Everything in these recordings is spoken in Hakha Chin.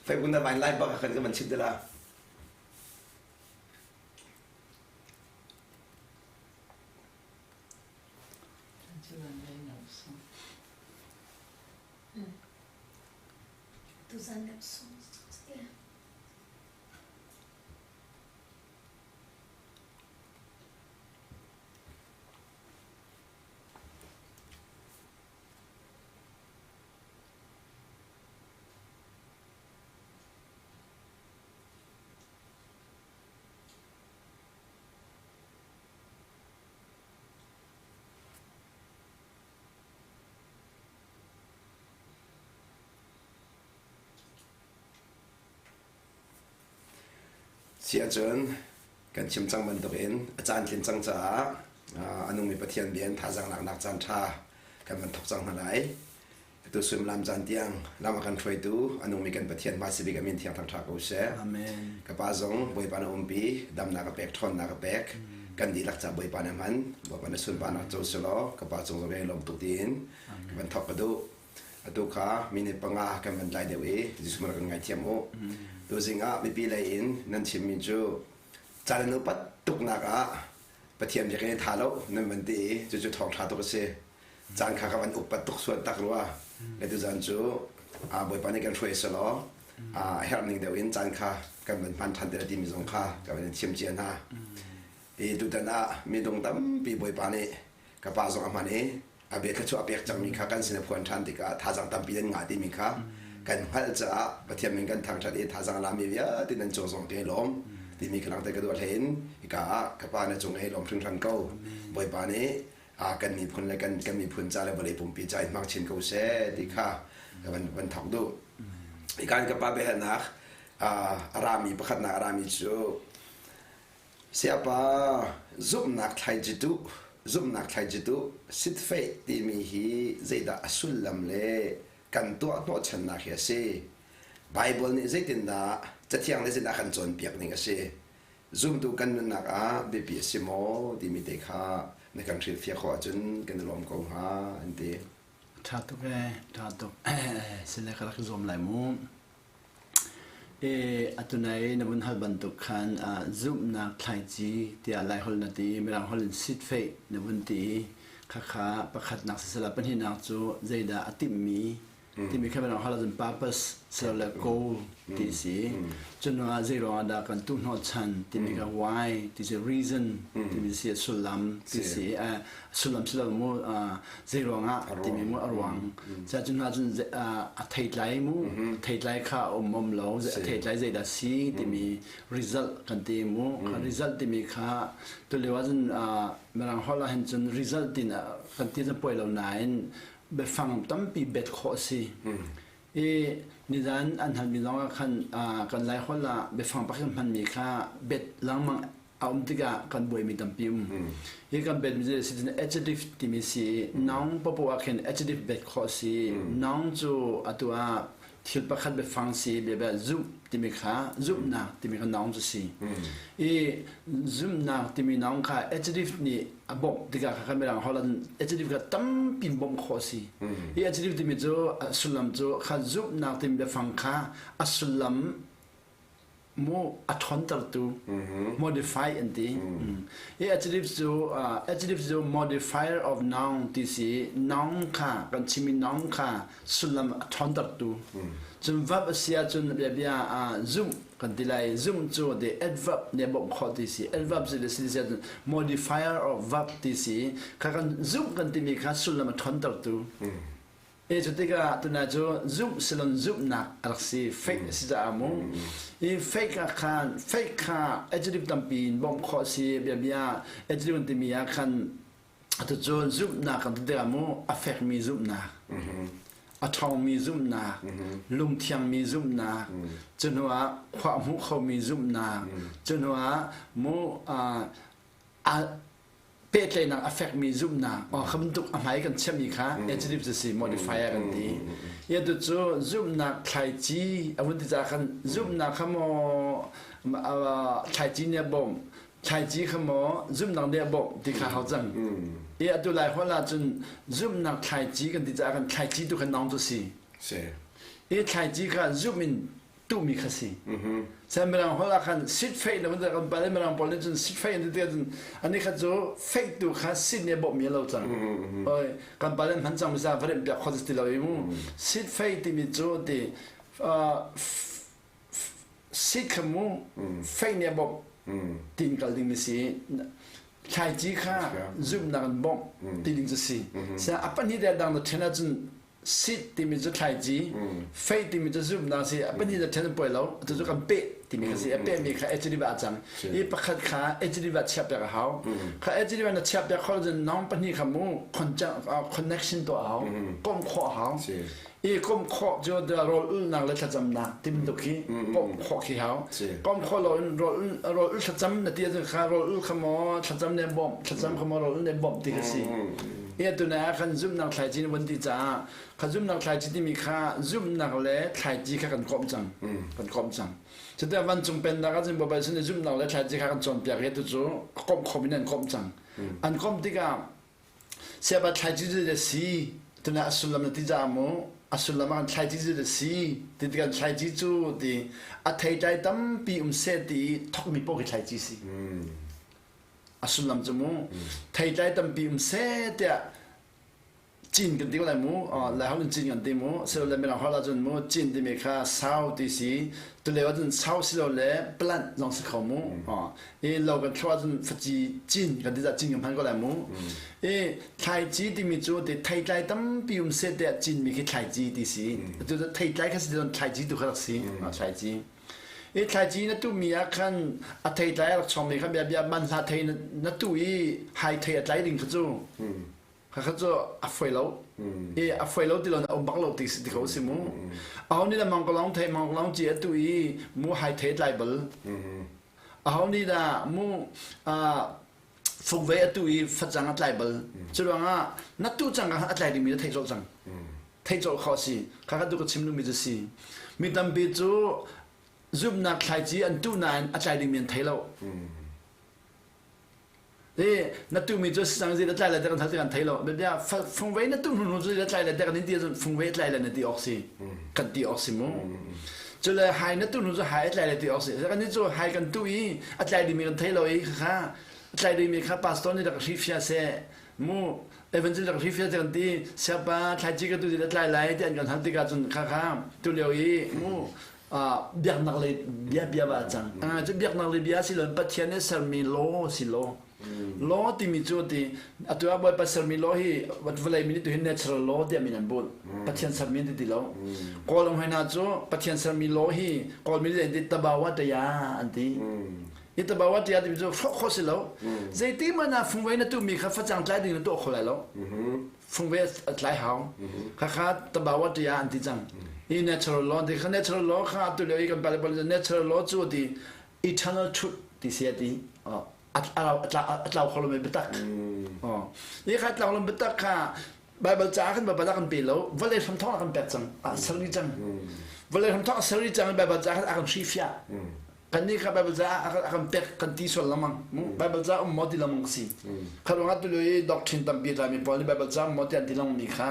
Facebook na vain lai bak kan kan van chim te la. Tuzan kan sung. Si ahcun kan chim cang bantukin a caan tlin cang caah a nungmi Pathian bia in thazaang laknak caan ṭha kan van thawk cang hna lai. Atu suimilam caan tiang lam a kan hruaitu a nungmi kan Pathian hmaisabik a min thiang thangṭha ko seh. Amen. Ka pa zong Bawipa na umpi, damnak a pek, ṭhawnnak a pek. Kan dihlak ca Bawipa na hman, Bawipa na sunparnak co selaw ka pa cung zong i lawm tuk tiin ka van thawk ka duh. Atu kha minute panga kan van tlai deuh i Jesuh rak kan ngaithiam u. Tuzing ah mipi lei in nan chimmi cu caan an upat tuknak ah Pathian biakinn i tha lo nan van ti i cucu thawngṭha tuk a si. Caan kha ka van upat tuk sual tak rua. Le tuzan cu Bawipa nih kan hruai selaw a herh ning deuh in caan kha kan van hman ṭhan te timi zong kha ka van in chim cia hna. I tutan ah midung tampi Bawipa nih ka pa zong a hman i a bia thluachuah a pek cangmi kha kan sin a phuan ṭhan tikah thazaang tampi nan ngah timi kha kan hngalh caah Pathian min kan thangṭhat i thazaang lami vialte nan cung zong kan i lawm timi ka langhter ka duh hlein hika ah ka pa na cung i lawm hringhran ko Bawipa nih kan miphun le kan kan miphun ca le vawlei pumpi ca in hmang chin ko seh ti kha ka van van thawk duh hikan ka pa biahalnak a rami pakhatnak a rami cu Sayapa, zumhnak thlaici tuh, zumhnak thlaici tuh, sitfeih timi hi zeidah a sullam le kan tuah hnawhchannak hi a si? Baibal nih zeitindah Cathiang nih zeitindah a kan cawnpiak ning a si? Zumtu kan nunnak ah biapi a si maw timi te kha na kan hrilhfiah khawh ahcun kan i lawm ko hnga an ti. Ṭha tuk ee, ṭha tuk. Sile ka rak i zuam lai mu. Atunai na vun hal bantuk khan zumhnak thlaici tiah Laiholh na ti, Mirang holh in seed faith na vun ti i khakha pakhatnak siseh pahnihnak cu zeidah a timhmi timi kha Mirang holh ahcun purpose silole goal ti a si. Cun ah zei ruangah dah kan tuh hnawhchan timi kha why ti si reason timi si a sullam ti si. Sullam si lo mu zei ruangah timi mu a ruang ca cu hna cun a theitlai mu theitlai kha a um um lo a theitlai zeidah si timi result kan ti mu result timi kha tulio ah cun mirang holh ah hin cun result tin kan ti cun poi lo nain biafang tampi bet khawh a si i nizan an halmi zong ah khan kan lai holh ah biafang pakhat hmanmi kha bet lengmang a um tikah kan buaimi tampi um. Hi kan bet mi si adjective timi si noun popo ah khin adjective bet khawh si noun cu atu ah thil pakhat biafang si bia zumh timi kha zumhnak timi kha noun cu si. I zumhnak timi noun kha adjective nih a bawmh tikah kha kan mirang holh adjective kha tampi bawmh khawh si. Hi adjective timi cu a sullam cu kha zumhnak timi biafang kha a sullam mu a ṭhawntertu modify an ti. Hi adjective cu adjective cu modifier of noun ti si noun kha kan chimmi noun kha sullam a ṭhawntertu. Cun verb a si ahcun bia bia zumh kan ti lai zumh cu the adverb nih a bawmh khawh ti si adverb si le si si ahcun modifier of verb ti si kha kan zumh kan timi kha sullam a ṭhawntertu. E cu tikah tuna cu zumh silon zumhnak a rak si faith a si caah mu i faith ah khan faith kha adjective tampi in bawmh khawh si bia bia adjective an timi ah khan atu cun zumhnak kan ti tikah mu a fekmi zumhnak a ṭhawngmi zumhnak lungthiangmi zumhnak cu hnu ah khua hmu khomi zumhnak cu hnu ah mu a pehtlaihnak a fekmi zumhnak kha bantuk a hmai kan chiahmi kha adjective cu si modifier kan ti i atu cu zumhnak thlaici a vun ti caah khan zumhnak kha maw thlaici nih a bawmh thlaici kha maw zumhnak nih a bawmh ti kha hau cang i atu lai holh ah cun zumhnak thlaici kan ti caah khan thlaici tu kha noun cu si i thlaici kha zumh in Tuhmi kha si. Sen Mirang holh ah khan seed faith na kan kan pale Mirang pawl nih cun seed faith an ti cun ani kha cu faith tu kha seed nih a bawmh mi lo cang. Oi kan pale hman cang mi sa va remh piak kho ti lo i mu. Seed faith timi cu ti seed kha mu faith nih a bawmh tin kal ding mi si. Thlaici kha zumhnak in bawmh ti ding cu si. Sia a pahnih te dang na then ahcun Sit timi cu thlaici, faith timi cu zumhnak si, a pahnih na ṭhen poi lo, atu cu kan peh timi kha si, a pehmi kha HDV ah cang. I pakhat kha HDV ah chiah piak a hau. Kha HDV na chiah piak khawh cun nong pahnih kha mu connection tuah a hau, komh khawh a hau. I komh khawh cu rawl ulhnak le thlacamnak ti bantuk khi komh khawh khi hau. Komh khawh lo in rawl rawl ul thlacam na ti ahcun kha rawl ul kha maw thlacam ne bawmh, thlacam kha maw rawl ul ne bawmh ti kha si. I atu na ah khan zumhnak thlaici na vun ti caah kha zumhnak thlaici timi kha zumhnak le thlaici kha kan komh cang kan komh cang cuti vancung pennak ah cun Baibal sin i zumhnak le thlaici kha kan cawnpiak i atu cu komh khom in an komh cang an komh tikah siapa thlaici cu le si tuna a sullam na ti caah mu a sullam ah kan thlaici cu le si ti tikah thlaici cu ti a theitlai tampi um seh ti thokmi paoh khi thlaici si A sullam cu mu theitlai tampi um seh tiah cin kan ti ko lai mu Laiholh in cin kan ti mu silole mirang holh ahcun mu cin timi kha sau ti si tulio ahcun sau silole plant zong si kho mu i lo kan thluah ahcun faci cin kan ti cah cin kan hman ko lai mu i thlaici timi cu ti theitlai tampi um seh tiah cinmi khi thlaici ti si atu theitlai kha si ti thlaici tu kha rak si thlaici I thlaici na tuhmi ah khan a theitlai a rak chawngmi kha bia bia man hla thei na tuh i hai thei a tlai ding kha cu kha kha cu a foi lo i a foi lo ti lo na um bak lo ti ti ko si mu aho nih dah mangkalong thei mangkalong ci a tuh i mu hai thei tlai bal aho nih dah mu fungvei a tuh i facang a tlai bal cu ruangah na tuh cang ka a tlai dingmi na theih colh cang theih colh khawh si kha kha tu ka chim duhmi cu si mi tampi cu zumhnak thlaici an tuh nain a tlai dingmi an thei lo i na tuhmi cu sisang zi na tlai lai te kan hal ti kan thei lo bia fungvei na tuh hnu cu na tlai lai te kan in ti ahcun fungvei tlai lai na ti awk si kan ti awk si mu cu le hai na tuh hnu cu hai a tlai lai ti awk si kan ni cu hai kan tuh i a tlai dingmi kan thei lo i kha a tlai dingmi kha pastor nih rak hrifia seh mu evangel rak hrifia te kan ti siapa thlaici ka tu ti tlai lai ti an kan hal tikah cun kha kha tu lio i mu biaknak lei bia bia ba cang cu biaknak lei bia si lo Pathian nih sermi law si law law timi cu ti atu ah Bawipa sermi law hi vawlei mi nih tu hi natural law tiah min an bunh Pathian sermi an ti ti lo Kawl hoi hna cu Pathian sermi law hi Kawl mi nih an ti tabawa taya an ti i tabawa taya timi cu hrawh khawh si lo zeiti hmanh ah fungvei na tuhmi kha facang tlai ding na tuah kho lai lo fungvei a tlai hau khakha tabawa taya an ti cang i natural law ti kha natural law kha atu lio i kan pale pale natural law cu ti eternal truth ti si a ti a tlau kho lomi biatak i kha tlau lomi biatak kha Bible caah khan Baibal a kan pe lo vawlei hramthawk a kan pek cang a ser cang vawlei hramthawk a ser cang Bible caah khan a kan hrihfiah kannih kha Bible caah a kan pek kan ti sual lengmang Bible caah um maw ti lengmang si kha ruangah tu i doctrine tampi tlami pawl nih Bible caah um maw ti an ti lengmang mi kha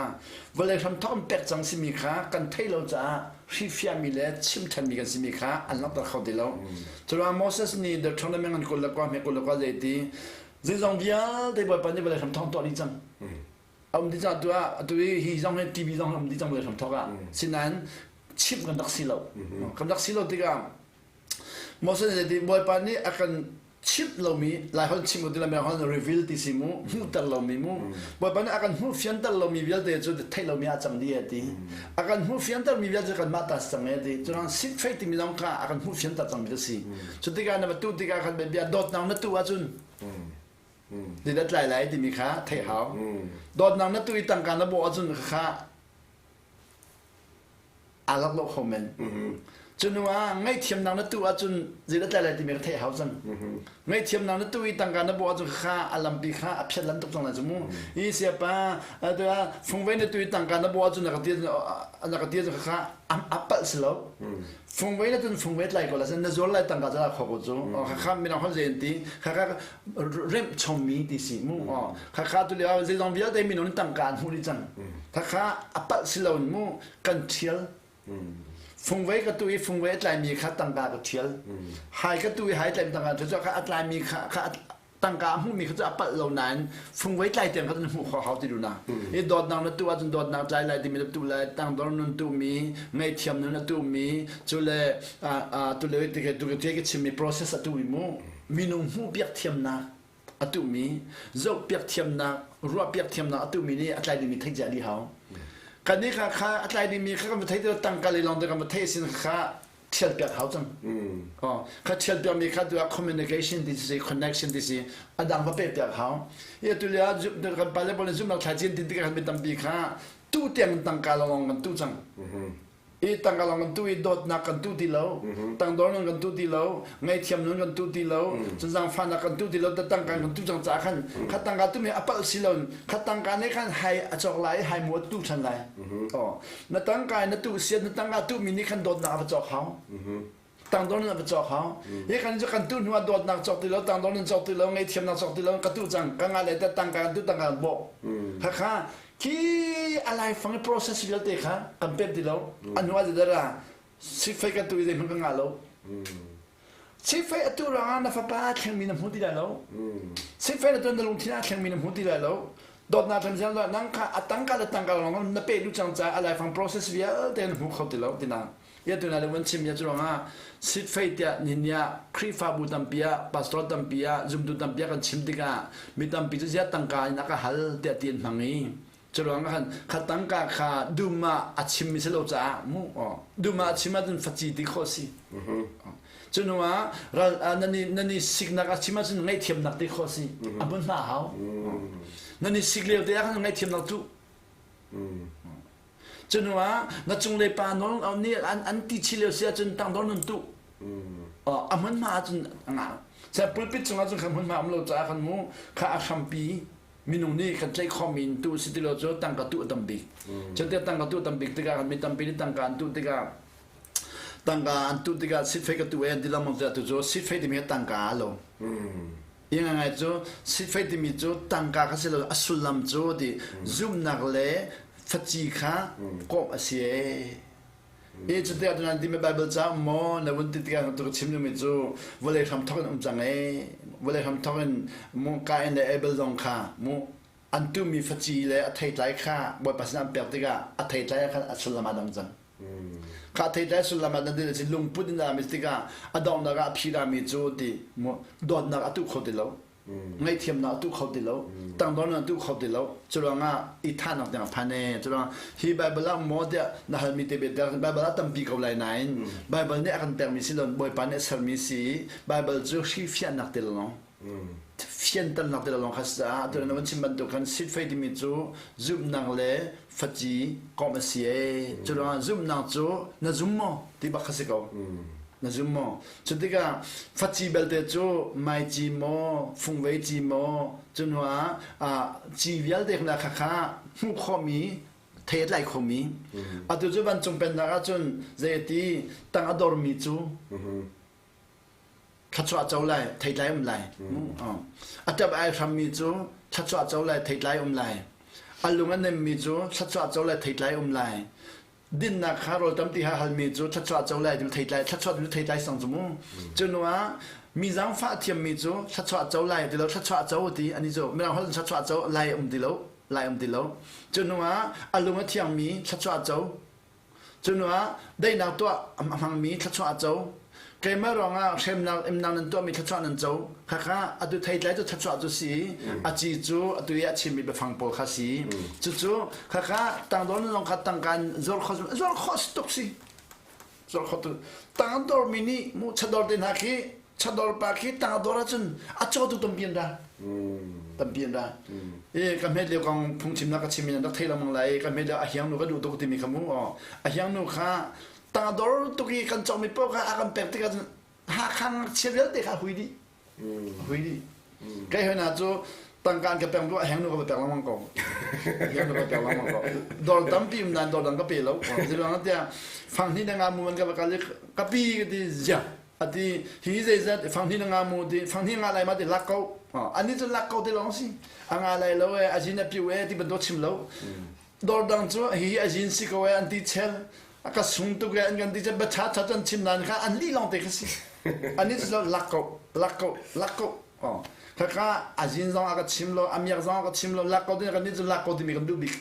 vawlei hramthawk an pek cang simi kha kan theih lo caah hrihfiahmi le chim ṭhanmi kan simi kha an langhter kho ti lo. Curuangah Moses nih Deuteronomy ngan 21 hme 21 zei ti zeizong vialte Bawipa nih vawlei hram thawng tuah dih cang. A um dih cang atu ah atu i hi zong hi TV zong um dih cang vawlei hram thawk ah. Sinain chimh kan rak si lo. Kan rak si lo tikah Moses nih Bawipa nih a kan chimh lomi Laiholh chim ko ti la holh reveal ti si mu hmuhter lomi mu Bawipa nih a kan hmuh fianter lomi vialte cu theih lomi ah cang dih ti a kan hmuh fianter mi vialte kan mah ta cang e ti cuang sit fei timi zong kha a kan hmuh fianter cang mi ka si cu tikah na va tu tikah khan bia dawtnak na tu ahcun ni na tlai lai timi kha theih hau dawtnak na tu i tangka na bawh ahcun kha aa lak lo kho men. Cu hnu ah ngaihthiamnak na tuh ahcun zeidah tlai lai timi ka theih hau cang. Ngaihthiamnak na tuh i tangka na bawh ahcun kha a lampi kha a phiat lan tuk cang lai cu mu. I siapa atu ah fungvei na tuh i tangka na bawh ahcun na ka ti na ka ti ahcun kha a palh si lo. Fungvei na tun fungvei tlai ko la na zuar lai tangka cu kho ko cu. Kha kha minang hon zei an ti. Kha kha remh chommi ti si mu. Kha kha tu lio zeizong vialte minung tangka an hmuh dih cang. Kha kha a palh si lo mu kan ṭhial. Fungvei ka tu i fungvei a tlaimi kha tangka ka ṭhial. Hai ka tu i hai tlaimi tangka ṭhial cu kha a tlaimi kha kha tangka a hmuhmi kha cu a palh lo nain fungvei tlai tiang kha na hmuh khawh hau ti du na. I dawtnak na tu ahcun dawtnak tlai lai timi na tu lai, tangdor nun tuhmi, ngaihthiam nun a tuhmi, cu le tu le ti tu ke chimmi process a tuhmi mu. Minung hmuh piak thiamnak a tuhmi, zohpiak thiamnak, ruahpiak thiamnak a tuhmi nih a tlai dingmi theih cia dih hau. Kan nih kha kha a tlai dingmi kha kan va theih tangka lei lawng te kan va theih sin kha thial piak hau cang. Oh, kha thial piak mi kha tu ah communication ti si connection ti si a dang va pek piak hau. I tu le kan pale pawl zumnak thlai cin tin tikah kan mi tampi kha tu tiang tangka lawng kan tu cang. I tangka lawng kan tu i dawtnak kan tu ti lo tangdor nun kan tu ti lo ngaihthiam nun kan tu ti lo cun zaangfahnak kan tu ti lo tangka kan tu cang caah khan kha tangka tu mi a palh si lo kha tangka nih khan hai a cawk lai i hai mu a tu than lai oh na tangka na tu sian na tangka tu mi nih khan dawtnak a va cawk hau tangdor nun a va cawk hau hi kan cu kan tu hnu ah dawtnak cawk ti lo tangdor nun cawk ti lo ngaihthiamnak cawk ti lo ka tu cang ka nga le ta tangka kan tu tangka kan bawh kha kha khi a laifang i process vialte kha kan pem ti lo a hnu ah dara sifai kan tu i zeihmanh kan ngah lo sifai atu ruangah na fapa a thlengmi na hmu ti lai lo sifai na tuan na lungthin a thlengmi na hmu ti lai lo dawtnak thleng siang nang kha a tangka le tangka lawng na pe du cang caah a laifang process vialte na hmu kho ti lo tina Ya tu na le van chim ya cu ruangah sitfei tiah nihin ah Khrihfabu tampi ah pastor tampi ah zumtu tampi ah kan chim tikah mi tampi cu ziah tangka in a ka hal tiah ti an hmang i cu ruangah khan kha tangka kha dum ah a chim mi si lo caah mu dum ah a chim ahcun faci ti khawh si cu hnu ah ral nan i nan i siknak a chim ahcun ngaihthiamnak ti khawh si a hmun hma hau nan i sik lio te ah khan ngaihthiamnak cu Cu ah na cunglei pa nawl nih an ti chih lio si ahcun tangdor nun tuh. A hmunhma ahcun a ngah. Sa pulpit cungah cun kha hmunhma um lo caah kan mu kha a hrampi minung nih kan tlaih khawhmi in tuh si ti lo cu tangka tuh a tam bik. Cu tiah tangka tuh a tam bik tikah kan mi tampi nih tangka an tuh tikah tangka an tuh tikah sitfei ka tuh e an ti lengmang tikah tu cu sitfei timi hi tangka a lo. Hi ngaingai cu sifei timi cu tangka kha si lo a sullam cu ti zumhnak le faci kha kawmh a si ee. Hi cu tiah tunan timi Bible ca um maw na vun ti tikah tu ka chim dingmi cu vawlei hram thawk in um cang ee. Vawlei hram thawk in mu Kain le Abel zong kha mu an tuhmi faci le a theitlai kha Bawipa sinah an pek tikah a theitlai ah khan a sullam aa dang cang. Kha theitlai sullam ah nan dir si lungput in a mi tikah a donghnak ah a phi mi cu ti dawtnak a tuh kho ti lo ngaihthiamnak a tuh kho ti lo tangdornak a tuh kho ti lo curuangah i thahnak tiang a phan e curuang hi Bible ah maw tiah na halmi te bet Bible ah tampi ko lai nain Bible nih a kan pekmi si lo Bawipa nih a sermi si Bible cu hri fiannak te lawng fianternak te lawng kha si caah atu na van chim bantuk khan sitfei timi cu zumhnak le faci komh a si ee cu ruangah zumhnak cu na zum maw ti bak kha si ko na zum maw cu tikah faci belte cu maici maw fungvei ci maw cu hnu ah ci vialte kha kha kha hmuh khawhmi thei a tlai khomi atu cu vancung pennak ahcun zei ti tang a dormi cu thluachuah co lai theitlai um lai a ṭap ai hrammi cu thluachuah co lai theitlai um lai a lung a nemmi cu thluachuah co lai theitlai um lai dinnak kha rawl tam ti ha halmi cu thluachuah co lai theitlai thluachuah cu theitlai sang cu mu cu hnu ah mi zaangfah thiammi cu thluachuah co lai ti lo thluachuah co ti ani cu mirang holh thluachuah co lai um ti lo lai um ti lo cu hnu ah a lung a thiangmi thluachuah co Cu ah daihnak tuah a hmangmi thluachuah a co. Keimah ruangah hremnak imnak nan tuahmi thluachuah nan co. Khakha atu theitlai cu thluachuah cu si a ci cu atu i a chimmi biafang pawl kha si. Cucu khakha tangdor nan lawng kha tangka in zuar kho zuar khawh si tuk si. Zuar kho tu. Tangdor mi nih mu chador te hna khi chador pa khi tangdor ahcun a cawtu tampi an ra. Tampi an ra. E ka hmet lio kong phungchimnak ka chim in an rak thei lengmang lai ka hmet lio a hiang nu ka duh tuk timi kha mu a hiang nu kha tangdor tuk i kan cawkmi paoh kha a kan pek tikah cun Hakha ngakchia vialte kha hui dih hui dih kai hoi na cu tangka an ka pek lu a heng nu ka pek lengmang ko heng nu ka pek lengmang ko dor tampi um nan dor dang ka pe lo ziruang tiah fang hnih na nga mu an ka va kal i ka pi ka ti zia ati hi zeizat fang hnih na nga mu ti fang hnih nga lai ma ti lak ko ani cu lak ko ti lawng si a nga lai lo e a zin a piu e ti bantuk chim lo dor dang cu hi a zin si ko e an ti chel. A ka sung tuk e an kan ti cun bacha cha cun chim nain kha an lih lawng te kha si. An nih cu lak ko, lak ko, lak ko. Oh. Khakha a zin zong a ka chim lo, a miak zong a ka chim lo, lak ko ti kan nih cu lak ko timi kan duh bik.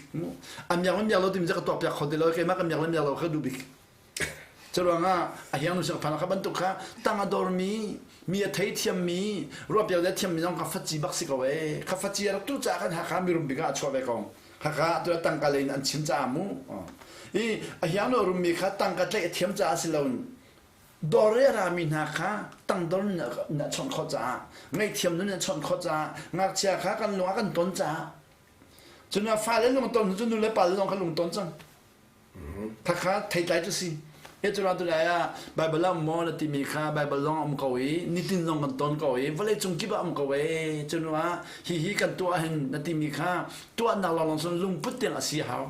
A miak le miak lo timi cu ka tuak piak kho ti lo, keimah ka miak le miak lo kha duh bik. Curuangah a hiang nu phan kha bantuk kha tang a dormi mi a thei thiammi ruahpiak le thiammi zong kha faci bak si ko ee kha faci a rak tu caah khan Hakha mirum bik ah a chuah ve ko Hakha tu tangka lei in an chim caah mu i a hiang nu rummi kha tangka tlaih a thiam caah si lo dawr i a rami hna kha tangdor na chawnh khawh caah ngaihthiam nun na chawnh khawh caah ngakchia kha kan lung ah kan ton caah cun fale lung ton cu nu le pa lung kha lung ton cang Khakha theitlai cu si. Hi cu tu lai ah Bible ah maw na timi kha Bible zong um ko i nitin zong kan ton ko i vawlei cung kip ah um ko e cu nu ah hihi kan tuah hin na timi kha tuahnak lawnglawng cun lungput tiang a si a hau.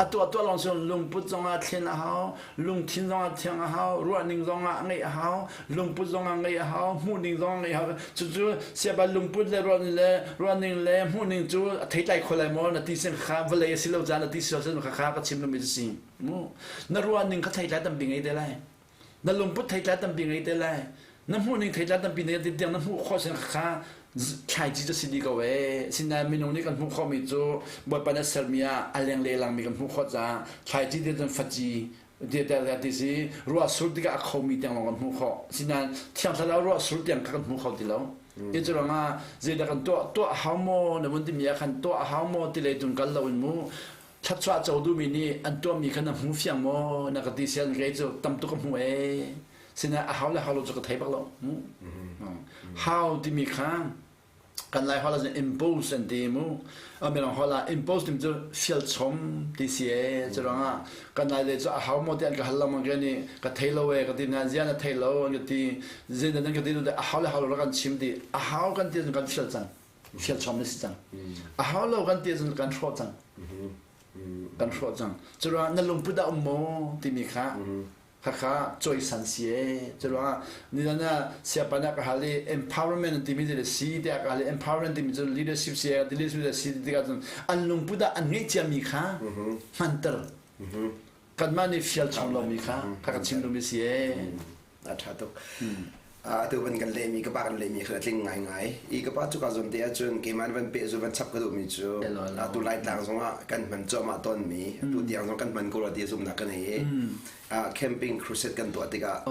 A tuah tuah lawng cun lungput zong ah thlen a hau, lungthin zong ah thiang a hau, ruahning zong ah ngeih a hau, lungput zong ah ngeih a hau, hmuhning zong ah ngeih a hau. Cucu siapa lungput le ruahning le ruahning le hmuhning cu a theitlai kho lai maw na ti sin kha vawlei a si lo caan na ti si lo kha kha ka chim lomi si mu na ruahning kha theitlai tampi ngei te lai na lungput theitlai tampi ngei te lai na hmuhning theitlai tampi ngei te tiang na hmuh khawh sin kha thlaici cu si dih ko ee sinain minung nih kan hmuh khawhmi cu Bawipa nih a sermi ah a leng lelangmi kan hmuh khawh caah thlaici te cun faci ti si ruah sur tikah a khomi tiang lawng kan hmuh khawh sinain thiang thlarau ruah sur tiang kha kan hmu kho ti lo ti cu ruangah zeidah kan tuah tuah hau maw na vun timi ah khan tuah hau maw ti lei tun kal lo in mu thluachuah co duhmi nih an tuahmi kha na hmu fiang maw na ka ti sian kei cu tam tuk ka hmu ee sinain a hau le hau lo cu ka thei bak lo mu hau timi kha kan lai holh ah impose an ti mu mirang holh ah impose timi cu fial chom ti si e cu ruangah kan lai le cu a hau maw ti an ka hal lengmang ke nih ka thei lo e ka ti na zia na thei lo an ka ti zin an ka ti a hau le hau lo kan chim ti a hau kan ti kan fial cang fial chom ni si cang a hau lo kan ti cun kan hrawh cang kan hrawh cang cu ruangah na lungput a um maw timi kha Khakha cawisan si ee. Curuangah nizan ah siapa nih a ka hal i empowerment an timi cu si tiah a ka hal i empowerment timi cu leadership si ee leadership si tikah cun an lungput ah an ngeih ciami kha hmanter. Kanmah nih fial chom lomi kha kha ka chim duhmi si ee. A ṭha tuk. Atu van kan lehmi ka pa kan lehmi kha a tling ngaingai. I ka pa cu ka zawn te ahcun keimah van peh zu van chap ka duhmi cu atu Laitlang zongah kan hman cuahmah tawnmi atu tiang zong kan hman ko rua ti zumhnak ka nei i camping crusade kan tuah tikah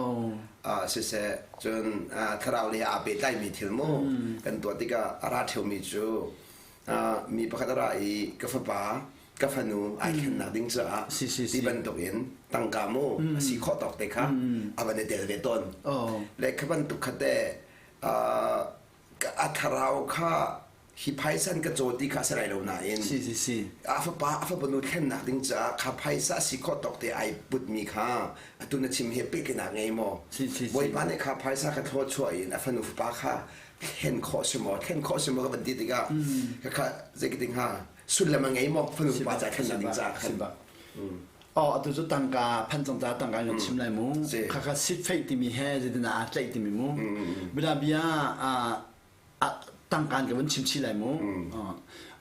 siseh cun thlarau lei aa pehtlaimi thil mu kan tuah tikah a ra ṭheumi cu mi pakhat a ra i ka fapa ka fanu ai thlennak ding caah ti bantuk in tangka mu a si khawh tawk te kha a van i tel ve tawn le kha bantuk kha te a thlarau kha hi phaisan ka caw ti kha a si lai lo nain a fapa a fapanu thlennak ding caah kha phaisa si khawh tawk te ai putmi kha atu na chim he pehtlaihnak ngei maw bawipa nih kha phaisa kha thlaw chuah in a fanu fapa kha thlen khawh si maw thlen khawh si maw ka van ti tikah kha zeitin hnga sullam a ngei maw fanu pa ca thlennak ding caah khan Oh, atu cu tangka phan cang ta tangka in chim lai mu. Kha kha sit feih timi he zeitin aa tlaih timi mu. Bia bia tangka in ka vun chim chih lai mu.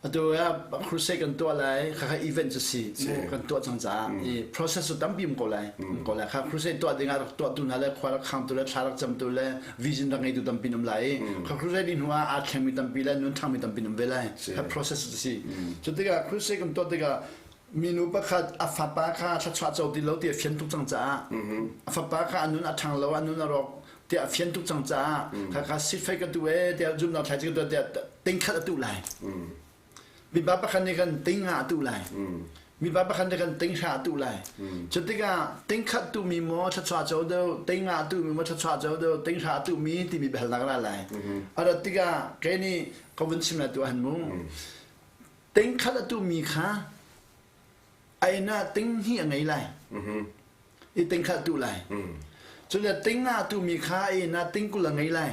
Atu ah crusade kan tuah lai kha kha event cu si kan tuah cang caah i process cu tampi um ko lai um ko lai kha crusade tuah ding ah rak tuah tu hna le khua rak khang tu le thla rak cam tu le vision rak ngeitu tampi um lai i kha crusade hnu ah aa thlengmi tampi le nun ṭhangmi tampi um ve lai kha process cu si cu tikah crusade kan tuah tikah minu pakhat a fapa kha thluachuah co ti lo ti a fian tuk cang caah a fapa kha a nun a ṭhang lo a nun a rawk tiah a fian tuk cang caah kha kha sifai ka tu e tiah zumnak thlai ka tu tiah tingkhat a tuh lai mipa pakhat nih khan tinga a tuh lai mipa pakhat nih khan tinghra a tuh lai cu tikah tingkhat tuhmi maw thluachuah co deuh tinga a tuhmi maw thluachuah co deuh tinghra a tuhmi timi biahalnak ra lai a rat tikah kei nih ka vun chim lai tu han mu tingkhat a tuhmi kha a inn ah ting hnih a ngei lai i ting kha tuh lai cun le ting nga tuhmi kha inn ah ting 20 a ngei lai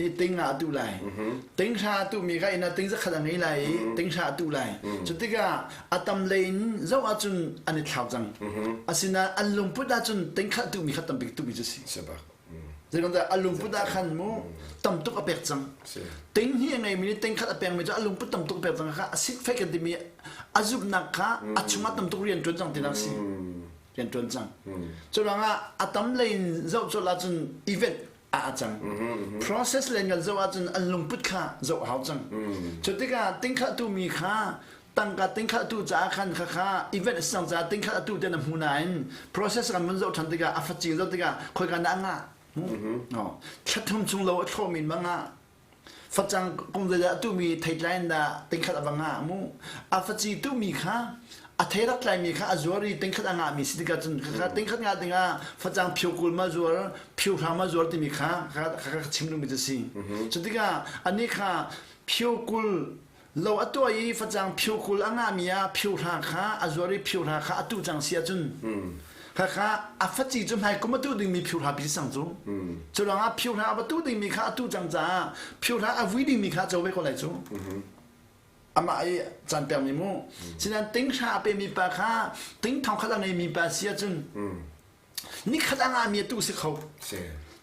i ting nga a tuh lai ting hra a tuhmi kha inn ah ting zakhat a ngei lai i ting hra a tuh lai cu tikah a tam lei in zoh ahcun an i thlau cang asinain an lungput ahcun ting khat tuhmi kha tambik tuhmi cu si Zeitindah a lungput ah khan mu tam tuk a pek cang. Ting hi a ngeimi nih ting khat a pekmi cu a lungput tam tuk a pek cang kha a sik fek kan timi a zumhnak kha a chungah tam tuk rian ṭuan cang tinak si. Rian ṭuan cang. Cu ruangah a tam lei in zoh colh ahcun event ah a cang. Process len kan zoh ahcun an lungput kha zoh a hau cang. Cu tikah tingkhalh tumi kha tangka tingkhalh tu caah khan khakha event a si cang caah tingkhalh atu te na hmu nain process kan vun zoh ṭhan tikah a facing zoh tikah khoika dah a ngah? Thla thum chung lo a thlawmi in va ngah. Facang kung zeidah a tuhmi theitlai in dah tingkhat a va ngah mu. A faci tuhmi kha a thei rak tlaimi kha a zuar i tingkhat a ngahmi si tikah cun kha tingkhat ngah dingah facang phio kul ma zuar phio hra ma zuar timi kha kha kha chim duhmi cu si. Cu tikah anih kha phio kul Lo a tuah i facang phiukhul a ngahmi ah phiuhra kha a zuar i phiuhra kha a tuh cang si ahcun khakha a faci cu hmaikum a tuh dingmi phiuhra pi sang cu. Cu ruangah phiuhra a va tuh dingmi kha a tuh cang caah phiuhra a vui dingmi kha a co ve ko lai cu. Amah i caan pekmi mu. Sinain tinghra a pemi pa kha ting thong khat a ngeimi pa si ahcun nikhat a ngahmi a tuh si kho.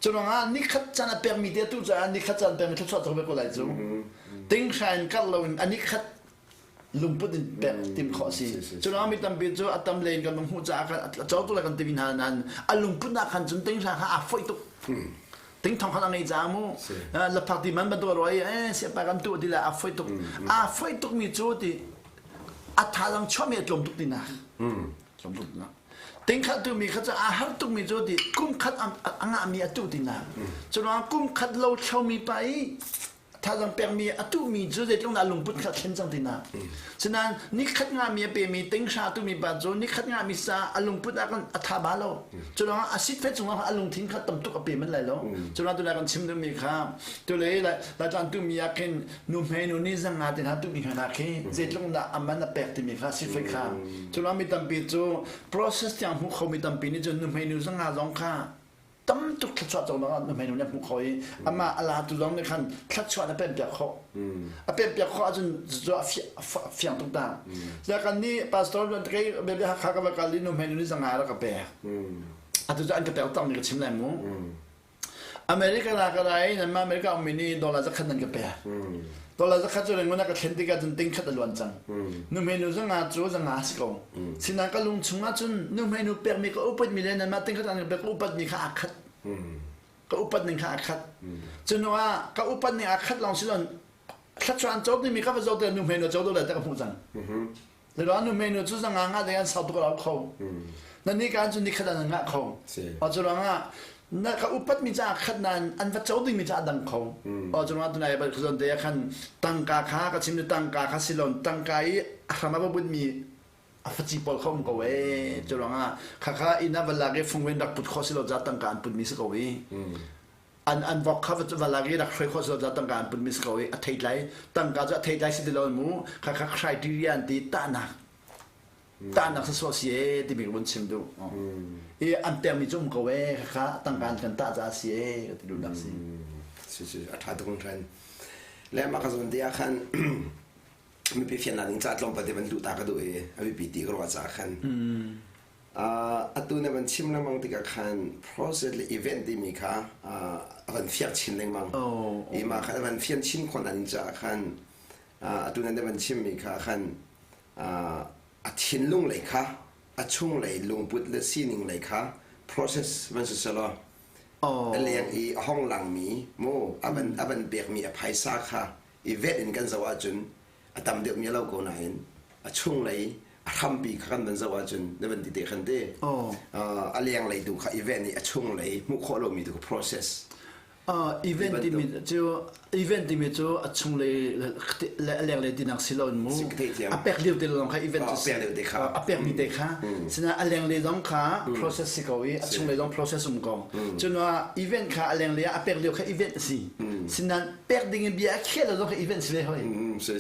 Cu ruangah nikhat caan a pekmi te tu caah nikhat caan pekmi thluachuah cang ve ko lai cu. Tinghra in karh loin a nikhat lungput in pek tim khawh si. Cu ruangah mi tampi cu a tam len kan hmuh caah kan a cawtu le kan timi hna nain a lungput nak khan cun tinghra kha aa foih tuk. Ting thong khan a ngei caah mu laphak ti man bantuk a ruah i eh siapa kan tuah ti le aa foih tuk. Aa foih tuk mi cu ti a thazaang chuahmi a tlawm tuk ti nak. Tlawm tuk nak. Tingkhat tumi kha cu aa har tukmi cu ti kum khat a ngahmi a tuh ti na. Cu ruangah kum khat lo thlomi pa i thazang pekmi a tuhmi cu zeitluk dah lungput kha thlen cang ti na. Sinain nikhat ngahmi a pemi tinghra tumi pa cu nikhat ngahmi sa a lungput ah kan a tha ba lo. Cu ruangah a sit fe cungah a lungthin kha tam tuk a pe man lai lo. Cu ruangah tulai kan chim duhmi kha tule Laitlang tumi ah khin nu hme nu nih zanga te hna tuhmi hna khi zeitluk dah a man a pek timi kha si fei kha. Cu ruangah mi tampi cu process tiang hmu kho mi tampi nih cun nuhmei nu zanga zong kha tam tuk thluachuah cawk ah nuhmei nu nih a hmuh kho i amah a la tu zong nih khan thluachuah na pemh piak khawh. A pemh piak khawh ahcun cu a fiang tuk ta. Za kan nih pastor kei bia Hakha ka va kal i nuhmei nu nih zanga rak ka pek. Atu cu an ka pek tak mi ka chim lai mu. America la ka rai nan mah America ummi nih dollar zakhat nan ka pek. Dollar zakhat cu ringun a ka thlen tikah cun ting khat a luan cang. Nuhmei nu zanga cu zanga si ko. Sinain ka lung chungah cun nuhmei nu pekmi ka upatmi le nanmah ting khat an ka pek ka upatmi kha aa khat. Ka upat ning kha aa khat. Cu hnu ah ka upat ning aa khat lawng si loin thluachuah an co timi ka va zoh tikah nuhmei nu co deuh lai ti ka hmuh cang. Lero nu menu cu zanga nga ding an sau tuk lo kho. Na ni kan cu ni khat an ngah kho. O cu ruangah na ka upat mi ca khat nan an va co ding mi ca dang kho. O cu ruangah tunai bal khazon te khan tangka kha ka chim ni tangka kha silon tangka i a hram a but mi a faci pawl kho um ko e. Cu ruangah kha kha ina valak i fungwen rak put kho silo ca tangka an put mi si ko i. An an vok kha va lak i rak hruai khawh si lo tangka an put mi si ko i a theitlai tangka cu a theitlai si ti lo mu kha kha criteria an ti tahnak tahnak sasawh si e timi ka vun chim duh i an pek mi cu um ko e kha kha tangka an kan tah caah si e ka ti duhnak si. Si si a tha tuk hran le mah ka zawn te ah khan mipi fiannak ding ca tlawmpal te van duh ta ka duh i a biapi ti ka ruah caah khan Atu na van chim lengmang tikah khan process le event timi kha a van fiak chin lengmang. I mah kha a van fian chin khawh nain caah khan atu na van chimmi kha khan a thinlung lei kha a chung lei lungput le sining lei kha process van si selaw a leng i a hong langmi mu a van a van pekmi a phaisa kha event in kan zoh ahcun a tam deuhmi a lo ko nain a chunglei a hrampi kha kan van zoh ahcun na van ti te khan te a lenglei tu kha event i a chunglei hmuh khawh lomi tu kha process. Event timi cu event timi cu a chunglei le a lenglei tinak si lo in mu a pek lio te lawng kha event a pek lio te kha a pek mi te kha sina a lenglei zong kha process si ko i a chunglei zong process um ko cun event kha a lenglei ah a pek lio kha event a si sinan pek ding in bia a khiah lo zong kha event si ve hoi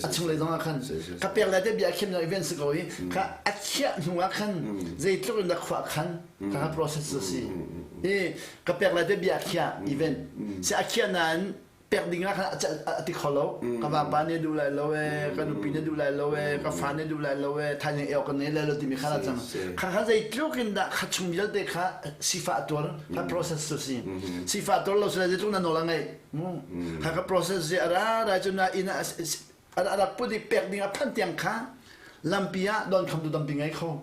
a chunglei zong ah khan ka pek lai te bia a khiam lo event si ko i kha a khiah hnu ah khan zeitluk in dah khua khan kha kha process cu si i ka pek lai te bia a khiah event si a khiah nain pek ding ah khan a ti kho lo ka vapa nih duh lai lo e ka nupi nih duh lai lo e ka fa nih duh lai lo e thaizing eok ka nei lai lo timi kha la cang kha kha zeitluk in dah kha chung vialte kha sifah tuar kha process cu si sifah tuar lo sila zeitluk na nawl a ngeih Kha process zi a ra ra cu na inn ah a rak put i pek ding a phanh tiang kha. Lampi ah donkhamtu tampi ngei kho.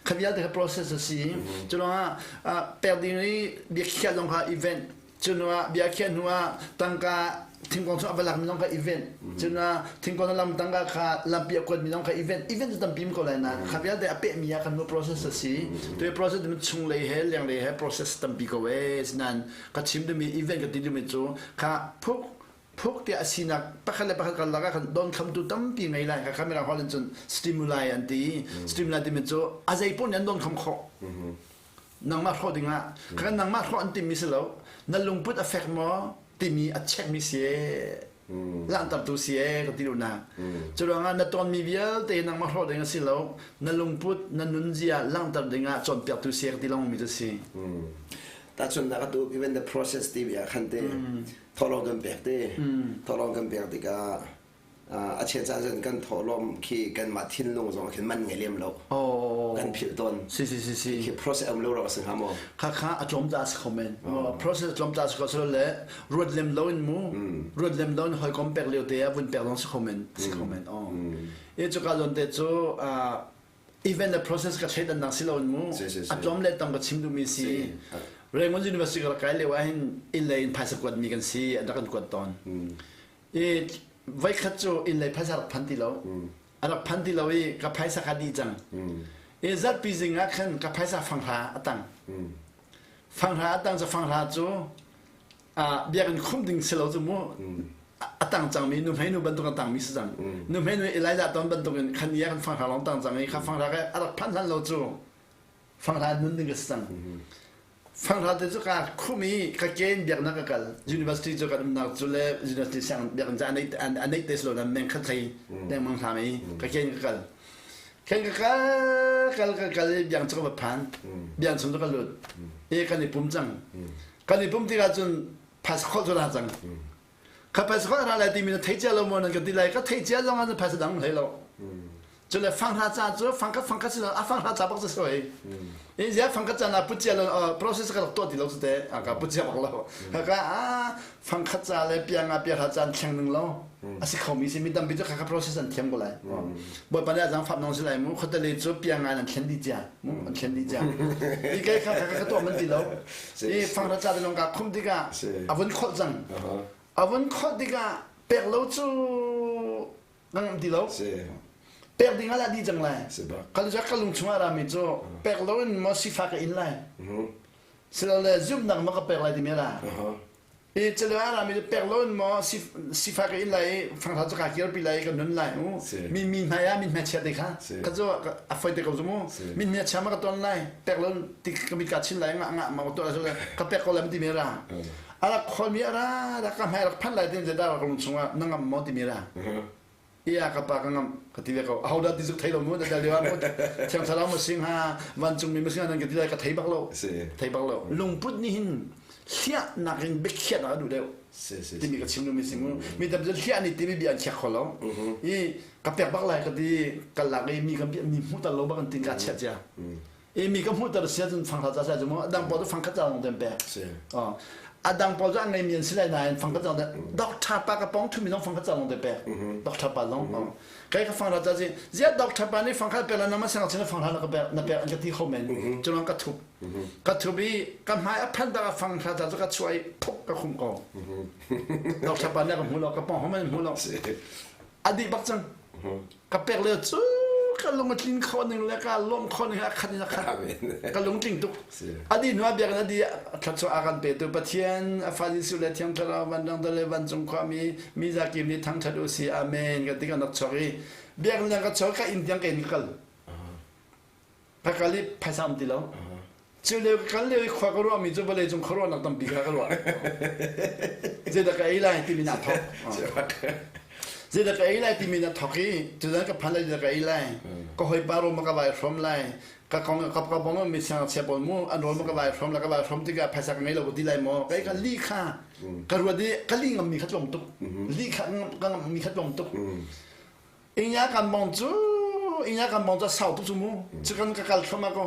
Kha vialte kha process a si. Cu lawngah pek ding i biakhiah zong kha event. Cu hnu ah biakhiah hnu ah tangka thingkung chung a va lakmi zong kha event. Cu hnu ah thingkung lam tangka kha lampi a kuatmi zong kha event. Event cu tampi ko lai nain kha vialte a pehmi ah kan hnu process a si. Tu process chunglei he lenglei he process tampi ko ee. Sinain ka chim duhmi event ka ti duhmi cu kha phuk phuk tiah a sinak pakhat le pakhat karlak ah khan donkhamtu tampi ngei lai. Kha Mirang holh in cun stimuli an ti. Stimuli timi cu a zei paoh nih an donkham khawh. Nangmah hrawh dingah kha nangmah hrawh an timmi si lo. Na lungput a fek maw timi a checkmi si langhtertu si ee ka ti duh na. Cu ruangah na tawnmi vialte nangmah hrawh ding a si lo. Na lungput, na nunzia langhter dingah cawnpiaktu si ka ti lengmangmi cu si. Tahchunhnak atu even the process ti ah khan te thawhlawm kan pek te thawhlawm kan pek tikah a chia caan cun kan thawhlawm khi kanmah thinlung zong khin man ngei lem lo kan philh tawn. Si si si si. Khi process um lo rawk a si hnga maw? Kha kha a tlawm ta si kho men. Process a tlawm ta si kho so le ruat lem lo in mu ruat lem lo in hawikom pek lio te ah vun pek zong si kho men si kho men. Oh. I cuka zawn te cu event le process ka thleidannak si lo in mu a tlawm le tam ka chim duhmi si. Rangoon University ka rak kai lio ah hin inn lei in phaisa kuatmi kan si an rak kan kuat tawn. I voikhat cu inn lei phaisa rak phan ti lo. A rak phan ti lo i ka phaisa kha dih cang. I zarhpi zing ah khan ka phaisa fanghra a tang. Fanghra a tang cu fanghra cu biakinn khumh ding si lo cu mu a tang cangmi nuhmei nu bantuk a tangmi si cang. Nuhmei nu Elijah ton bantuk in khan ni ah kan fanghra lawng tang cang i kha fanghra kha a rak phanh hlan lo cu fanghra nun ding ka si cang. Fanghra te cu ka khum i ka ke in biaknak ka kal. University cu kan umnak cu le university siang biakinn cu a neih te si lo na meng khat hlei dengmang hlam i ka ke in ka kal. Khen ka kal kal ka kal i biang cu ka va phan. Biang chung cu ka lut. I kan i pum cang. Kan i pum tikah cun phaisa khawlh cu ra cang. Kha phaisa khawlh ra lai timi na thei cia lo maw nan ka ti lai. Ka thei cia zong ah phaisa dang hlei lo. Cu le fanghra ca cu fangkhat fangkhat si lo a fanghra ca bak si soi. In zia fangkhat ca na put cia lo process ka rak tuah ti lo cu te a ka put cia bak lo. Ka ka a fangkhat ca le pianga piahra ca an thleng ning lo. A si khomi si mi tampi cu kha kha process an thiam ko lai. Bawipa nih a zaangfah nong si lai mu khuatale cu pianga an thlen dih cia mu an thlen dih cia. I kai kha kha ka tuah man ti lo. I fanghra ca te lawng ka khum tikah a vun kholh cang. A vun kholh tikah pek lo cu ka ngamh ti lo. Pek ding ah dih cang lai. Ka ka lung chungah rami cu pek lo in maw sifak ka in lai. Silole zumhnak maw ka pek lai timi la. I cule a rami cu pek lo in maw sifak ka in lai i fanghra cu ka kirpi lai i ka nun lai u. Mi mi hmai ah min hmai chia te kha. Ka cu a foi te ko zu mu. Min hmai chia ma ka ton lai. Pek lo ti ka mit ka chin lai nga nga ma ka tuah lai ka pek ko lai timi ra. A rak kholmi a ra rak ka hmai rak phanh lai tin zeidah rak lung chungah na ngam maw timi ra. Iya ka pa ka ngam ka ti ve ko. Aho dah ti zuk thei lo mu da lio ah thiang thlarau ma sing ha vancung mi ma sing nan ka ti lai ka thei bak lo. Thei bak lo. Lungput nih hin hliah nak in biakhiah nak a duh deuh. Timi ka chim mi si mu. Mi tam cu hliah nih timi bia an khiak kho lo. I ka pek bak lai ka ti kal lak i mi ka mi hmuh tal lo bak an tin ka chiah cia. I mi ka hmuhter si ahcun fanghra ca si ahcun a dang pawl cu fangkhat ca lawng te an pek. A dang pawl cu an ngeimi an si lai nain fangkhat ca lawng te doctor pa ka pong thumi zong fangkhat ca lawng te pek. Doctor pa zong. Kai ka fanghra ca si ziah doctor pa nih fangkhat pek la nama siang chin fanghra na ka pek na pek an ka ti kho men. Cu lawng ka thup. Ka thup i ka hmai a phan tak a fanghra ca cu ka chuah i phuk ka khum ko. Doctor pa nih ka hmu lo ka pong hom an hmu lo. A dih bak cang. Ka pek lio cu ka lung a tlin khawh ning le ka lawmh khawh ning a khat in a khat. Ka lung tling tuk. A dih hnu ah biakinn a dih thluachuah a kan petu Pathian a fa Jesuh le Thiang Thlarau vanrang le vancung khuami mi zakim nih thangṭhat u si. Amen. Ka ti kan rak chuak i biakinn ka chuak ka inn tiang ka in ka kal. Ka kal i phaisa um ti lo. Cu lio ka kal lio i khua ka ruahmi cu vawlei cung khuaruahnak tampi kha ka ruah. Zeidah ka ei lai timi na thawk. Zeidah ka ei lai timi na thawk i tuzan ka phan lai zeidah ka ei lai. Ka hawipa rawl ma ka vai hrawm lai. Ka kong ka ka bong mi siang chia pawl mu an rawl ma ka vai hrawm lai ka vai hrawm tikah phaisa ka ngei lo ti lai maw. Kai ka li kha ka ruat i ka li ngammi kha tlawm tuk. Li kha ka ngammi kha tlawm tuk. Inya kan bong cu inya kan bong cu sau tuk cu mu. Cu kan ka kal thluahmah ko.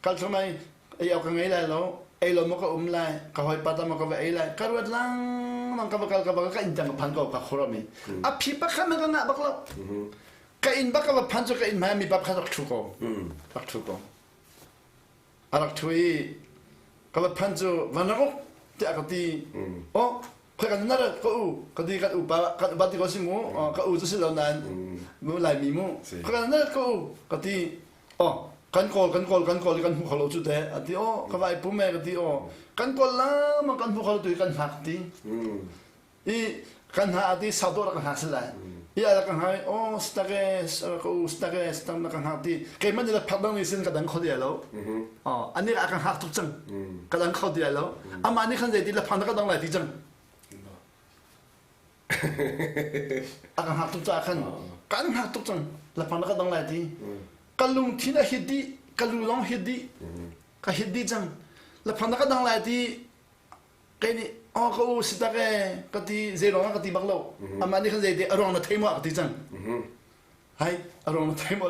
Kal thluahmah i ei awk ka ngei lai lo. Ei lo maw ka um lai. Ka hawipa ta maw ka va ei lai. Ka ruat lengmang ka va kal ka va kal ka inn tiang ka phan ko ka khuaruahmi. A phi pakhat hmanh ka ngah bak lo. Ka inn bak ka va phan cu ka inn hmai ah mipa pakhat rak ṭhu ko. Rak ṭhu ko. A rak ṭhu i ka va phan cu van rak uk tiah ka ti. Oh, khoi kan na ka u ka ti kan upa kan upa ti ko si mu ka u cu si lo nain mu Laimi mu khoi kan na ka u ka ti oh kan kawl kan kawl kan kawl kan hmu kho lo cu te a ti oh ka vai pum e ka ti oh kan kawl lama kan hmu kho lo tu kan hngak ti i kan hna ati sau dawh rak hna si lai i ala ka hngai oh stake ka u stake stang na ka hngak ti keimah nih phak dang ni sin ka dang kho ti lo oh ani a ka hngak tuk cang ka dang kho ti lo amah nih khan zei ti la phang na ka dang lai ti cang a ka hngak tuk caah khan kan hngak tuk cang la phang na ka dang lai ti ka lungthin a hit dih ka lu lawng hit dih ka hit dih cang la phang na ka dang lai ti kei nih aw ka u si tak e ka ti zei ruang ah ka ti bak lo amah nih khan zei ti a ruang na thei maw ka ti cang hai a ruang na thei maw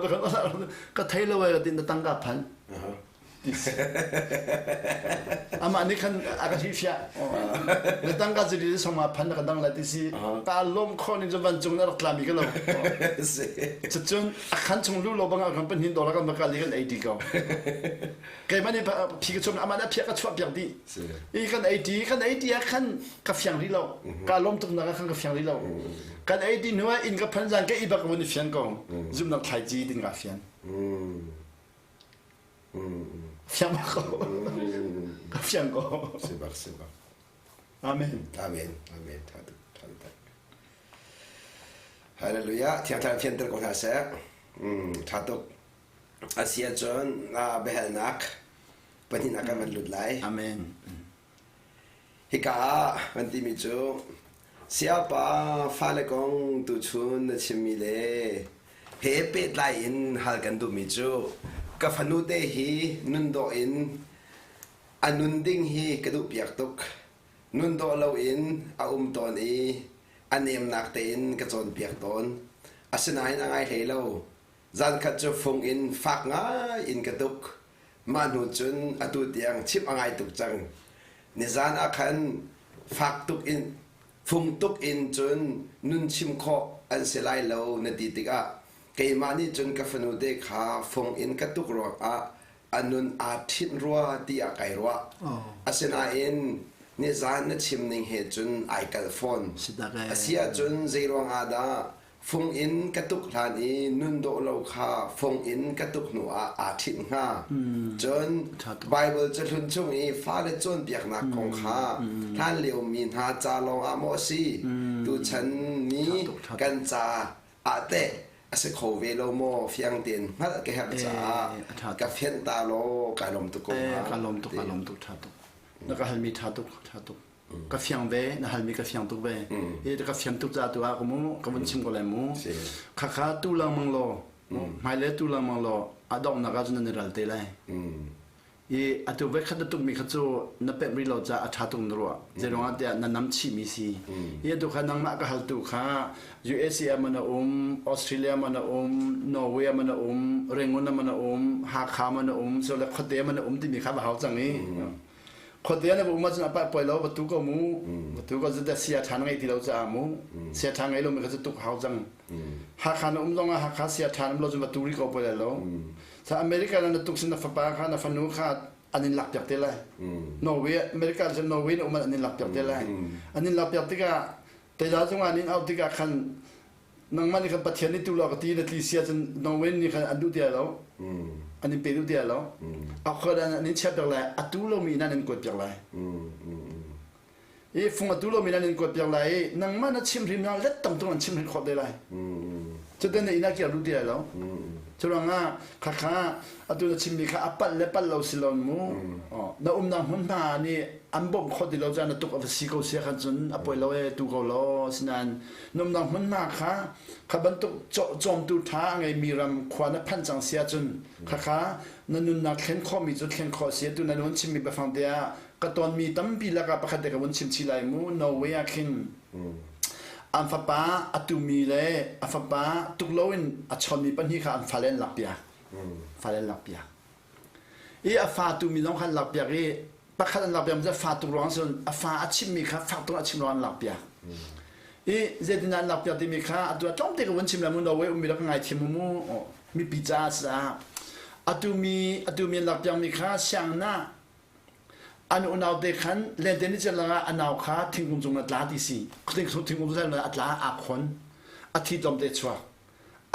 ka thei lo e ka ti na tangka phan amah nih khan a ka hrilhfiah na tangka cu di song ma phan na ka dang lai ti si ka lawm khawh ning cu vancung na rak tlami ka lo cucun a khan chung lu lo bang ah kan panhin dollar kan va kal i kan ei ti ko keimah nih phi ka chuah amah nih a phiah ka chuah piak dih i kan ei ti kan ei ti ah khan ka fiang rih lo ka lawm tuk nak ah khan ka fiang rih lo kan ei ti hnu ah inn ka phan zan ka i bak vun i fian ko zumnak thlaici din ka fian fiang bak ko ka fiang ko si bak si bak amen amen amen tha tuk tha tuk hallelujah thiang thlarau fianter ko hna seh tha tuk A si ahcun biahalnak pahnihnak kan van lut lai. Amen. Hika ah kan timi cu Sayapa fale kong tuchun na chimmi le he pehtlai in hal kan duhmi cu ka fanu te hi nun dawh in a nun ding hi ka duhpiak tuk. Nun dawh loin a um tawn i a nemnak tein ka cawnpiak tawn. Asinain a ngai hlei lo. Zankhat cu fung in fak ngai in ka tuk. Mah hnu cun atu tiang chimh a ngai tuk cang. Nizan ah khan fak tuk in fung tuk in cun nun chim khawh an si lai lo na ti tikah keimah nih cun ka fanu te kha fung in ka tuk ruangah a nun aa ṭhinh rua tiah kai ruah. Asinain nizan na chim ning he cun ai kalh fawn. A si ahcun zei ruangah dah Fung in ka tuk hlan i nun dawh lo kha fung in ka tuk hnu ah aa ṭhinh hnga. Cun Baibal cahlun chung i fale cawnpiaknak kong kha hlanlio mi hna ca lawngah maw a si? Tuchan mi kan ca ah teh a si kho ve lo maw? Fiang tein hngalh ka herh caah ka fianh ta law kai lawm tuk ko hnga. Ka lawm tuk, ka lawm tuk, ṭha tuk. Na ka halmi ṭha tuk, ṭha tuk. Ka fiang ve na halmi ka fiang tuk ve i ka fiang tuk ca tu ah ka mu ka vun chim ko lai mu khakha tu lengmang law hmailei tu lengmang law a donghnak ah cun nan i ral te lai i atu voi khat na tukmi kha cu na pemh rih lo caah a ṭha tuk na ruah zeiruang ah tiah na nam chihmi si i atu kha nangmah ka haltu kha USA ah man a um Australia man a um Norway ah man a um Rangoon ah man a um Hakha man a um so le khuate man a um timi kha va hau cang i Khuate na va um ahcun a paih poi lo va tu ko mu va tu ko zat sia ṭha na ngei ti lo caah mu sia ṭha ngei lomi kha cu tuk hau cang Hakha na um zong ah Hakha sia ṭha na um lo cun va tu rih ko poi lai lo sa America na tuk sin na fapa kha na fanu kha an in lak piak te lai Norway America cu Norway na um an in lak piak te lai an in lak piak tikah teiza zung ah an in auh tikah khan nangmah nih khan Pathian nih tu lo ka ti na tli sia cun Norway nih khan an duh ti lo an in pe duh ti lo a khol an in chiah piak lai a tu lomi in an in kuat piak lai i fung a tu lomi in an in kuat piak lai i nangmah na chim hrim na let tam tung an chim hrim khawh te lai cutin na inn ah kir duh ti lai lo curuangah khakha atu na chimmi kha a palh le palh lo si lo mu na umnak hmun hna nih an bawmh khawh ti lo caan na tuk a va si ko sia khan cun a poi lo e tu ko lo sinain na umnak hmun hna kha kha bantuk cawmtu ṭha a ngeimi ram khua na phanh cang sia cun khakha na nunnak thlen khawhmi cu thlen khawh si atu na vun chimmi biafang te ah ka tonmi tampi lakah pakhat te ka vun chim chih lai mu Norway ah khin an fapa a tumi le a fapa tuk loin a chawnmi pahnih kha an fale an lakpiak fale an lakpiak i a fa tumi zong kha an lakpiak i pakhat an lakpiak mi fa tuk ruang cun a fa a chimmi kha fak tuk a chim ruang an lakpiak. I zeitindah an lakpiak timi kha atu ah tlawmte ka vun chim lai mu Norway ummi rak ka ngaithiam mu mipi caah caah atu mi atu mi an lakpiakmi kha sianginn ah an unau te khan lente ni cel ah a nau kha thingkung cung a tla ti si thingkung cung a tla aa khon a thi tlawmte chuak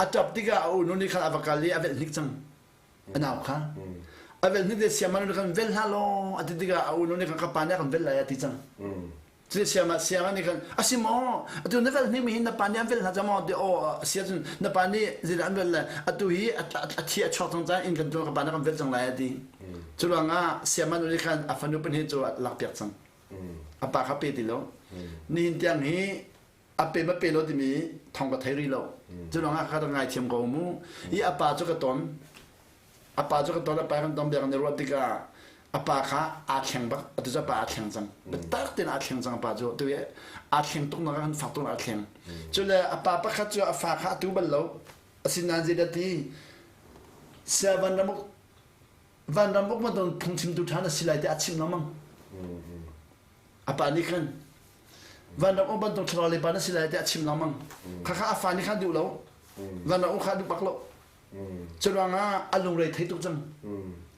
a ṭap tikah a unu nih khan a va kal i a velh hnik cang a nau kha a velh hnik te siamah nih khan vel hlah law a ti tikah a unu nih khan ka pa nih a kan velh lai a ti cang Cu siam ah siang nih khan a si maw atu na velh hnik mi hi na pa nih an velh hna cang maw ti aw a si ahcun na pa nih zeidah an velh lai atu hi a thi a chuak cang caan inn kan tuah ka pa nih kan velh cang lai a ti cu ruangah siamah nu nih khan a fanu pahnih cu a lakpiak cang a pa kha pe ti lo nihin tiang hi a pe ma pe lo timi thong ka thei rih lo cu ruangah ka rak ngaithiam ko mu i a pa cu ka ton a pa cu ka ton a pa kan ton biak ni ruat tikah a pa kha aa thleng bak atu cu a pa aa thleng cang biatak tein aa thleng cang a pa cu tu i aa thleng tuk nak kan fak tuk aa thleng cu le a pa pakhat cu a fa kha a tu bal lo asinain zeidah ti sia vanram uk vanram uk bantuk phungchimtu ṭha na si lai tiah a chimh lengmang A pa nih khan vanram um bantuk thlarau le pa na si lai tiah a chim lengmang. Khakha a fa nih khan duh lo. Vanram um kha duh bak lo. Cu ruangah a lungre thei tuk cang.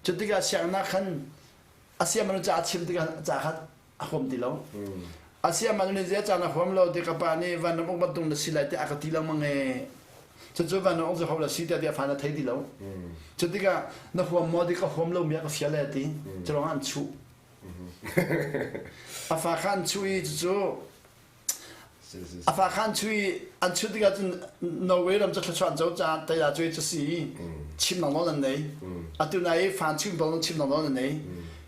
Cu tikah sianginn ah khan a siamanu ca a chim tikah ca kha a huam ti lo. A siamanu nih zei caan a huam lo ti ka pa nih vanram uk bantuk na si lai tiah a ka ti lengmang ee. Cucu vanram uk cu ho la si tiah ti a fa na thei ti lo. Cu tikah na huam maw ti ka huam lo mi a ka fial e ti. Cu ruangah an chuh. A fa kha an chuh i cucu a fa kha an chuh i an chuh tikah cun Norway ram cu thluachuah an co caah tei ah cu cu si chim nawl an nei. Atu na i fa an chim bal chim nawl an nei.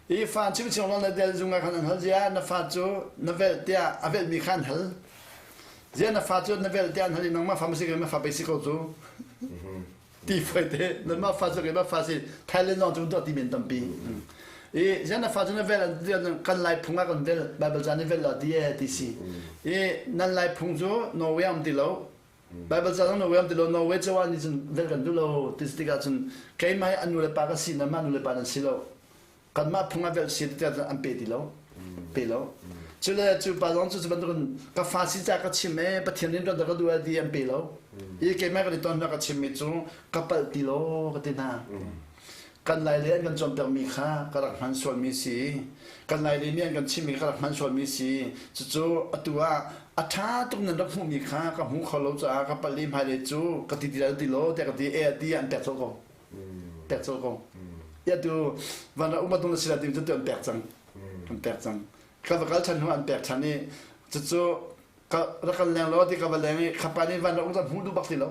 I fa an chim chim nawl na del zung ah khan an hal zia na fa cu na velh tiah a velhmi kha an hal. Zia na fa cu na velh tiah an hal i nangmah fa ma si ko ma fa pei si ko cu. Ti foi te nanmah fa cu keimah fa si Thailand lawng cu tuah ti men tampi i zian na fa cu na vel kan lai phung ah kan vel Bible ca nih vel la ti e ti si i nan lai phung cu Norway am ti lo Bible ca zong Norway am ti lo Norway cawa nih cun vel kan duh lo ti tikah cun keimah hi an nu le pa ka si nanmah nu le pa nan si lo kanmah phung ah velh si tiah an pe ti lo pe lo cu le cu pa zong cu cu bantukin ka fa si ca ka chim e pathian rin rat ka duh ti an pe lo i keimah kan i ton ka chim mi cu ka palh ti lo ka ti hna kan lai le an kan cawnpiak mi kha ka rak hman sual mi si kan lai le nih an kan chim mi kha ka rak hman sual mi si cucu atu ah a ṭha tuk nan rak hmuh mi kha ka hmu kho lo caah ka palh i hmailei cu ka ti ti ti lo tiah ka ti e ti an pek colh ko pek colh ko ya tu van ra uma tung sila ti cu an pek cang an pek cang ka va kal chan hnu an pek chan i cucu ka ra kal leng lo ti ka va leng i khapa nih van ra um hmu du bak ti lo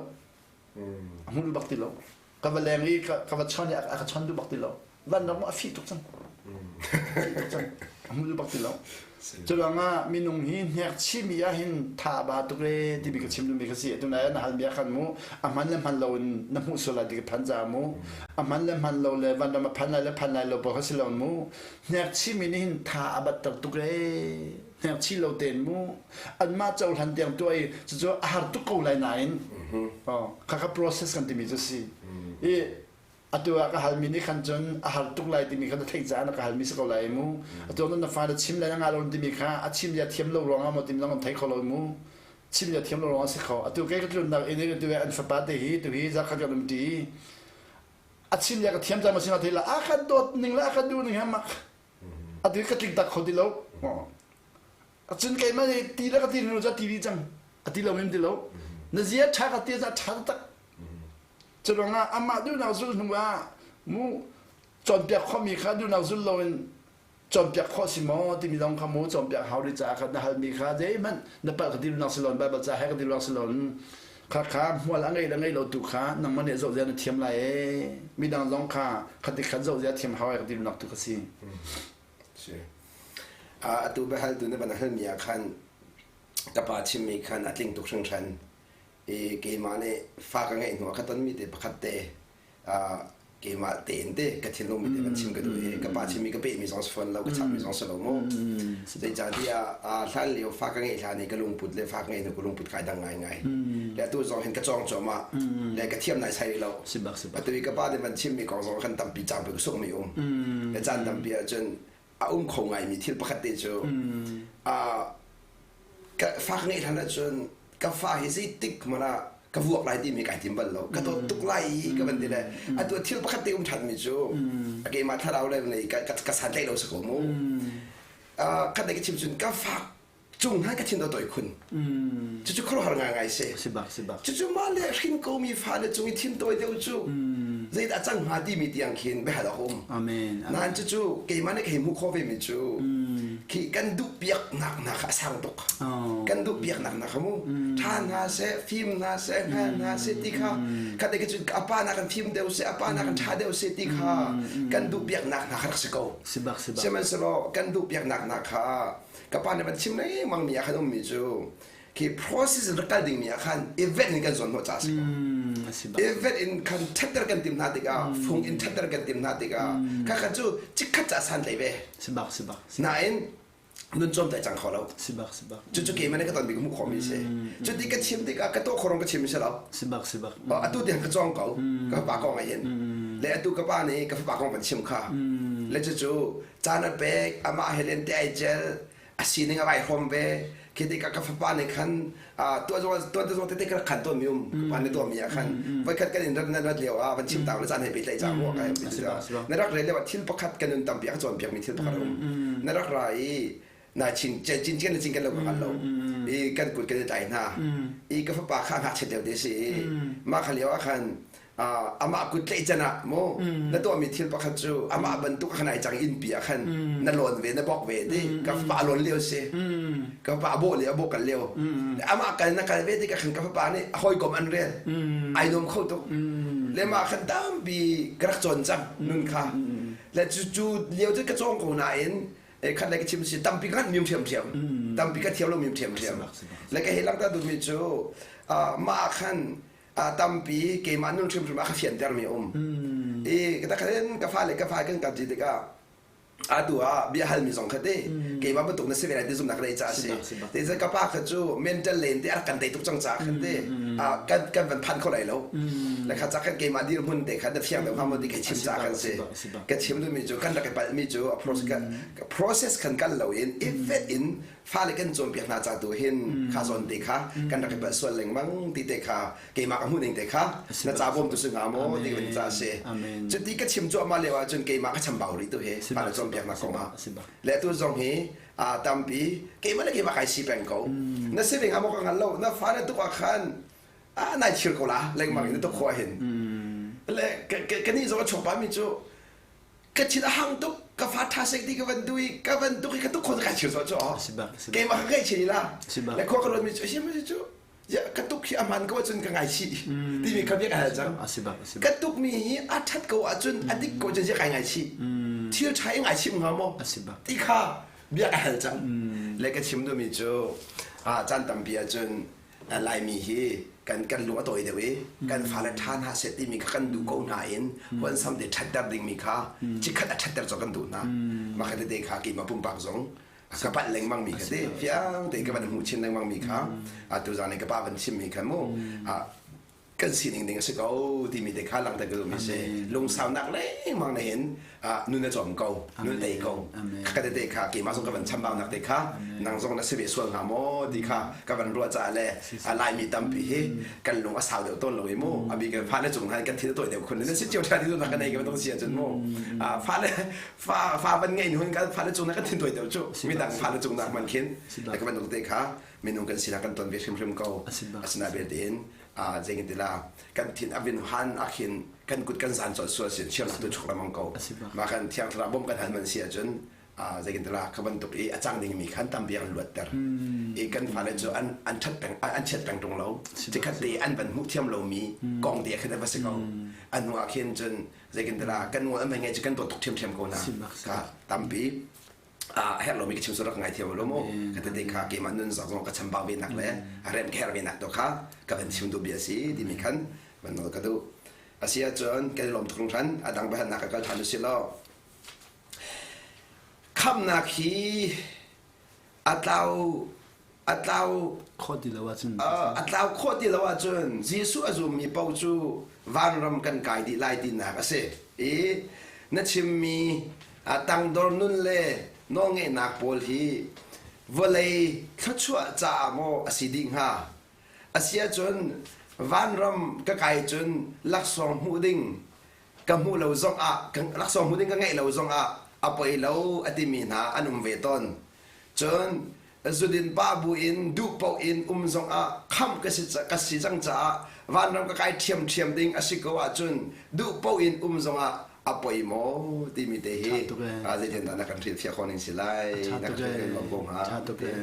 hmu du bak ti lo ka va leng i ka va chon i a ka chon du bak ti lo van ram a fih tuk cang fih tuk cang a hmu bak ti lo cu ruangah minung hi hnek chimi ah hin tha ba tuk e timi ka chim duhmi ka si atu nai na hal mi ah khan mu a hman le hman lo in na hmuh sual lai ti ka phan ca mu a hman le hman lo le van ram a phan lai le phan lai lo pawl kha si lo mu hnek chimi nih hin tha a bat ter tuk e hnek chi lo ten mu anmah cohlan tiang tuah i cucu a har tuk ko lai nain kha kha process kan timi cu si i Atu ah ka halmi nih khan cun a har tuk lai timi kha na theih caah na ka halmi si ko lai mu. Atu ah na fa na chim lai na ngah lo timi kha a chim zia thiam lo ruangah maw timi zong kan thei kho lo mu. Chim zia thiam lo ruangah si kho. Atu kei ka tlunnak inn i tu an fapa te hi tu hi zakhat kan um ṭi. A chim zia ka thiam cang ma si ma thei la a kan dawt ning le a kan duh ning he mak. Atu ka tling tak kho ti lo. Cun keimah nih ti le ka ti nu cu a ti dih cang. A ti lo mim ti lo. Na zia ṭha ka ti a ṭha taktak. Curuangah amah duhnak zulh hnu ah mu cawnpiak khawhmi kha duhnak zul loin cawnpiak khawh si maw timi zong kha mu cawnpiak hau rih caah khan na halmi kha zeihmanh na palh ka ti duhnak si loin Baibal ca he ka ti duhnak si loin kha kha hmual a ngei le ngei lo tu kha nangmah nih zoh zia na thiam lai ee midang zong kha khati khan zoh zia thiam hau ai ka ti duhnak tu ka si. Si. Atu biahaltu na van halmi ah khan ka pa chimmi khan a tling tuk hringhran. I keimah nih fa ka ngeih hnu ah ka tonmi te pakhat te keimah tein te ka thinlung mi te van chim ka duh i ka pa chimmi ka pehmi zong si fawn lo ka chapmi zong si lo mu zeicahtiah hlan lio fa ka ngeih hlan i ka lungput le fa ka ngeih hnu ka lungput kai dang ngaingai le atu zong hin ka cawng cuahmah le ka thiam nai sai lo atu i ka pa nih van chimmi kong zong khan tampi caan ka sungmi um le caan tampi ahcun a um kho ngaimi thil pakhat te cu. Ka fa ka ngeih hlan ahcun ka fa hi zeitik hmanh ah ka vuak lai timi kai tim bal lo. Ka dawt tuk lai i ka van ti le atu thil pakhat te um ṭhan mi cu keimah thlarau le nei ka ka santlaih lo si ko mu. Khat ka chim cun ka fa cung hna ka thin do toi khun. Cucu khuaruahhar ngaingai si. Si bak si bak. Cucu mah le hrin ko mi fale cung i thin tawi deuh cu zeidah cang hnga timi tiang khin biahal awk um. Amen. Nain cucu keimah nih ka hei hmuh khawh ve mi cu khi kan duh piaknak hna kha a sang tuk. Kan duh piaknak hna kha mu ṭha hna seh, fim hna seh, hngal hna seh ti kha khat ke cun a pa nak kan fim deuh seh, a pa nak kan ṭha deuh seh ti kha kan duh piaknak hna kha rak si ko. Si bak si bak. Sihmanhsehlaw kan duh piaknak hna kha ka pa nih van chim lengmang mi ah khan ummi cu khi process in rak kal dingmi ah khan event in kan zawn hnawh ca a si ko. Event in khan ṭhatter kan tim hna tikah fung in ṭhatter kan tim hna tikah kha kha cu chikkhat ca san tlai ve. Si bak si bak. Nain nun cawm tai cang kho lo. Si bak si bak. Cucu keimah nih ka ton bik hmuh khawhmi si. Cuti ka chim tikah ka tuah khorong ka chim si lo. Si bak si bak. Atu tiang ka cawng ko ka fapa kong ah hin. Le atu ka pa nih ka fapa kong van chim kha. Le cucu caan a pek amah he len te ai cel a sining a vai hrawm ve khi tikah ka fapa nih khan tuah zong tuan te zong tete ka rak khan tawn mi um ka pa nih tuah mi ah khan voikhat kan in rat na rat lio ah van chim ta le caan he pehtlaih cang mu ka na rak rel lio ah thil pakhat kan nun tampi a ka cawnpiak mi thil pakhat a um na rak ra i na chin chin chin chin kan lo ka hngal lo i kan kut kan i tlai hna i ka fapa kha ngakchiat lio te si i mah kha lio ah khan amah kut tlaih can ah mu na tuahmi thil pakhat cu amah bantuk khan ai cang innpi ah khan na lawn ve na bok ve ti ka fapa lawn lio si ka fapa a bawh lio a bawh kal lio amah kal na kal ve ti ka khan ka fapa nih hawikom an rel ai nuam kho tuk le mah khan tampi ka rak cawn cang nun kha le cu cu lio cu ka cawng ko nain khat le ka chim si tampi ka mium ṭhiamṭhiam tampi ka thiam lo mium ṭhiamṭhiam le ka he langta duhmi cu mah khan tampi keimah nun hrimhrim a ka fiantermi a um. I ka takhain ka fale ka fa kan kal ṭi tikah atu ah bia halmi zong kha te keimah bantuk na si ve lai ti zumnak ka ca si. Te ka pa kha cu mental len te a rak kan tei tuk cang ca khan te kan kan van phan kho lai lo. Le kha ca khan keimah dirhmun te kha na fiang deuh hnga maw ti ka chim ca kan si. Ka chim duhmi cu kan rak i palhmi cu a process kan kal lo in ifet in fale kan cawnpiak hna ca tu hin kha zawn te kha kan rak i palh sual lengmang ti te kha keimah ka hmuh ning te kha na ca bawm tu si hnga maw ti kan ca si cuti ka chim cuahmah lio ahcun keimah ka chambau rih tu hi fale cawnpiaknak kong ah le tu zong hi a tampi keimah le keimah kai si peng ko na si ning amo ka ngal lo na fale tuk ah khan a nai chir ko la lengmang in tuk khua hin le kani zong a chuak pa mi cu ka thin a hang tuk ka fa tha sek ti ka van du i ka van tuk i ka tuk khon ka chir cu keimah ka ngai chin la le khua ka ruat mi cu si cu ya ka tuk hi a man ko ahcun ka ngai chih timi kha bia ka hal cang ka tuk mi hi a that ko ahcun a dik ko cun zia kai ngai chih thil tha i ngai chim hnga maw ti kha bia ka hal cang le ka chim duhmi cu caan tampi ahcun Laimi hi kan kan lung a tawi deuh i kan fale ṭha hna seh timi kha kan duh ko hna in huansam te ṭhatter dingmi kha chikkhat a ṭhatter cawk kan duh hna. Mah kha tete kha keimah pumpak zong ka palh lengmang mi kha te fiang tein ka van hmuh chin lengmang mi kha atu zan i ka pa van chimmi kha mu kan sining ding a si ko timi te kha langhter ka duhmi si lungsaunak lengmang na hin nun a cawm ko nun tei ko ka te kha keimah zong ka van chambaunak te kha nang zong na si ve sual hnga maw ti kha ka van ruah caah le Laimi tampi hi kan lung a sau deuh tawn lo i mu a bik fale cung han kan thil tawi deuh khun na si cio tha ti nak ka nei ka dong si ahcun mu fale fa fa van ngei hun kan fale cung na kan thin tawi deuh cu midang fale cung nak man khin ka van te kha minung kan sinak kan ton ve hrimhrim ko asina belte in zeingin kan thin a vin han ah khin kan kut kan zan colh sual sin chiar tu chuk lamang ko ma kan thiang thlarau bom kan hal man si ahcun zeikin tila kha bantuk i a cang dingmi khan tampi an luatter i kan fale cu an an ṭhat peng an chiat peng ṭung lo cikhat te an van hmuh thiam lomi kong te khan va si ko an hnu ah khin cun zeikin tila kan ngol an vai ngai cu kan dawt tuk ṭhiamṭhiam ko na ka tampi a herh lomi ka chim rak ngai thiam lo mu ka tete kha keimah nun zong ka chambau ve nak le a rem ka herh ve nak to kha ka van chim duh bia si timi khan van nawl ka duh asi ahcun kan i lawm tuk hran a dang biahalnak ka kal ṭhan usih law khamnak hi a tlau a tlau khawh ti lo ahcun a tlau khawh ti lo ahcun Jesuh a zummi paoh cu vanram kan kai dih lai tinak a si i na chimmi tangdor nun le nawlngeihnak pawl hi. Vawlei thluachuah caah maw a si dih hnga? A si ahcun vanram ka kai cun laksawng hmuh ding ka hmuh lo zongah laksawng hmuh ding ka ngeih lo zongah a poi lo a timi hna an um ve tawn. Cun zudin pa bu in duh paoh in um zongah khamh ka si ka si cang caah vanram ka kai ṭhiamṭhiam ding a si ko ahcun duh paoh in um zongah a poi maw timi te hi zeitin dah na kan hrilhfiah khawh ning si lai na kan hrilhfiah ko hnga. Ṭha tuk ee.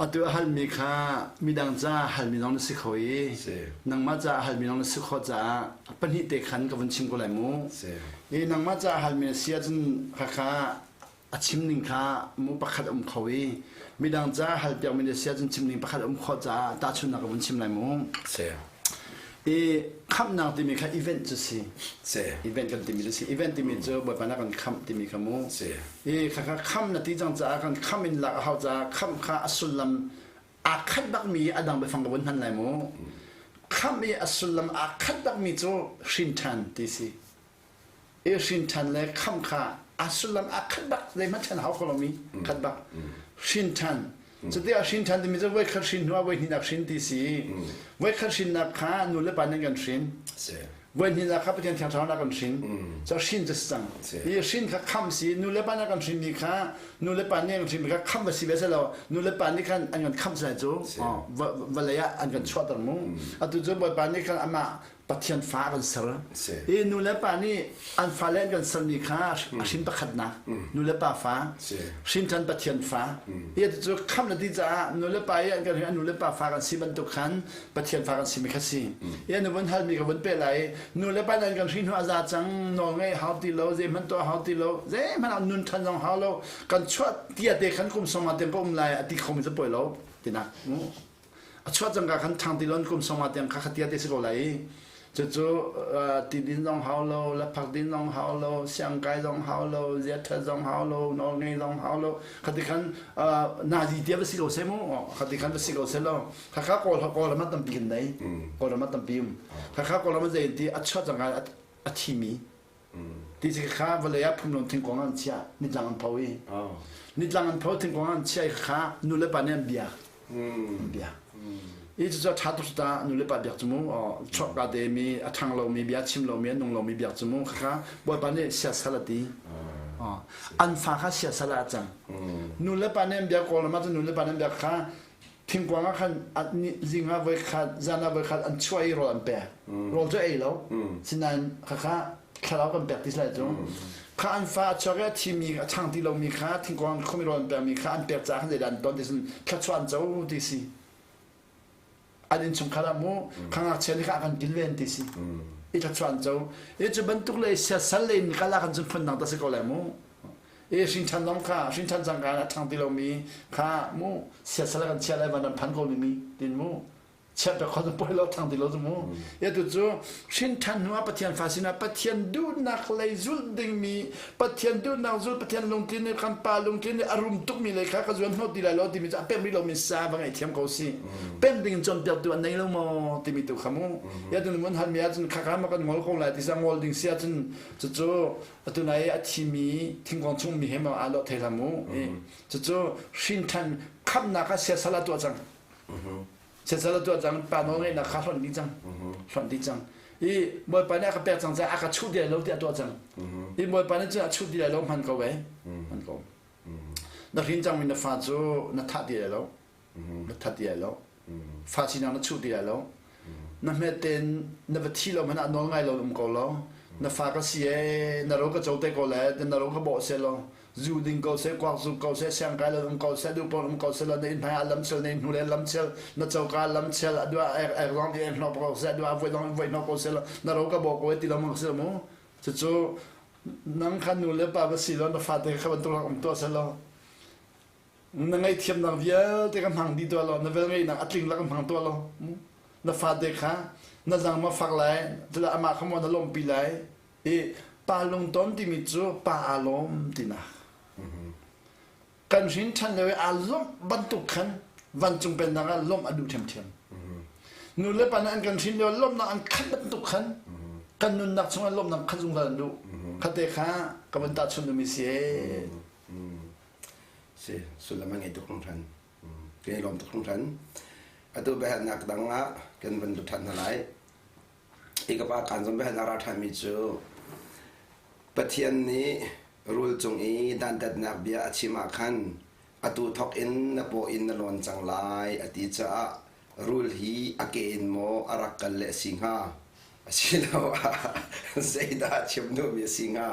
Atu a halmi kha midang ca halmi zong na si kho i nangmah ca halmi zong na si khawh caah pahnih te khan ka vun chim ko lai mu. I nangmah ca halmi na si ahcun khakha a chim ning kha mu pakhat um kho i midang ca halpiak mi na si ahcun chim ning pakhat um khawh caah tahchunhnak ka vun chim lai mu. I khamhnak timi kha event cu si. Event kan timi cu si. Event timi cu Bawipa na kan khamh timi kha mu. I khakha kham na ti cang caah kan kham in lak a hau caah khamh kha a sullam aa khat bakmi a dang biafang ka vun hman lai mu. Khamh i a sullam aa khat bakmi cu hrin ṭhan ti si. I hrin ṭhan le khamh kha a sullam aa khat bak zeihmanh ṭhen hau kho lomi khat bak. Hrin ṭhan. Cuti ah hrin ṭhan timi cu voikhat hrin hnu ah voihnihnak hrin ti si. Voikhat hrinnak kha nu le pa nih kan hrin. Voihnihnak kha Pathian Thiang Thlarau kan hrin. Cu hrin cu si cang. Hi hrin kha khamh si. Nu le pa nih kan hrinmi kha nu le pa nih kan hrinmi kha khamh va si ve selaw nu le pa nih khan an kan khamh sai cu vawlei ah an kan chuahter mu. Atu cu Bawipa nih khan amah Pathian fa kan ser. I nu le pa nih an fale an kan sermi kha a hrin pakhatnak nu le pa fa hrin ṭhan Pathian fa. I cu khamh na ti caah nu le pa i an kan hrin nu le pa fa kan si bantuk khan Pathian fa kan simi kha si. I an vun halmi ka vun pe lai nu le pa nih an kan hrin hnu a za cang nawl ngeih hau ti lo zeihmanh tuah hau ti lo zeihmanh ah nun ṭhan zong hau lo kan chuah tia te khan kum sawm ah tiang ka um lai a ti khomi cu poi lo tinak. A chuah cangka khan ṭhang ti lon kum sawma tiang kha khatia te si ko lai i cucu ti din zong hau lo laphak din zong hau lo siangkai zong hau lo ziaṭhat zong hau lo nawl ngei zong hau lo khati khan nazi tia va si ko seh mu khati khan va si ko seh lo khakha kawl kawl ram tampi kan nei kawl ram tampi um khakha kawl ram zei ti a chuah cangka a thimi Ti si kha vawlei ah phumlawm thingkung an chiah nitlang an pho i nitlang an pho thingkung an chiah i kha nu le pa nih an biak an biak i cucu a ṭha tuk ta nu le pa biak cu mu chuakka te mi a ṭhang lomi bia chim lomi a nung lomi biak cu mu kha bawipa nih siasal a ti an fa kha siasal ah a cang nu le pa nih an biak kawl ram ah cun nu le pa nih an biak kha Thingkuang ah khan zing ah voikhat, zan ah voikhat an chuah i rawl an pek. Rawl cu ei lo. Sinain khakha thlarau kan pek ti lai cu. Kha an fa a chuak i a thimi a chang ti lomi kha thingkuang khomi rawl an pekmi kha an pek caah khan zeidah an ton ti sin thluachuah an co ti si. An innchungkhar ah mu kha ngakchia nih kha a kan kilven ti si. I thluachuah an co. I cu bantuk le siasal le in kal ah khan cun phundang ta si ko lai mu. E hrinṭhan zong kha hrinṭhan cangka in a ṭhang ti lomi kha mu siasal kan chia lai van an phan ko mi tin mu chiat pe khon poi lo ṭhang ti lo cu mu e tu cu hrinṭhan hnu ah Pathian fa sinah Pathian duhnak lei zulh dingmi Pathian duhnak zul Pathian lungthin nih kan pa lungthin nih a rum tukmi lei kha ka zuan hnawt ti lai lo timi cu a pemh rih lomi sa va ngaihthiam ko si pemh ding in cawnpiaktu an nei lo maw timi tu kha mu ya tu mun han mi ahcun khakha ma kan ngol ko lai ti sa ngol ding si ahcun cucu atu nai a thimi thingkung chung mi he ma aa lawh thei hlah mu cucu hrinṭhan khamnak kha siasal a tuah cang siasal a tuah cang pa nawl ngeihnak kha hlonh dih cang hlonh dih cang i bawipa nih a ka pek cang caah a ka chuh ti lai lo ti a tuah cang i bawipa nih cun a chuh ti lai lo hman ko ve hman ko na hrin cangmi na fa cu na thah ti lai lo na that ti lai lo fa sinak na chuh ti lai lo na hmet tein na va thi lo hmanh ah nawl ngai lo um ko lo na fa ka si ee na ro ka co te ko le na ro ka bawh se lo zu ding ko se kuak zu ko se siang kai lo um ko se du pon um ko se lo na inn hmai ah lam chel na inn hnu le lam chel na coka lam chel adua ek ek zong ti ek hnok ko se adua voi zong voi hnok ko se lo na ro ka bawh ko ti lo mang se mu cucu nang kha nu le pa va si lo na fate kha bantuk rak um tuah se lo Na ngaihthiamnak vialte ka hmang dih tuah law na velngeihnak a tling lak in hmang tuah law na fate kha na zang ma fak lai cula amah kha maw na lawmhpi lai i pa lungton timi cu pa aa lawm tinak kan hrin ṭhan lio i aa lawmh bantuk khan vancung pennak ah lawmh a duh ṭhiamṭhiam nu le pa nih an kan hrin lio lawmhnak an khat bantuk khan kan nunnak chungah lawmhnak khat zungzal an duh khate kha ka van tahchun dumi si ee. Si sullam a ngei tuk hringhran. Kan i lawm tuk hringhran. Atu biahalnak dang ah kan van lut ṭhan hna lai. Hi ka pa kaan zong biahalnak ra ṭhanmi cu Pathian nih rul cung i dantatnak bia a chim ah khan atu thawk in na paw in na lawn cang lai a ti caah rul hi a ke in maw a rak kal le a si hnga asiloah zeidah a chim duhmi a si hnga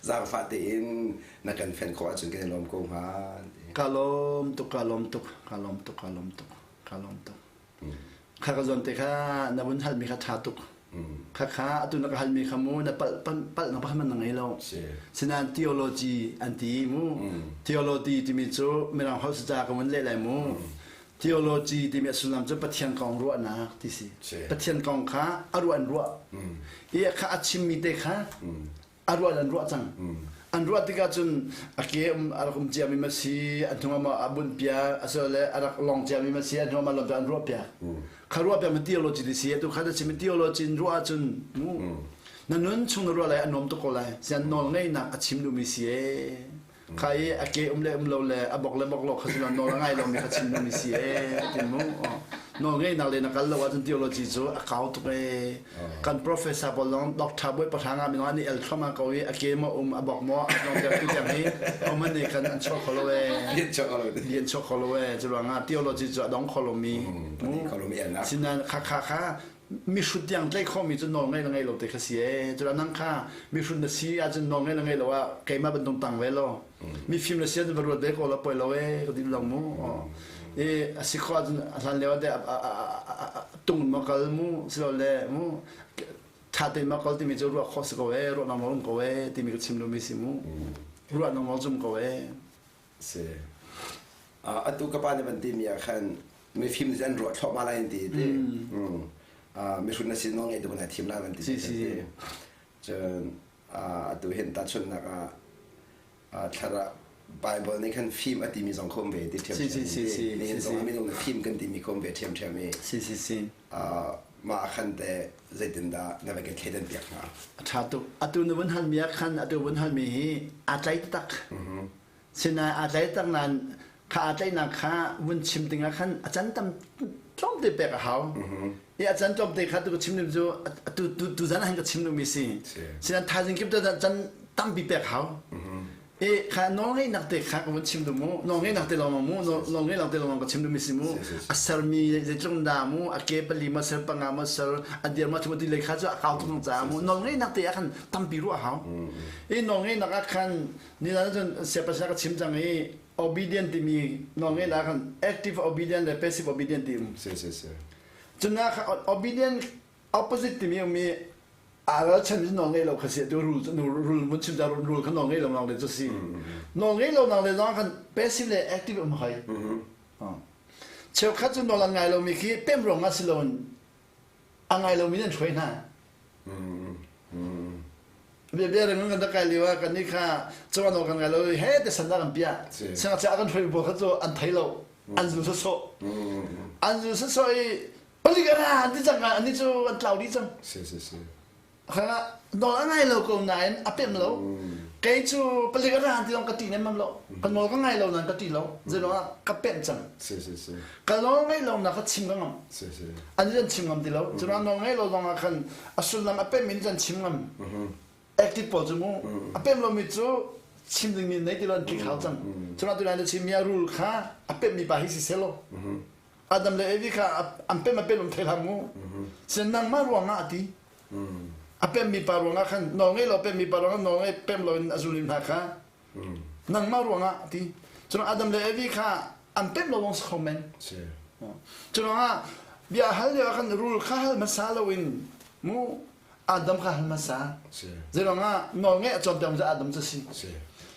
zaangfah tein na kan fenh khawh ahcun kan i lawm ko hnga. Ka lawm tuk, ka lawm tuk, ka lawm tuk, ka lawm tuk, ka lawm tuk. Kha ka zawn te kha na vun halmi kha ṭha tuk. Kha kha atu na ka halmi kha mu na palh palh na pakhat na ngei lo. Sinain theology an ti mu. Theology timi cu mirang holh si ca ka vun leh lai mu. Theology timi a sullam cu Pathian kong ruahnak ti si. Pathian kong kha a ruah an ruah. I kha a chimmi te kha a ruah an ruah cang. An ruah tikah cun a ke um a rak um ciami ma si, a hnu ah a bunh piak, asilole a rak long ciami ma si, a hnu ah lon an ruah piak. Kha ruah piak ma theology ti si, atu kha na chim theology in ruah ahcun mu na nun chung na ruah lai a nuam tuk ko lai. Sian nawl ngeihnak a chim duhmi si ee. Kha i a ke um le um lo le a bok le bok lo kha cu nawl a ngai lomi kha chim duhmi si ee ti mu. Nawl ngeihnak le na kal lo ahcun theology cu a kau tuk ee. Kan professor pawl zong doctor bawi pahra nga minung an i el thluahmah ko i a ke maw um a bok maw a dong tiang tu tiang hi oman nih khan an chuak kho lo ee. Lian chuak kho lo ee. Cu ruangah theology cu a dong kho lomi. Sinain kha kha kha mihrut tiang tlaih khawhmi cu nawl ngei le ngei lo te kha si ee. Cula nang kha mihrut na si ahcun nawl ngei le ngei lo ah keimah bantuk tang ve lo. Mifim na si ahcun va ruat ve ko la poi lo ee ka ti lo mu. E a si khawh ahcun a hlan lio ah tung ma kal mu silole mu tha tein ma kal timi cu ruah khawh si ko ee ruah nang um ko ee timi ka chim duhmi si mu. Ruah nang zum ko ee. Si. Atu ka pa nih van timi ah khan mifim nih an ruah thluahmah lai an ti ti. Mihrut na si nawl ngei tu na thim lai van ti. Si si. Cun atu hin tahchunhnak ah thlarah Bible nih khan fim a timi zong kha um ve ti ṭhiamṭhiam. Si si si si. Nihin zong ah minung nih fim kan timi kha um ve ṭhiamṭhiam i. Si si si. Mah khan te zeitindah na va kan thleidan piak hnga? A ṭha tuk. Atu na vun halmi ah khan atu vun halmi hi aa tlai tak. Sinain aa tlai tak nain kha aa tlaihnak kha vun chim dingah khan a can tam tlawmte pek a hau. I a can tlawmte kha tu ka chim ding cu tu tu tu zan ah hin ka chim duhmi si. Sinain thaizing kip can tampi pek hau. I kha nawlngeihnak te kha ka vun chim duh mu. Nawlngeihnak te lawng mu. Nawlngeihnak te lawng ka chim duhmi si mu. A sermi zeitluk dah mu a ke pali ma ser panga ma ser a dir ma thuma ti lei kha cu a kau tuk caah mu nawlngeihnak te ah khan tampi ruah hau. I nawlngeihnak ah khan Nizan cun siangpahrang ka chim cang i obedient timi nawlngeihnak khan active obedient le passive obedient ti um. Si si si. Cun na obedient opposite timi um i aa ralchan cu nawl ngei lo kha si tu rule rule mun chim ta rule kha nawl ngei lo nang le cu si. Nawl ngei lo nang le zong khan passive le active um hoi. Cheukhat cu nawl an ngai lomi khi pem ruang ah si loin a ngai lomi nan hruai hna. Bia reng kan rak kai lio ah kan nih kha cawan awk kan ngai lo i he te san kan piah. Siangngakchia kan hruai pawl kha cu an thei lo. An zu sawsawh. An zu sawsawh i palik a ra an ti cang an ni cu an tlau dih cang. Si si si. Kha nawl a ngai lo ko nain a pem lo. Kei cu palik a ra ti zong ka ti nem lo. Ka nawl ka ngai lo nain ka ti lo. Zeiruang ah ka pem cang. Si si si. Ka nawl ngaih lo na ka chim ka ngam. Si si. An an chim ngam ti lo. Curuang nawl ngaih lo zong ah khan a sullam a pem in an chim ngam. Active pawl cu mu a pem lomi cu chim dingmi nei ti lo an tlik hau cang. Curuang tu na chim mi a rule kha a pem mi pa hi si selaw. Adam le Evi kha an pem a pem um thei hlah mu. Sin nangmah ruangah a ti. A pemmi pa ruangah khan nawl ngei lo pemmi pa ruangah nawl ngei pem loin a zulmi hna kha nangmah ruangah a ti. Cun Adam le Evi kha an pem lo lawng si kho men. Cu ruangah bia hal lio ah khan rul kha hal hmasa loin mu Adam kha hal hmasa. Zei ruangah nawl ngeih a cawnpiak mi cu Adam cu si.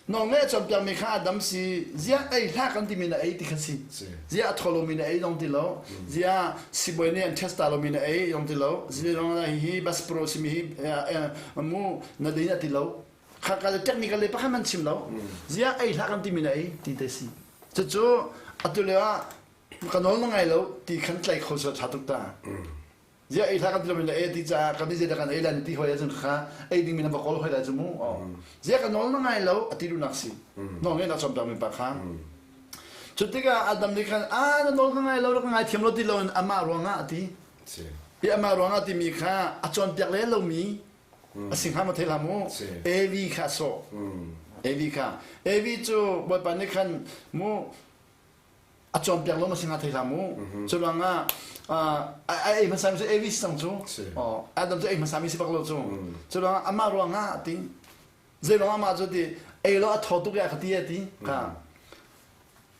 Nawl ngeih a cawnpiak mi kha Adam si. Ziah ei hlah kan timi na ei ti kha si. Ziah a thaw lomi na ei zong ti lo. Ziah sibawi nih an test ta lomi na ei zong ti lo. Ziah hi bas pro simi hi mu na din a ti lo. Kha ka le technical le pakhat man chim lo. Ziah ei hlah kan timi na ei ti te si. Cucu atu lio ah ka nawl na ngai lo ti khan tlai kho seh tha tuk ta. Ziah ei hlah kan ti lomi le ei ti caah kan i zeidah kan ei lai ti hoi ahcun kha ei dingmi na va kawl hoi lai cu mu. Ziah ka nawl na ngai lo a ti duhnak si. Nawl ngeih nak cawm mi pa kha. Cu tikah Adam nih khan a na nawl ka ngai lo ka ngai thiam lo ti loin amah ruangah a ti. I amah ruangah timi kha a cawnpiak le lomi a si hnga maw thei hlah mu. Evi kha a sawh. Evi kha. Evi cu Bawipa nih khan mu a cawnpiak lo ma si hnga thei hlah mu. Cu ruangah a ei hmasa mi cu Evi si cang cu. Adam cu ei hmasa mi si bak lo cu. Cu ruangah amah ruangah a ti. Zeiruang amah cu ti ei lo a thaw tuk ya ka ti a ti kha.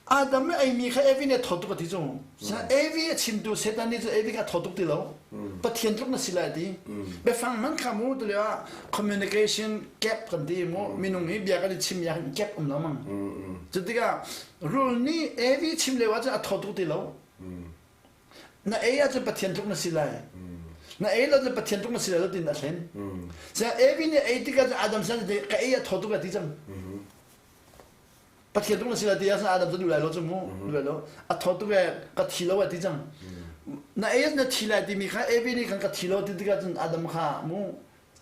Adam nih eimi kha Evi nih a thaw tuk a ti cu. Evi a chimtu Satan nih cu Evi kha a thaw tuk ti lo. Pathian tluk na si lai a ti. Biafang man kha mu tu lio ah communication gap kan ti mu minung hi bia kan i chim ya gap um lo mang. Cu tikah rul nih Evi chim lio ah cun a thaw tuk ti lo. Na ei ahcun Pathian tluk na si lai. Na ei lo cun Pathian tluk na si lai lo tiin a thlen. Seh Evi nih ei tikah cun Adam sin ka ei a thaw tuk a ti cang. Pathian tluk na si lai ti ahcun Adam cu duh lai lo cu mu. Duh lai lo. A thaw tuk e ka thi lo a ti cang. Na ei na thi lai timi kha Evi nih khan ka thi lo ti tikah cun Adam kha mu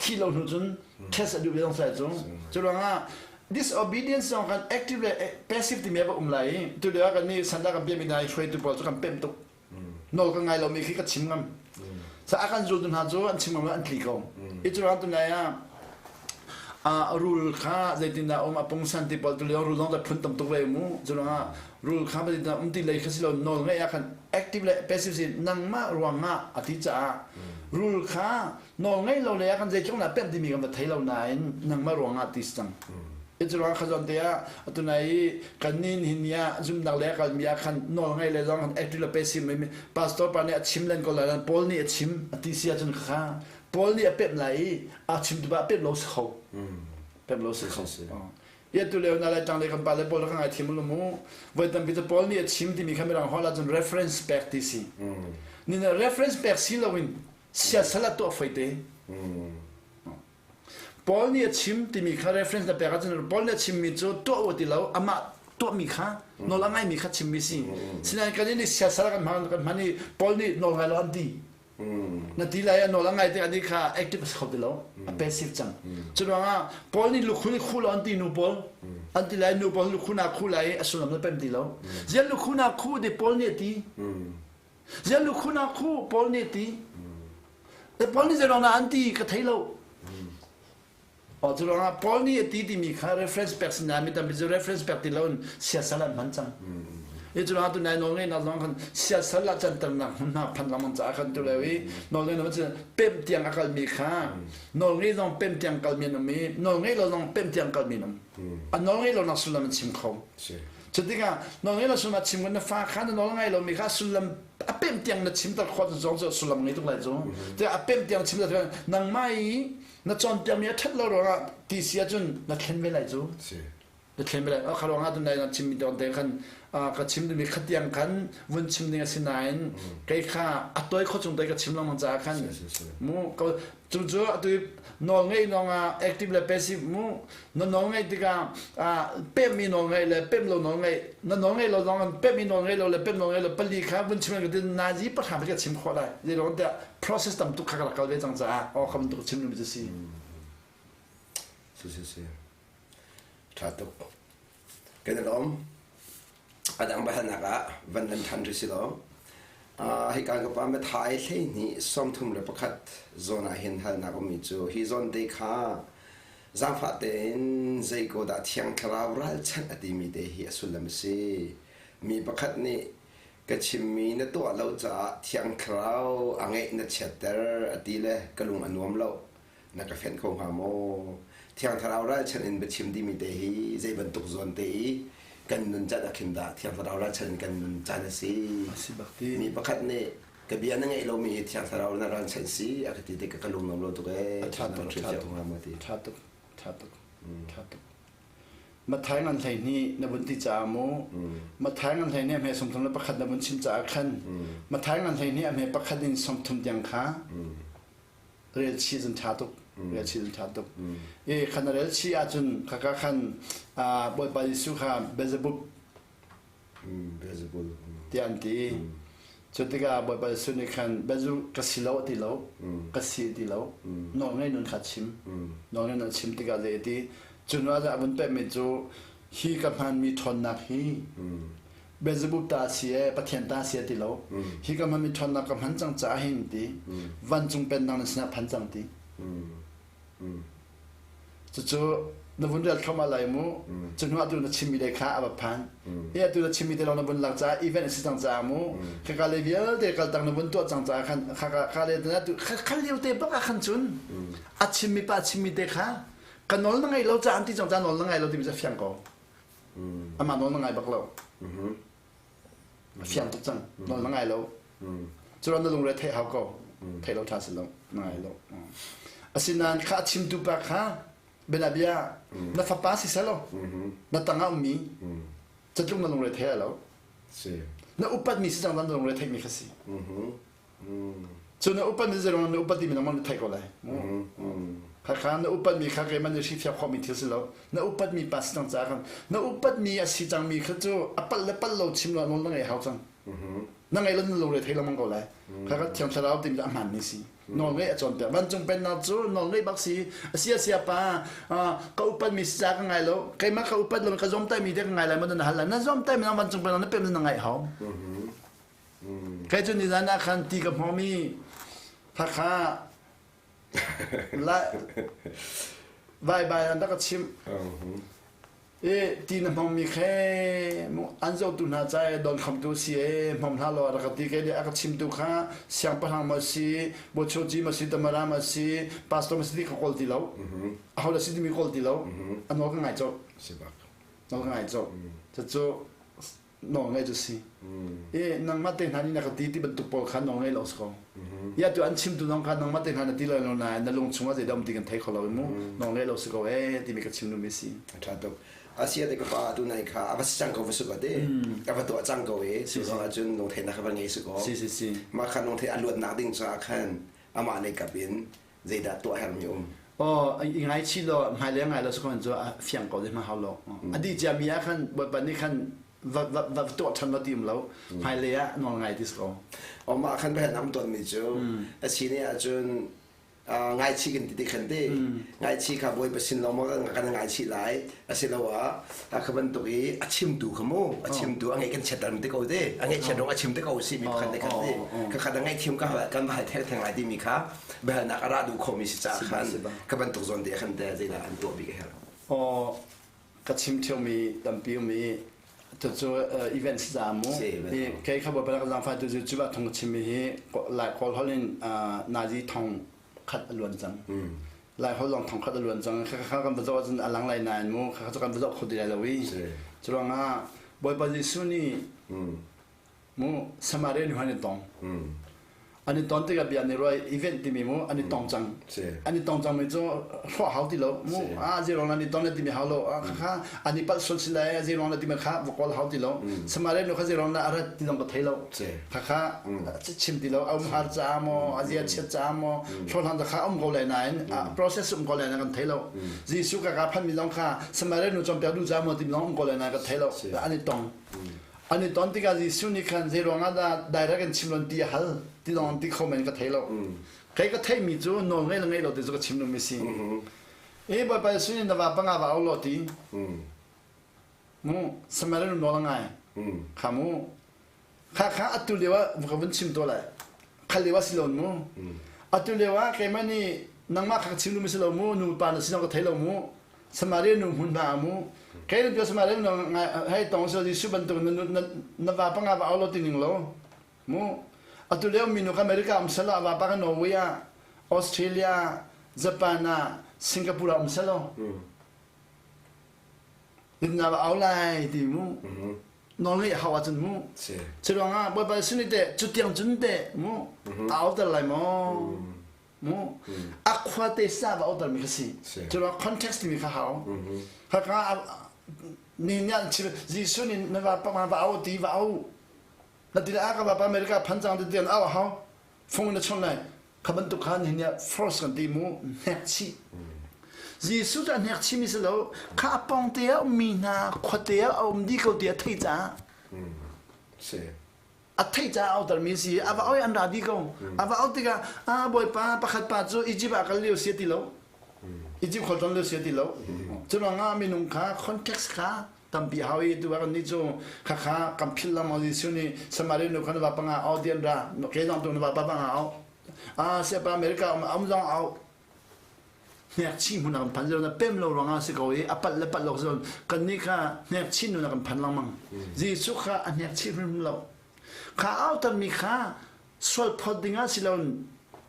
thi lo hnu cun test a duh ve zong sai cu. Cu ruangah disobedience zong kan active le passive timi a um lai i tu lio ah kan nih sanda kan piahmi hna i hruaitu pawl cu kan pemh tuk. Nawl ka ngai lomi khi ka chim ngam. Sa a kan zultu hna cu an chim ngam lo an tli ko. I cu ruang tunai ah a rul kha zeitindah um a pungsan ti pawl tu lio rul zong da phun tam tuk ve mu. Cu ruangah rul kha zeitindah um ti lei kha si lo nawl ngeih ah khan active le passive si nangmah ruangah a ti caah rul kha nawl ngei lo le ah kan zeitluk na pemh timi kan va thei lo nain nangmah ruangah ti si cang. I cu ruang kha te ah atunai i kan nin hin ni ah zumnak le kalmi ah khan nawl ngei le zong kan active le passive mi pastor pa nih a chim len ko lai Paul nih a chim a ti si ahcun kha Paul nih a pemh lai i a chim tu ba pemh lo si kho pemh lo si kho Ia tu leo na lai tang le kan pa le Paul ka ngai thiam lu mu voi tampi cu Paul nih a chim timi kha mirang holh ahcun reference pek ti si ni na reference pek si loin siasal a tuah foi te Paul nih a chim timi kha reference na pek ahcun Paul nih a chimmi cu tuah u ti lo amah tuahmi kha nawl a ngaimi kha chimmi si. Sinain kan nih siasal kan hman kan hman i Paul nih nawl ngai lo an ti. Na ti lai a nawl a ngai tik ani kha active a si kho ti lo a passive cang. Cu ruangah Paul nih lukhun i khu lo an ti nu pawl an ti lai nu pawl lukhun ah khu lai i a sullam na pem ti lo. Zian lukhun ah khu ti Paul nih a ti. Zian lukhun ah khu Paul nih a ti. Paul nih zeiruang dah an ti ka thei lo. Cu ruangah Paul nih a ti timi kha reference pek sin mi tampi cu reference pek ti loin siasal an hman cang. I cu ruangah tunai nawl ngeihnak zong khan siasal ah canternak hmunhma phan lengmang caah khan tu leo i nawl ngeihnak cu pem tiang a kalmi kha nawl ngei zong pem tiang kalmi an um i nawl ngei lo zong pem tiang kalmi an um. A nawl ngei lo nak sullam an chim kho. Cutikah nawl ngei lo sullam a chim na fa kha na nawl ngai lomi kha sullam a pemh tiang na chimter khawh zong cu sullam ngei tuk lai cu. Tiah a pemh tiang chimter cu nangmah i na cawnpiakmi a ṭhat lo ruangah ti si ahcun na thlen ve lai cu. Na thlen ve lai. Kha ruangah tun lai na chimmi tawn te khan ka chim duhmi kha tiang khan vun chim ding a si nain kei kha a toi kho chung te ka chim lengmang caah khan mu Cu cu atu nawl ngeih lawng ah active le passive mu na nawl ngeih tikah pemmi nawl ngeih le pem lo nawl ngeih na nawl ngeih lo zong pemmi nawl ngeih lo le pem nawl ngeih lo pali kha vun chim ka nazi pahra ka chim khawh lai zei lawng tiah process tam tuk kha ka rak kal ve cang caah aw kha bantuk chim mi cu si si si si tha tuk Kan i lawm. A dang biahalnak ah van lan ṭhan rih si law. Hika ka pa Mathai 12 31 zawn ah hin halnak ummi cu hi zawn te kha zaangfah tein zei ko dah Thiang Thlarau ralchanh a timi te hi a sullam a si. Mi pakhat nih ka chimmi na tuah lo caah Thiang Thlarau a ngeih na chiatter a ti le ka lung a nuam lo. na ka fenh kho hnga maw? Thiang Thlarau ralchanh in biachim dimi te hi zei bantuk zawn te i kan nun can ah khin dah Thiang Thlarau ralchanh in kan nun can a si. Mi pakhat nih ka bia na ngeih lomi hi Thiang Thlarau na ralchanh si a ka ti tik ka lung nuam lo tuk ee. Tha tuk, tha tuk, tha tuk, tha tuk, tha tuk. Mathai ngan 12 na vun ti caah mu Mathai ngan 12 a hme 31 na vun chim caah khan Mathai ngan 12 a hme pakhat in 30 tiang kha rel chih cun ṭha tuk rel chih cun ṭha tuk i khan rel chih ahcun khaka khan Bawipa Jesuh kha Beelzebub Beelzebul tiah an ti cu tikah Bawipa Jesuh nih khan Beelzebub ka si lo ti lo ka si ti lo nawl ngei nun kha chim nawl ngei nun chim tikah zei ti cu hnu ah a vun pehmi cu hi ka hmanmi ṭhawnnak hi. Beelzebub ta si e Pathian ta si ti lo hi ka hman mi ṭhawnnak ka hman cang caah hin ti vancung pennak na sinah phan cang ti. Cucu na vun rel thluahmah lai mu. Cu hnu ah tu na chimmi le kha a va phan. Hi atu na chimmi te lawng na vun lak caah event a si cang caah mu. Khaka le vialte kaltang na vun tuah cang caah khan khaka kha le na tu kha lio te bak ah khan cun a chimmi pa chimmi te kha ka nawl na ngai lo caah an ti cang caah nawl na ngai lo timi cu a fiang ko. Amah nawl na ngai bak lo. A fiang tuk cang. Nawl na ngai lo. Cu na lungre theih hau ko. Theih lo ṭha si lo. Na ngai lo. Asinain kha a chimtu pa kha bianabia na fapa si seh law na tangah ummi catlung na lungre thei lo. Na upatmi si cang na lungre theihmi kha si. Cu na upatmi zeirong na upat timi nangmah na theih ko lai. Khakha na upatmi kha keimah nih hrifiak khawhmi thil si lo. Na upatmi pa si cang caah khan na upatmi a si cangmi kha cu a palh le palh lo chim lo nawl na ngei hau cang. Na ngei lo na lungre thei lengmang ko lai. Khakha Thiang Thlarau timi cu a hmaanmi si. Nawl ngeih a cawnpiak. Vancung pennak cu nawl ngeih bak si. A sia sia pa ka upatmi si ca ka ngai lo. Keimah ka upat lo ka zawmtaimi te ka ngai lai maw na hal lai. Na zawmtaimi nang vancung pennak na pem na ngaih hau. Kei cu nizan ah khan ti ka hmawm i Hakha vai vai an rak ka chimh. I ti na hmawmmi khe an zohtu hna ca i donkhamtu si e hmawm hlah law a rak ka ti. Kei nih a ka chimtu kha siangpahrang maw si, bochoci maw si, tamara maw si, pastor maw si ti ka kawl ti lo. Aho dah si timi kawl ti lo. A nawl ka ngai colh. Nawl ka ngai colh. Cucu nawl ngeih cu si. I nangmah te hna nih na ka ti ti bantuk pawl kha nawl ngei lo si ko. Ya tu an chimtu zong kha nangmah te hna na ti lo lo nain na lung chungah zeidah um ti kan thei kho lo i mu nawl ngei lo si ko ee timi ka chim duhmi si. A ṭha tuk. Asia te ka pa tu nai kha a va si cang ko va si ko te. A va tuah cang ko i cu zong ahcun lungtheihnak a va ngei si ko. Si si si. Mah kha lungtheih a luatnak ding caah khan amah lei kap in zeidah tuah hermi um? Aw, i ngaichih law hmailei ngai lo sakon cu a fiang ko ding hau lo. A dih cia mi ah khan Bawipa nih khan va va va tuah ṭhan va ti um lo. Hmailei ah nawl ngai ti si ko. Aw mah khan va nam ton mi cu a si ne ahcun ngaichih kan ti ti khan te ngaichih kha Bawipa sin lawng maw kan ngaichih lai asiloah kha bantuk i a chimtu kha mu a chimtu a ngeih kan chiat te ko te a ngeih chiat dong a chim te ko si mi pakhat le khat te kha khat a ngaihthiam ka kan va hal theng theng lai timi kha biahalnak a ra duh khomi si caah khan ka bantuk zawn te khan te zeidah an tuah bik a herh. Aw ka chim ṭhiomi tampi um i cucu event si caah mu kei kha bawipa ka zaangfah tu cu cu ba thong ka chimmi hi Lai Kawl holh in nazi thong khat a luan cang. Lai holh zong thong khat a luan cang. Kha kha kan va zoh ahcun a lang lai nain mu kha kha kan va zoh kho ti lai lo i. Cu ruangah Bawipa Jesuh nih mu Samaria nu han i tong. An i ton tikah bia nih ruai event timi mu an i tong cang. An i tong cang mi cu hrawh hau ti lo mu a zeirong an i ton le timi hau lo kha kha an i palh sual si lai zeirong le timi kha va kawl hau ti lo. Samaria nu kha zeirong le a rat ti zong ka thei lo. Kha kha chim ti lo a um har caah maw a zia chiat caah maw hlawhhlang kha um ko lai nain process um ko lai nain kan thei lo. Jesuh ka ka phan mi zong kha Samaria nu cawnpiak duh caah maw timi zong um ko lai nain ka thei lo. An i tong. An i ton tikah Jesuh nih khan zei ruangah dah direct in chim lon ti a hal ti lawng ti kho men ka thei lo. Kei ka theihmi cu nawl ngei le ngei lo ti cu ka chim lomi si. E Bawipa Jesuh nih na va panga va au law ti. Mu Samaria nu nawl a ngai. Kha mu. Kha kha atu lio ah ka vun chim to lai. Kha lio ah si lo mu. Atu lio ah keimah nih nangmah kha ka chim lomi si lo mu nu pa na si zong ka thei lo mu. Samaria nu hmun hna mu kei nu Samaria nu hei tong so Jesuh bantuk na na va panga va aulo ti ning lo mu atu leo mi nu ka America um selo va pa ka Norway ah Australia Japan ah Singapore ah um selo na va au lai ti mu nawl ngeih hau ahcun mu cu ruangah Bawipa sin te cu tiang cun te mu a auter lai maw mu a khuate sa va auter mi kha si cu context timi kha hau haka ni nya chim Jesuh nih na va pa va au ti va au na ti a ka va pa America phan chang ti tian au hau phone na chon lai kha bantuk kha ni nya force kan ti mu hnek chi Jesuh cu a hnek chi mi si lo kha a pong te a um mi hna khuate a um di ko ti a thei caah si A theih caah a autermi si. A va oi an ra dih ko. A va auh tikah a bawipa pakhat pa cu Egypt ah kal lio si ti lo. Egypt khualtlawn lio si ti lo. Cu ruangah minung kha context kha Tampi hau i tu kan nih cu khakha kan philh lengmang Jesuh nih Samaria nu kha na va panga au tian ra ke zong tu na va pa panga au ah siapa America um um zong au hnek chih hmun ah kan phan na pem lo ruangah si ko i a palh le palh lo si kan nih kha hnek chin nun ah kan phan lengmang Jesuh kha a hnek chih hrimhrim lo kha autermi kha sual phawt dingah si lo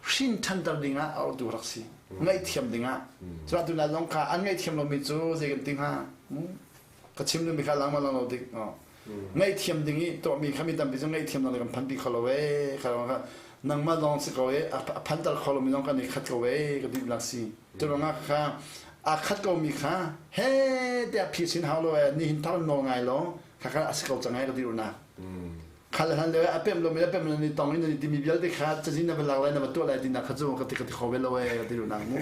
hrin ṭhanter dingah a autu rak si ngaihthiam dingah cun atu na zong kha an ngaihthiam lomi cu zei kan ti hnga ka chim duhmi kha langma lang lo dik ngaihthiam ding i tuahmi kha mi tampi cu ngaihthiam lo kan phanpi kho lo ee kha kha nangmah lawng si ko ee a phanter kho lomi zong kan i khat ko ee ka duh lak si cu ruangah kha a khat ko mi kha he tiah phi sin hau lo ee nihin thar nawl ngai lo kha kha a si ko cang ee ka ti nak Khal hlan le a pem lomi le pem lo ni tong in timi vialte kha cazin na va lak lai na va tuah lai tinak kha cu ka ti ka ti kho ve lo ee ka ti lu nang mu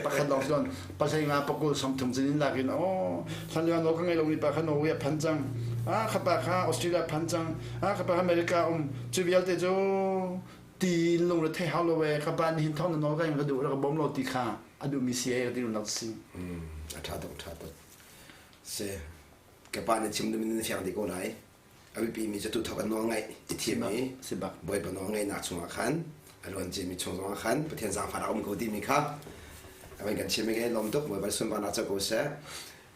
pakhat lawng si pasai nga pakul sawmthum cazin lak in oh hlan lio no ka ngei lomi pa kha Norway a phan cang ah kha pa kha Australia phan cang ah kha pa kha America um cu vialte cu ti lung re thei hau lo ee ka pa nihin thong na nawl ka ka duh ka bawm lo ti kha a duhmi si ee ka ti lu nak si a tha tuk tha tuk si ka pa na chim duhmi na fiang dih ko lai a biapimi cu tu thawk an nawl ngaih i thim i Bawipa nawl ngaihnak chungah khan a luan ciami chung zongah khan Pathian zaangfahnak a um ko timi kha a van kan chim i lawm tuk Bawipa sunparnak co ko seh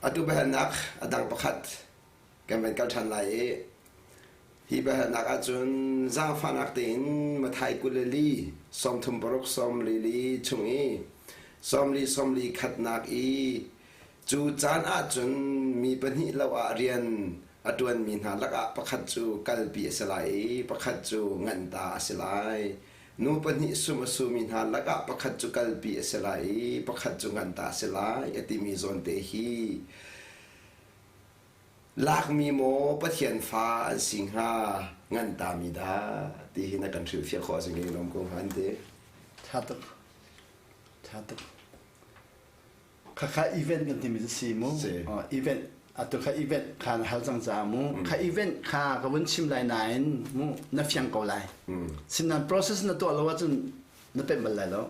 atu biahalnak a dang pakhat kan van kal ṭhan lai i hi biahalnak ahcun zaangfahnak tein Mathai 22 36 44 chung i 40 41 i Cu caan ahcun mi pahnih lo ah rian a ṭuanmi hna lakah pakhat cu kalpi a si lai i pakhat cu nganh ta a si lai. Nu pahnih sum a sumi hna lakah pakhat cu kalpi a si lai i pakhat cu nganh ta a si lai a timi zawnte hi lakmi maw Pathian fa an si hnga nganh tami dah ti hi na kan hrilhfiah khawh a si ngei lawm ko hnga an ti. Ṭha tuk. Ṭha tuk. Khakha event kan timi cu si mu. Event atu kha event kha na hal cang caah mu. Kha event kha ka vun chim lai nain mu na fiang ko lai. Sinain process na tuah lo ahcun na pemh bal lai lo.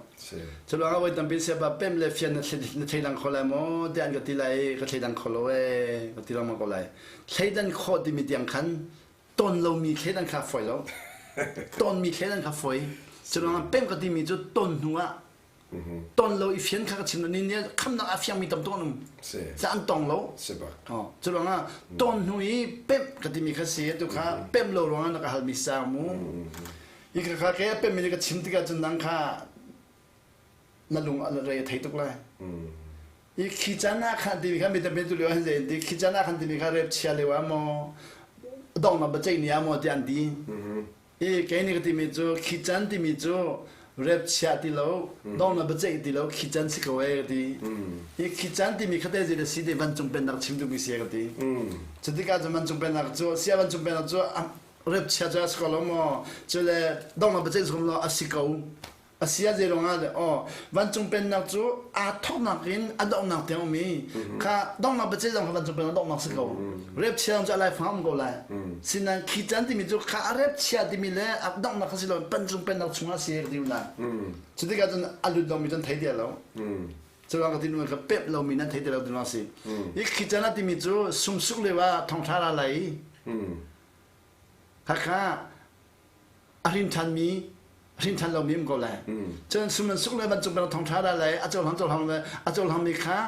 Cu lawngah voi tampi siapa pemh le fian na thleidang kho lai maw tiah an ka ti lai i ka thleidang kho lo ee ka ti lengmang ko lai. Thleidan khawh timi tiang khan ton lomi thleidan kha fawi lo. Tonmi thleidan kha fawi. Cu lawngah pemh ka timi cu ton hnu ah ton lo i fian kha ka chim ni ne khamnak a fiangmi tam tuk an um sa an tong lo cu ruangah ton hnu i pemh ka timi kha si tu kha pemh lo ruangah na ka halmi sang mu i kha kha ke pemh mi ka chim tikah cun nang kha na lung a re thei tuk lai i khi chan ah khan timi kha mi tampi tu lio han zei ti khi chan ah khan timi kha rep chia leo ah maw dong na bachei ni ah maw ti an ti I kei nih ka timi cu khi can timi cu rep chia ti lo, dong na biaceih ti lo, khi can si ko ee ka ti. Hi khi can timi kha te zei da si ti vancung pennak chim duhmi si ka ti. Cutikah cun vancung pennak cu sia vancung pennak cu rep chia cu a si ko lo maw? Cule dong na biaceih zong lo a si ko. A si ah zei ruangah le aw vancung pennak cu aa thawknak in a donghnak tiang um i kha donghnak biaceih zong kha vancung pennak donghnak si ko. Rep chia zong cu a laifang um ko lai. Sinain khi can timi cu kha a rep chia timi le a donghnak kha si lo vancung pennak chungah si ka ti la. Cu tikah cun a lut lomi cu an thei ti lo. Cu ruang ka ti nu kha pep lomi nan thei ti lo ti si. I khi can a timi cu sumsuk lio ah thongthla ra lai i khakha a hrin ṭhanmi hrin ṭhan lomi um ko lai cun sum suk le bantuk bang thong ṭha da lai a cohlang cohlang le a cohlangmi kha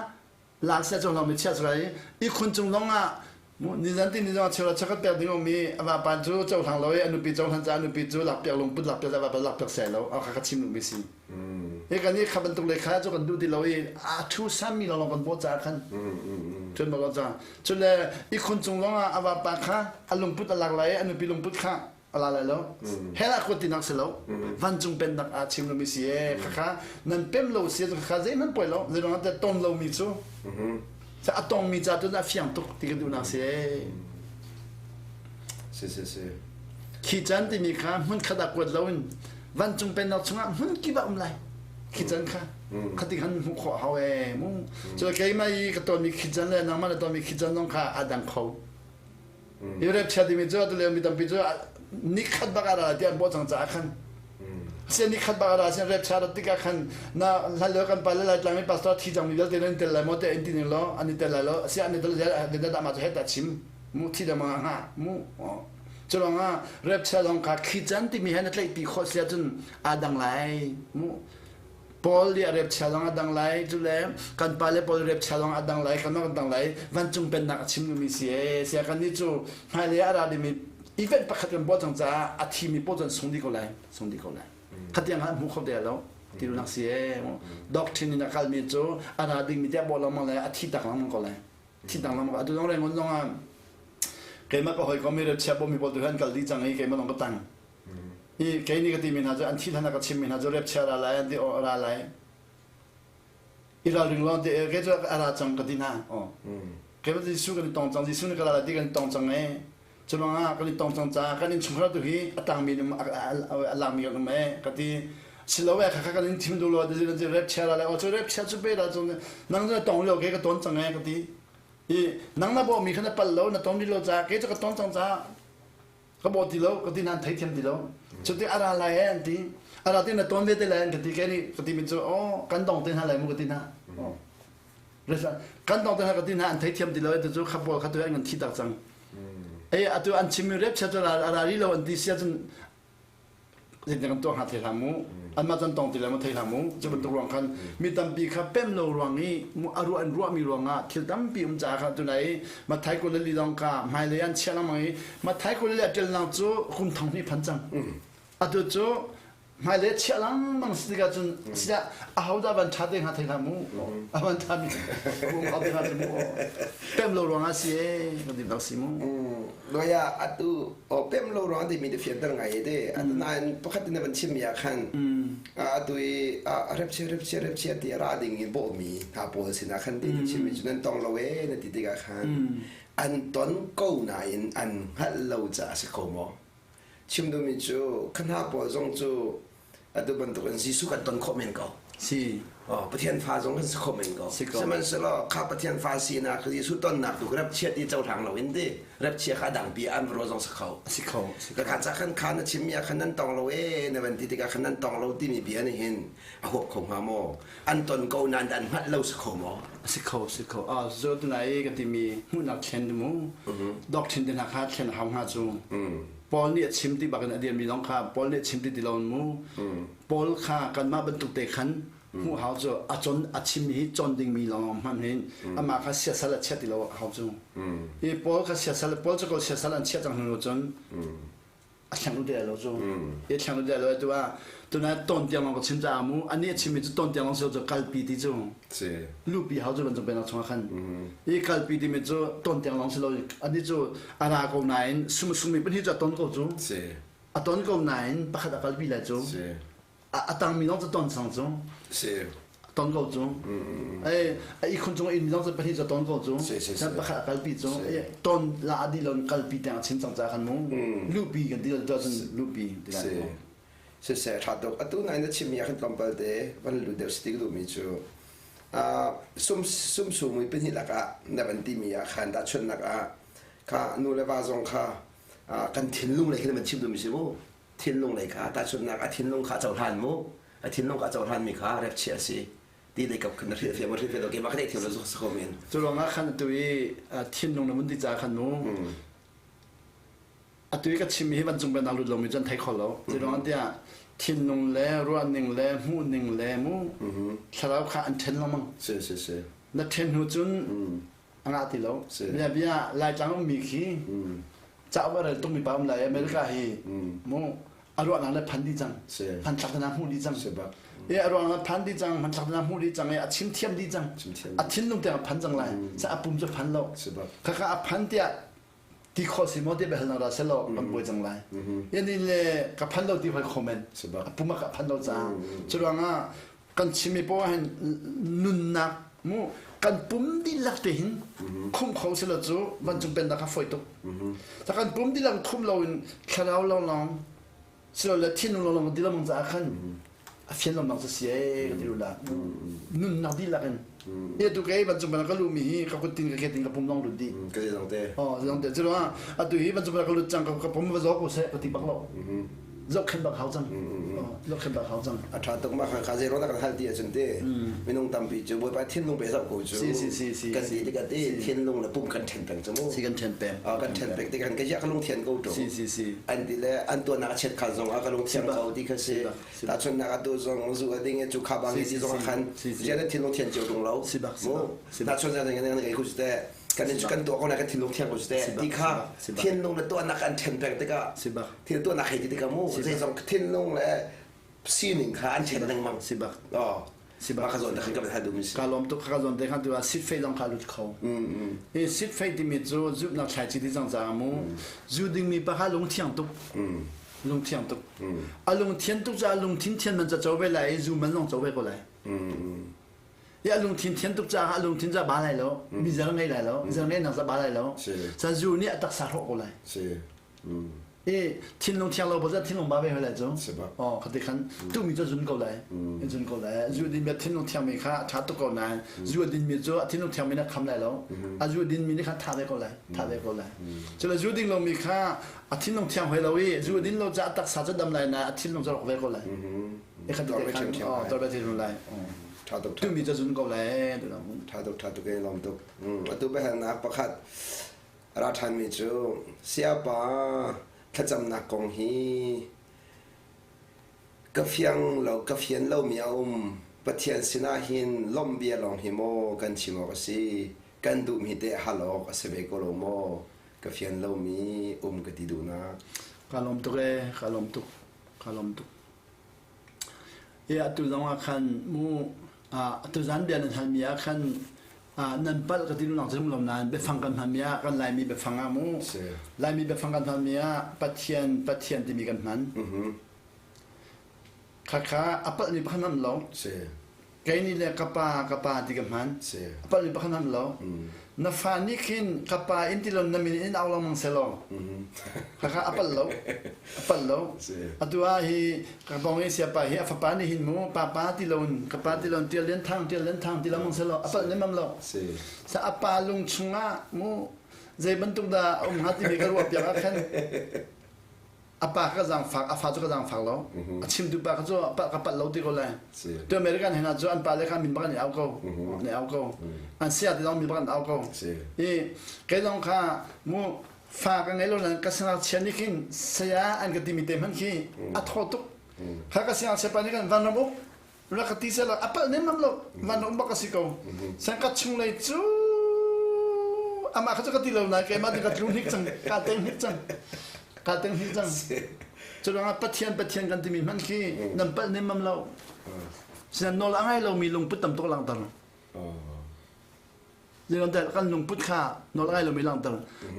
lak se cohlangmi chia lai i khun cung zong ah nizan ti ni zong cheu chakat pek ding mi a vapa cu cohlang lo i a nupi cohlan ca a nupi cu lak piak lungput lak piak a vapa lak piak sai lo a kha ka chim duhmi si hi kan i kha bantuk le kha cu kan duh ti lo i a thu sami lawng kan bawh caah khan cun bak ca cun le i khun cung zong ah a vapa kha a lungput a lak lai i a nupi lungput kha a la lai lo hell ah kuat tinak si lo vancung pennak ah chim lomi si e khakha nan pem lo si khakha zeihmanh poi lo zeiruang ah ton lomi cu a tongmi ca tu a fiang tuk ti ka duhnak si e si si si khi can timi kha hmun khat ah kuat loin vancung pennak chungah hmun kip ah um lai khi can kha khati khan hmuh khawh hau e mu so keimah i ka tonmi khi can le nangmah na tonmi khi can zong kha a dang kho Hi rep chia timi cu atu lio mi tampi cu nikhat bak ah ra tiah an bawh cang caah khan. Sian ni khat bak ra sian rep cha rat tikah khan na hlan lio kan pa le lai tlang mi pastor thi cang mi vialte nan tel lai maw te in ti ning law an i tel lai lo sia an i tel le da ma cu het ta chim mu thi da ma ha mu culong ah rep cha long kha khi chan ti mi he na tlaih pi khawh sia cun aa dang lai mu Paul nih a rep chia zong a dang lai cu le kan pa le Paul rep chia zong a dang lai kan kan dang lai vancung pennak a chim mi si e sia kan nih cu hmailei a ra dingmi event pakhat kan buah cang caah a thimi pawl cun sung dih ko lai sung dih ko lai khatiang han hmu kho te lo ti nak si e doctrine in a kalmi cu a ra dingmi tiah bawh lengmang le a thi tak lengmang ko lai thi tak lengmang atu zong rengon zong ah keimah ka hawikom mi rep chia mi pawl tu han kal dih cang i keimah lawng ka tang i kei nih ka timi hna cu an thi hlan ah ka chimmi hna cu rep chia ra lai an ti ra lai i ralring law te kei cu a ra cang ka ti hna kei Jesuh kan i tong cang Jesuh nih ka ra lai ti kan i tong cang e cu ruangah kan i tong cang caah kan innchungkhar tu hi a tangmi a langmi kan um e ka ti silo e kha kan in thim duh lo ti rep chia ra lai o cu rep chia cu pe da cu nang cu na tong lio ke ka ton cang e ka ti i nang na bawhmi kha na pal lo na ton rih lo caah kei cu ka ton cang caah ka bawh ti lo ka ti nan theithiam ti lo cuti a ra lai e an ti a ra ti na ton ve te lai an ka ti ke nih ka ti mi cu oh kan dong te hna lai mu ka ti hna kan dong te hna ka ti hna an theithiam ti lo tu cu kha pawl kha tu an kan thi tak cang ei atu an chimmi rep chia cu a ra ri lo an ti sia cun zeitin kan tuah hnga thei hlah mu anmah can tong ti le mu thei hlah mu cu bantuk ruang khan mi tampi kha pem lo ruang i a ruah an ruahmi ruangah thil tampi um caah khan tunai Mathai kul le li lawng ka hmailei an chiah lengmang i Mathai kul le a ṭel cu kum thong hnih phan cang atu cu hmailei chiah lengmang si tikah cun siah ahodah van ṭha te hnga thei hlah mu a van ṭha mi um kho te hnga cu mu pem lo ruangah si e kan ti bak si mu Loya atu o pem lo ruang ti mi te fianter ngai te atu nain pakhat in van chim mi ah khan atu i rep chia rep chia rep chia ti ra ding in bawh mi hna pawl sinah khan ti chim mi cu nan tong lo e na ti tikah khan an ton ko nain an hngalh lo caah si kho maw chim duhmi cu kha hna pawl zong cu atu bantuk in Jesuh kan ton khawh men ko. Si. Oh, Pathian fa zong kan si kho men ko. Si ko. Sihmanhsehlaw kha Pathian fa sinak Jesuh tonnak tu rep chiat i cohlang lo in ti rep chia kha dangpi an ro zong si kho. Si kho. Ka kha ca khan kha na chim mi ah khan nan tong lo e na van ti tikah khan nan tong lo timi bia nih hin a huap kho hnga maw? An ton ko nain an hngalh lo si kho maw? Si kho, si kho. Ah, zo tu nai ka timi hmuhnak thlen mu. Doctrine te hna kha thlen hau hnga cu. Paul nih a chim ti bakin a dirmi zong kha Paul nih a chim ti ti lo mu. Paul kha kanmah bantuk te khan hmuh hau cu a con a chim hi con dingmi lawng hmanh hin amah kha siasal a chiah ti lo hau cu. I Paul kha siasal Paul cu ko siasal an chiah cang hnu cun a thleng te lo cu. I thleng te lo tu ah tuna ton tiang lawng ka chim caah mu ani a chimmi cu ton tiang lawng si cu kalpi ti cu. Lupi hau cu bantuk penak chungah khan i kalpi timi cu ton tiang lawng si lo ani cu a ra ko nain sum sumi pahnih cu a ton ko cu a ton ko nain pakhat a kalpi lai cu a tangmi lawng cu ton sang cu ton ko cu ai a ikhun cung in lawng cu pahnih cu ton ko cu pakhat a kalpi cu ton la adi lon kalpi tiang a chim cang ca khan mu lupi kan ti cun lupi ti lai Siseh ṭha tuk. Atu nai na chimmi ah khan tlawmpal te van lut deuh si ti ka duhmi cu sum sum sumui pahnih lakah na van timi ah khan tahchunhnak ah kha nu le va zong kha kan thinlung lei khin van chim duhmi si mu. Thinlung lei kha tahchunhnak a thinlung kha cohlan mu. A thinlung kha cohlan mi kha repchia a si. Ti lei kap khan na hrilhfiah ma hrilhfiah lo keimah ka theih thiam lo zu si ko men. Cu ruangah khan atu i thinlung na vun ti caah khan mu Atu i ka chimmi hi vancung pennak lut lomi cu an thei kho lo. Zeiruang tiah thinlung le ruahning le hmuhning le mu thlarau kha an ṭhen lengmang. Si si si. Na ṭhen hnu cun a ngah ti lo. Bia bia Laitlang ummi khi cauk a rel tukmi pa um lai America hi mu a ruahnak le phan dih cang. Hmanthlak te hna hmuh dih cang. E a ruahnak phan dih cang, hmanthlak te hna hmuh dih cang i a chim thiam dih cang. A thinlung tiang a phan cang lai. Sa a pum cu phan lo. Khakha a phan tiah ti khawh si maw ti biahalnak dah selaw kan buai cang lai. Yani le ka phan lo ti hoi kho men. A pum ah ka phan lo caah. Cu ruangah kan chimmi poah hin nunnak mu kan pum dihlak te hin khum kho selaw cu vancung pennak kha fawi tuk. Ta kan pum dihlak khum lo in thlarau lawnglawng silole thinlung lawnglawng ti lengmang caah khan a fian lengmang cu si ee ka ti la nunnak dihlak in e tu kei vancung bana ka lu mi hi ka kut tin ka ke tin ka pum long lut dih ka zong te oh zong te cu atu hi vancung bana ka lut cang ka pum va zo ko seh ka ti bak lo. Zohkhenh bak hau cang. Zohkhenh bak hau cang. A ṭha tuk mah kha kha zei ruang kan hal ti ahcun te minung tampi cu Bawipa thinlung pe zoh ko cu. Si si si si. Kan ti tikah te thinlung le pum kan ṭhen peng cu mu. Si kan ṭhen peng. Kan ṭhen peng tikah ka ziah ka lungthian ko ṭung. Si si si. An ti le an tuahnak a chiat khan zong ah ka lungthiang ko ti kha si. Tahchunhnak atu zong zu a ding i cu kha bang ti zong ah khan ziah na thinlung thian cio ṭung lo. Si bak si bak. Tahchunhnak nan ngei ko cu teh. Kan in kan tuah ko na kan thinlung thiang ko cu teh. Ti kha thinlung le tuahnak an ṭhen peng tikah thil tuahnak hei ti tikah mu zeizong thinlung le sining kha an ṭhen lengmang. Si bak. Oh. Mah ka zawn te khan ka hal duhmi si. Ka lawm tuk ka zawn te khan tu ah sit fei zong kha lut kho. Hi sit fei timi cu zumhnak thlaici ti cang caah mu zu dingmi pa kha lungthiang tuk. Lungthiang tuk. A lungthian tuk caah lungthin thian man ca co ve lai i zu man zong co ve ko lai. I a lungthin thian tuk caah a lungthin ca ba lai lo. Mi zer ngei lai lo. Zer ngei nak ca ba lai lo. Ca zu nih a taksa hrawh ko lai. I thinlung thiang lo bozat thinlung ba ve hoi lai cu. Oh khati khan tu mi cu zun ko lai. Zun ko lai. Zu din mi thinlung thiang mi kha tha tuk ko nain zu din mi cu thinlung thiang mi na kham lai lo. A zu din mi nih kha tha ve ko lai. Tha ve ko lai. Cu le zu ding lo mi kha a thinlung thiang hoi lo i zu din lo ca a taksa cu dam lai na a thinlung cu rawk ve ko lai. E khat te khan oh tor ve thinlung lai. Tha tuk tu mi cu zun ko lai. Tha tuk tha tuk e lom tuk. Atu biahalnak pakhat A ra ṭhanmi cu sayapa thlacamnak kong hi ka fiang lo ka fian lomi a um. Pathian sinah hin lawmh bia lawng hi maw kan chim awk a si? Kan duhmi teh hal awk a si ve ko lo maw? Ka fian lomi um ka ti duhnak. Ka lawm tuk ee, ka lawm tuk, ka lawm tuk. E atu zong ah khan mu atu zan bia nan halmi ah khan nan palh ka ti lung cu lo nain biafang kan hmanmi ah kan Laimi biafang ah mu Laimi biafang kan hmanmi ah Pathian Pathian timi kan hman khakha a palhmi pakhat hman lo kei nih le ka pa ka pa ti ka hman a palhmi pakhat hman lo na fa nih khin ka pa in ti lo na min in au lengmang selaw khakha a palh lo a palh lo atu ah hi Ka bong i siapa hi a fapa nih hin mu papa ti loin ka pa ti loin tial lian thang tial lian thang ti lengmang selaw a palh nemam lo. Sa a pa lung chungah mu zei bantuk dah a um hnga timi ka ruah piak ah khan a pa ka zaangfak a fa cu ka zaangfak lo a chimtu pa kha cu ka palh lo ti ko lai tu American hna cu an pa le kha min bak an i au ko an i au ko an sia ti zong min bak an au ko i kei zong kha mu Fa ka ngei lo nain ka siangngakchia nih khin saya an ka timi te hmanh khi a thaw tuk. Kha ka siangngakchia pa nih khan vanram uk rak ka ti seh a palh nemmam lo vanram um bak a si ko. Sang ka chung lei cu amah kha cu ka ti lo nain keimah ti ka tlu hnik cang ka teng hnik cang ka teng hnik cang. Cu ruangah Pathian Pathian kan timi hmanh khi nan palh nemmam lo. Sinan nawl a ngai lomi lungput tam tuk langhter. Zeiruangah kan lungput kha nawl ngai lomi langhter.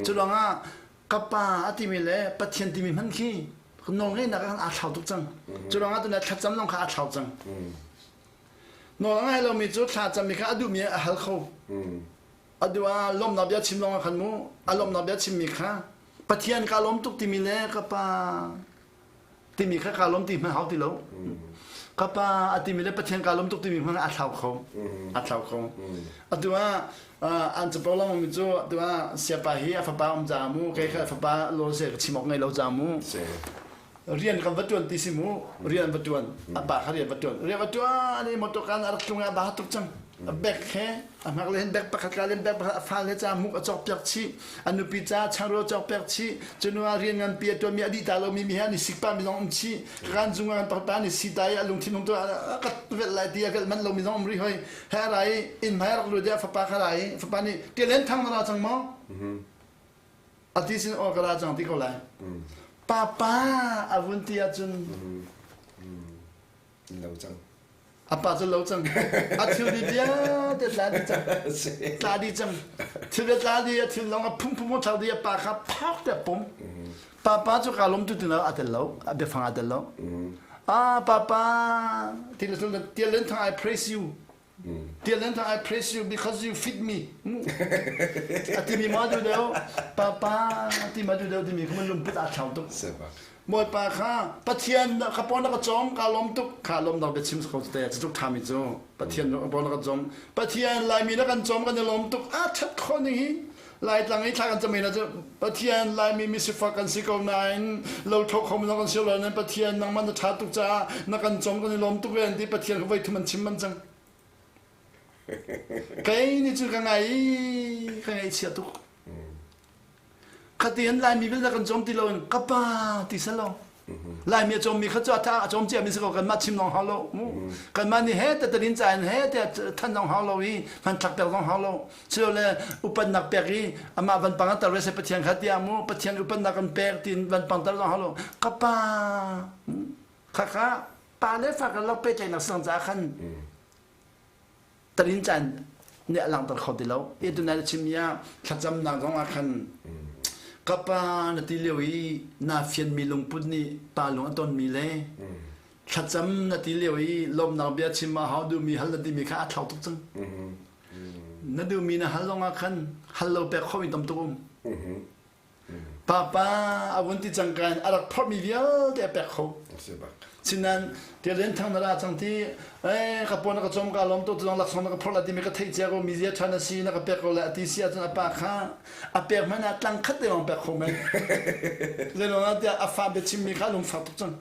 Cu ruangah ka pa a timi le Pathian timi hmanh khi nawl ngeihnak ah khan aa thlau tuk cang. Cu ruangah tuna thlacam zong kha aa thlau cang. Nawl ngai lomi cu thlacam mi kha a duhmi a hal kho. A duh ah lawmnak bia chim lawng ah khan mu a lawmnak bia chimmi kha Pathian ka lawm tuk timi le ka pa timi kha kaa lawm ti hmanh hau ti lo ka pa a timi le Pathian kaa lawm tuk timi hmanh a thlau kho a thlau kho atu ah an capo lang mi cu atu ah siapa hi a fapa um ca mu kei kha fapa lo se ka chim awk ngei lo ca mu rian kan va tuan ti si mu rian va tuan a pa kha rian va tuan rian va tuan i motor kan a rak tlung a ba tuk cang a bek he a hngak le hin bek pakhat ka len bek pakhat a fa le ca muk a cawk piak chih a nupi ca changreu a cawk piak chih cunu ah rian nganpi a tuanmi a dih ta lomi mi he an i sik pa mi zong um chih kan zung ah kan pa nih si ta i a lungthin hung tu a ka velh lai ti a velh manh lomi zong um rih hoi he a ra i inn hmai a rak lut i a fapa kha ra i fapa nih tialen thang na ra cang maw a ti sin aw ka ra cang ti ko lai papa a vun ti ahcun lo cang A pa cu lo cang. A thil di vialte tla dih cang. Tla dih cang. Thil le tla dih a thil lawng a phungphung a thau dih a pa kha phak te pum. Papa cu ka lom tu tin a tel lo. A biafang a tel lo. Ah papa ti le sul tial len thang I praise you. Tial len thang I praise you because you feed me. A ti mi ma du deu. Papa ti ma du deu ti mi kha man lungput a thlau tuk. Bawipa kha Pathian ka paw na ka cawm ka lawm tuk kha lawmnak biachim ko te cu tuk ṭhami cu Pathian ka paw na ka cawm Pathian Laimi na kan cawm kan i lawm tuk a ṭhat khawh ning hi. Laitlang i thla kan cam ina cu Pathian Laimi misifak kan si ko nain lo tho kho zong kan si lo nain Pathian nangmah na ṭha tuk caah na kan cawm kan i lawm tuk ve an ti Pathian kha voi thum an chim man cang. Kei nih cu ka ngai i ka ngaihchia tuk. Khati Laimi vialte kan cawm ti loin ka pa ti selo. Laimi a cawmmi kha cu a tha a cawm cia mi si ko kanmah chim zong hau lo. Kanmah nih he tatalin ca in he te than zong hau lo i hmanthlak pek zong hau lo. Silole upatnak pek i amah van pang tar ve se Pathian kha tiah mu Pathian upatnak kan pek tiin van pang tar zong hau lo. Ka pa kha kha pa le fa kan lo pehtlaihnak sang caah khan tarin caan nih a langhter kho ti lo. I tunai na chimmi ah thlacamnak zong ah khan ka pa na ti lio i naa fianmi lungput nih pa lung a tonmi le thlacam na ti lio i lawmnak bia chim ah hau duhmi hal na timi kha a thlau tuk cang. Na duhmi na hal zong ah khan hal lo pek khomi tam tuk um. Papa a vun ti cang ka in a rak phorhmi vialte a pek kho. Sinain Tialin thang na ra cang ti eh ka paw na ka cawm ka lawm to tu laksawng na ka phorh la timi ka theih cia ko mi zia ṭha na si na ka pek ko le a ti si ahcun a pa kha a pek hmanh ah tlang khat te lawng pek kho men. Zeiruang ah tiah a fa biachimmi kha a lungfak tuk cang.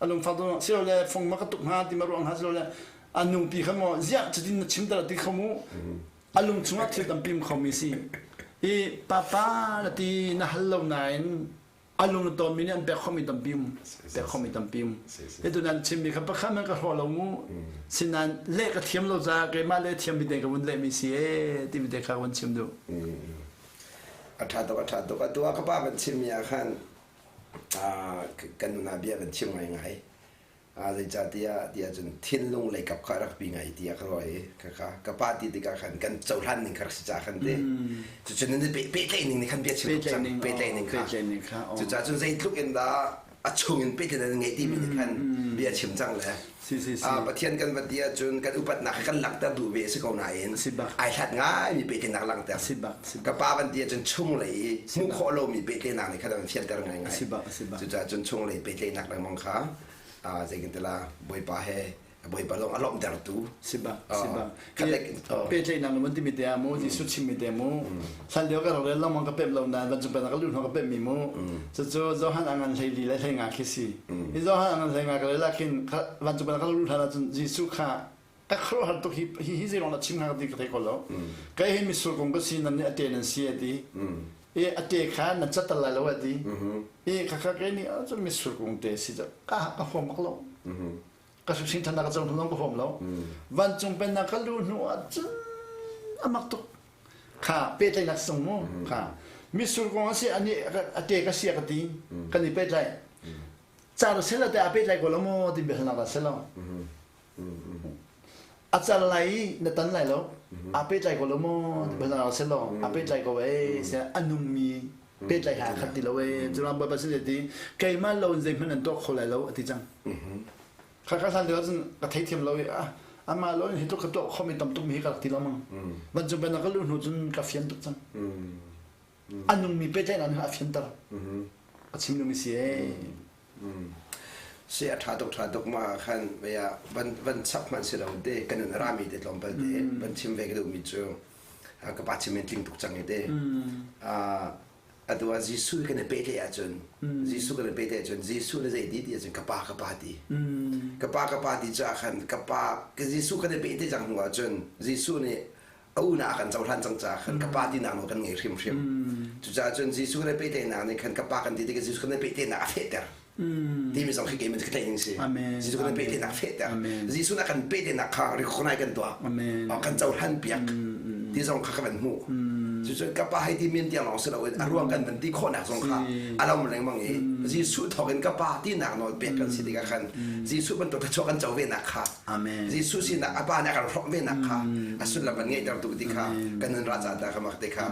A lungfak tuk silole fung ma ka tuk hnga ti ma ruang hnga silole a nupi kha maw ziah cutin na chim dah ti kho mu. A lung chungah thil tampi um khomi si. I papa na ti na hal lo nain a lung na tawnmi nih an pek khomi tampi um. Pek khomi tampi um. Hi nan chimmi kha pakhat man ka hrawh lo mu. Sinain leh ka thiam lo caah keimah le thiammi te ka vun lehmi si ee timi te kha ka vun chim duh. A ṭha tuk, a ṭha tuk. Atu ah ka pa van chimmi ah khan kan nuna bia van chim ngaingai. Zeicahtiah ti ahcun thinlung lei kap kha rak pi ngai tiah ka ruah i khakha ka pa ti tikah khan kan cohlan ning kha rak si caah khan ti. Cucun nan pehtlaih ning nih khan bia chim tuk cang pehtlaih ning kha. Cucaah cun zeitluk in dah a chung in pehtlaih nan ngeih timi nih khan bia chim cang le Pathian kan va ti ahcun kan upatnak kha kan langhter duh ve a si ko nain ai hlat ngaimi pehtlaihnak langhter. Ka pa van ti ahcun chunglei i hmuh khawh lomi pehtlaihnak nih khan a van fianter ngaingai. Cucaah cun chunglei pehtlaihnak lengmang kha zeitintilah Bawipa he Bawipa lawng a lawmhtertu si bak si bak pehtlaihnak na vun timi te ah mu Jesuh chimmi te mu hlan lio ka rak rel lengmang ka pemh lo nain vancung pennak ka luh hnu ka pemhmi mu cucu Johan a ngan 14 le 15 khi si hi Johan a ngan 15 ka rel ah khin vancung pennak ka luh hlan ahcun Jesuh kha ka khuaruahhar tuk hi hi hi zeiruang dah chim hnga ka ti ka thei ko lo kei hi mitsur kung ka si nan nih a te nan si a ti i a te kha nan cat tal lai lo a ti i khakha kei nih cun mitsur kung te si ka ka huam bak lo ka hring than ka cang hnu ka huam lo vancung pennak ka lu hnu ah cun a mak tuk kha pehtlaihnak sung mu kha mitsur kung a si ani a te ka sia ka ti kan i pehtlai car sela te a pehtlai ko lo mu ti biahalnak dah selo A cal lai i na tan lai lo. Aa pehtlai ko lo maw? Ti bantuk si lo. Aa pehtlai ko ee. A nungmi pehtlai ha khat ti lo ee. Cu ruang Bawipa sin ti keimah lo in zeihmanh nan tuah kho lai lo a ti cang. Kha ka hlan lio cun ka theithiam lo i amah lo in hi tluk ka tuah khomi tam tuk mi hi ka rak ti lengmang. Vancung pennak ka luh hnu cun ka fian tuk cang. A nungmi pehtlaihnak nih a fianter. A chim duhmi si ee. Si a ṭha tuk ṭha tuk ma khan vei ah van van chap hmanh si lo te kan in rami te tlawmpal te van chim ve ka duhmi cu ka pa chim in tling tuk cang i te atu ah Jesuh kan i pehtlaih ahcun Jesuh kan i pehtlaih ahcun Jesuh na zei ti ti ahcun ka pa ka pa ti ka pa ka pa ti caah khan ka pa Jesuh kan i pehtlaih cang hnu ahcun Jesuh nih a unau a kan cohlan cang caah khan ka pa tinak nawl kan ngei hrimhrim. Cucaah cun Jesuh kan i pehtlaihnak nih khan ka pa kan ti tikah Jesuh kan i pehtlaihnak a fehter. Timi zong khi keiman ka tlaih ning si. Jesuh kan i pehtlaihnak a fehter. Jesuh na kan pehtlaihnak kha recognize kan tuah. Kan cohlan piak. Ti zong kha ka van hmuh. Cucun ka pa hei ti min tiang lawng si loin a ruang kan van ti khawhnak zong kha a lo lengmang i Jesuh thawk in ka pa tinak nawl pek kan si tikah khan Jesuh bantuk thluachuah kan co venak kha Amen. Jesuh sinak a pa nih a kan hrawmh ve nak kha a sullam van ngeihter tuk ti kha kan nun ra ca ta ka mak te kha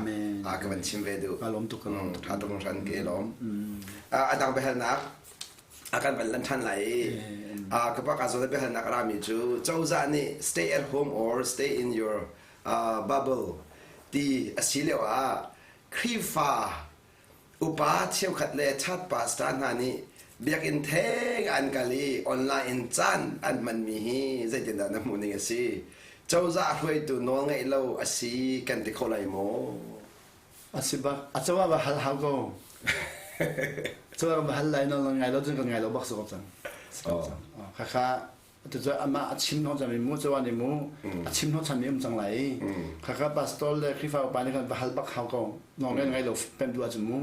ka van chim ve duh. Ka lawm tuk ka lawm tuk. Tha tuk hran ke lawm. A dang biahalnak a kan van lan than lai i ka pa ka zawn biahalnak rami cu cozah nih stay at home or stay in your bubble ti a si lio ah Khrihfa Upa cheukhat le church pastor hna nih biakinn theng an kal i online in caan an hmanmi hi zeitindah na hmuh ning a si? Cozah hruaitu nawlngaih lo a si kan ti kho lai maw? A si bak. A cawa va hal hau ko. Cawa va hal lai na ngai lo cun kan ngai lo bak si ko cang. Si ko cang. Khakha tu cu amah a chim hnawh cangmi mu cawa nih mu a chim hnawh chanmi um cang lai i khakha pastor le Khrihfa upa nih khan va hal bak hau ko. Nawl ngai ngai lo pem duh ahcun mu.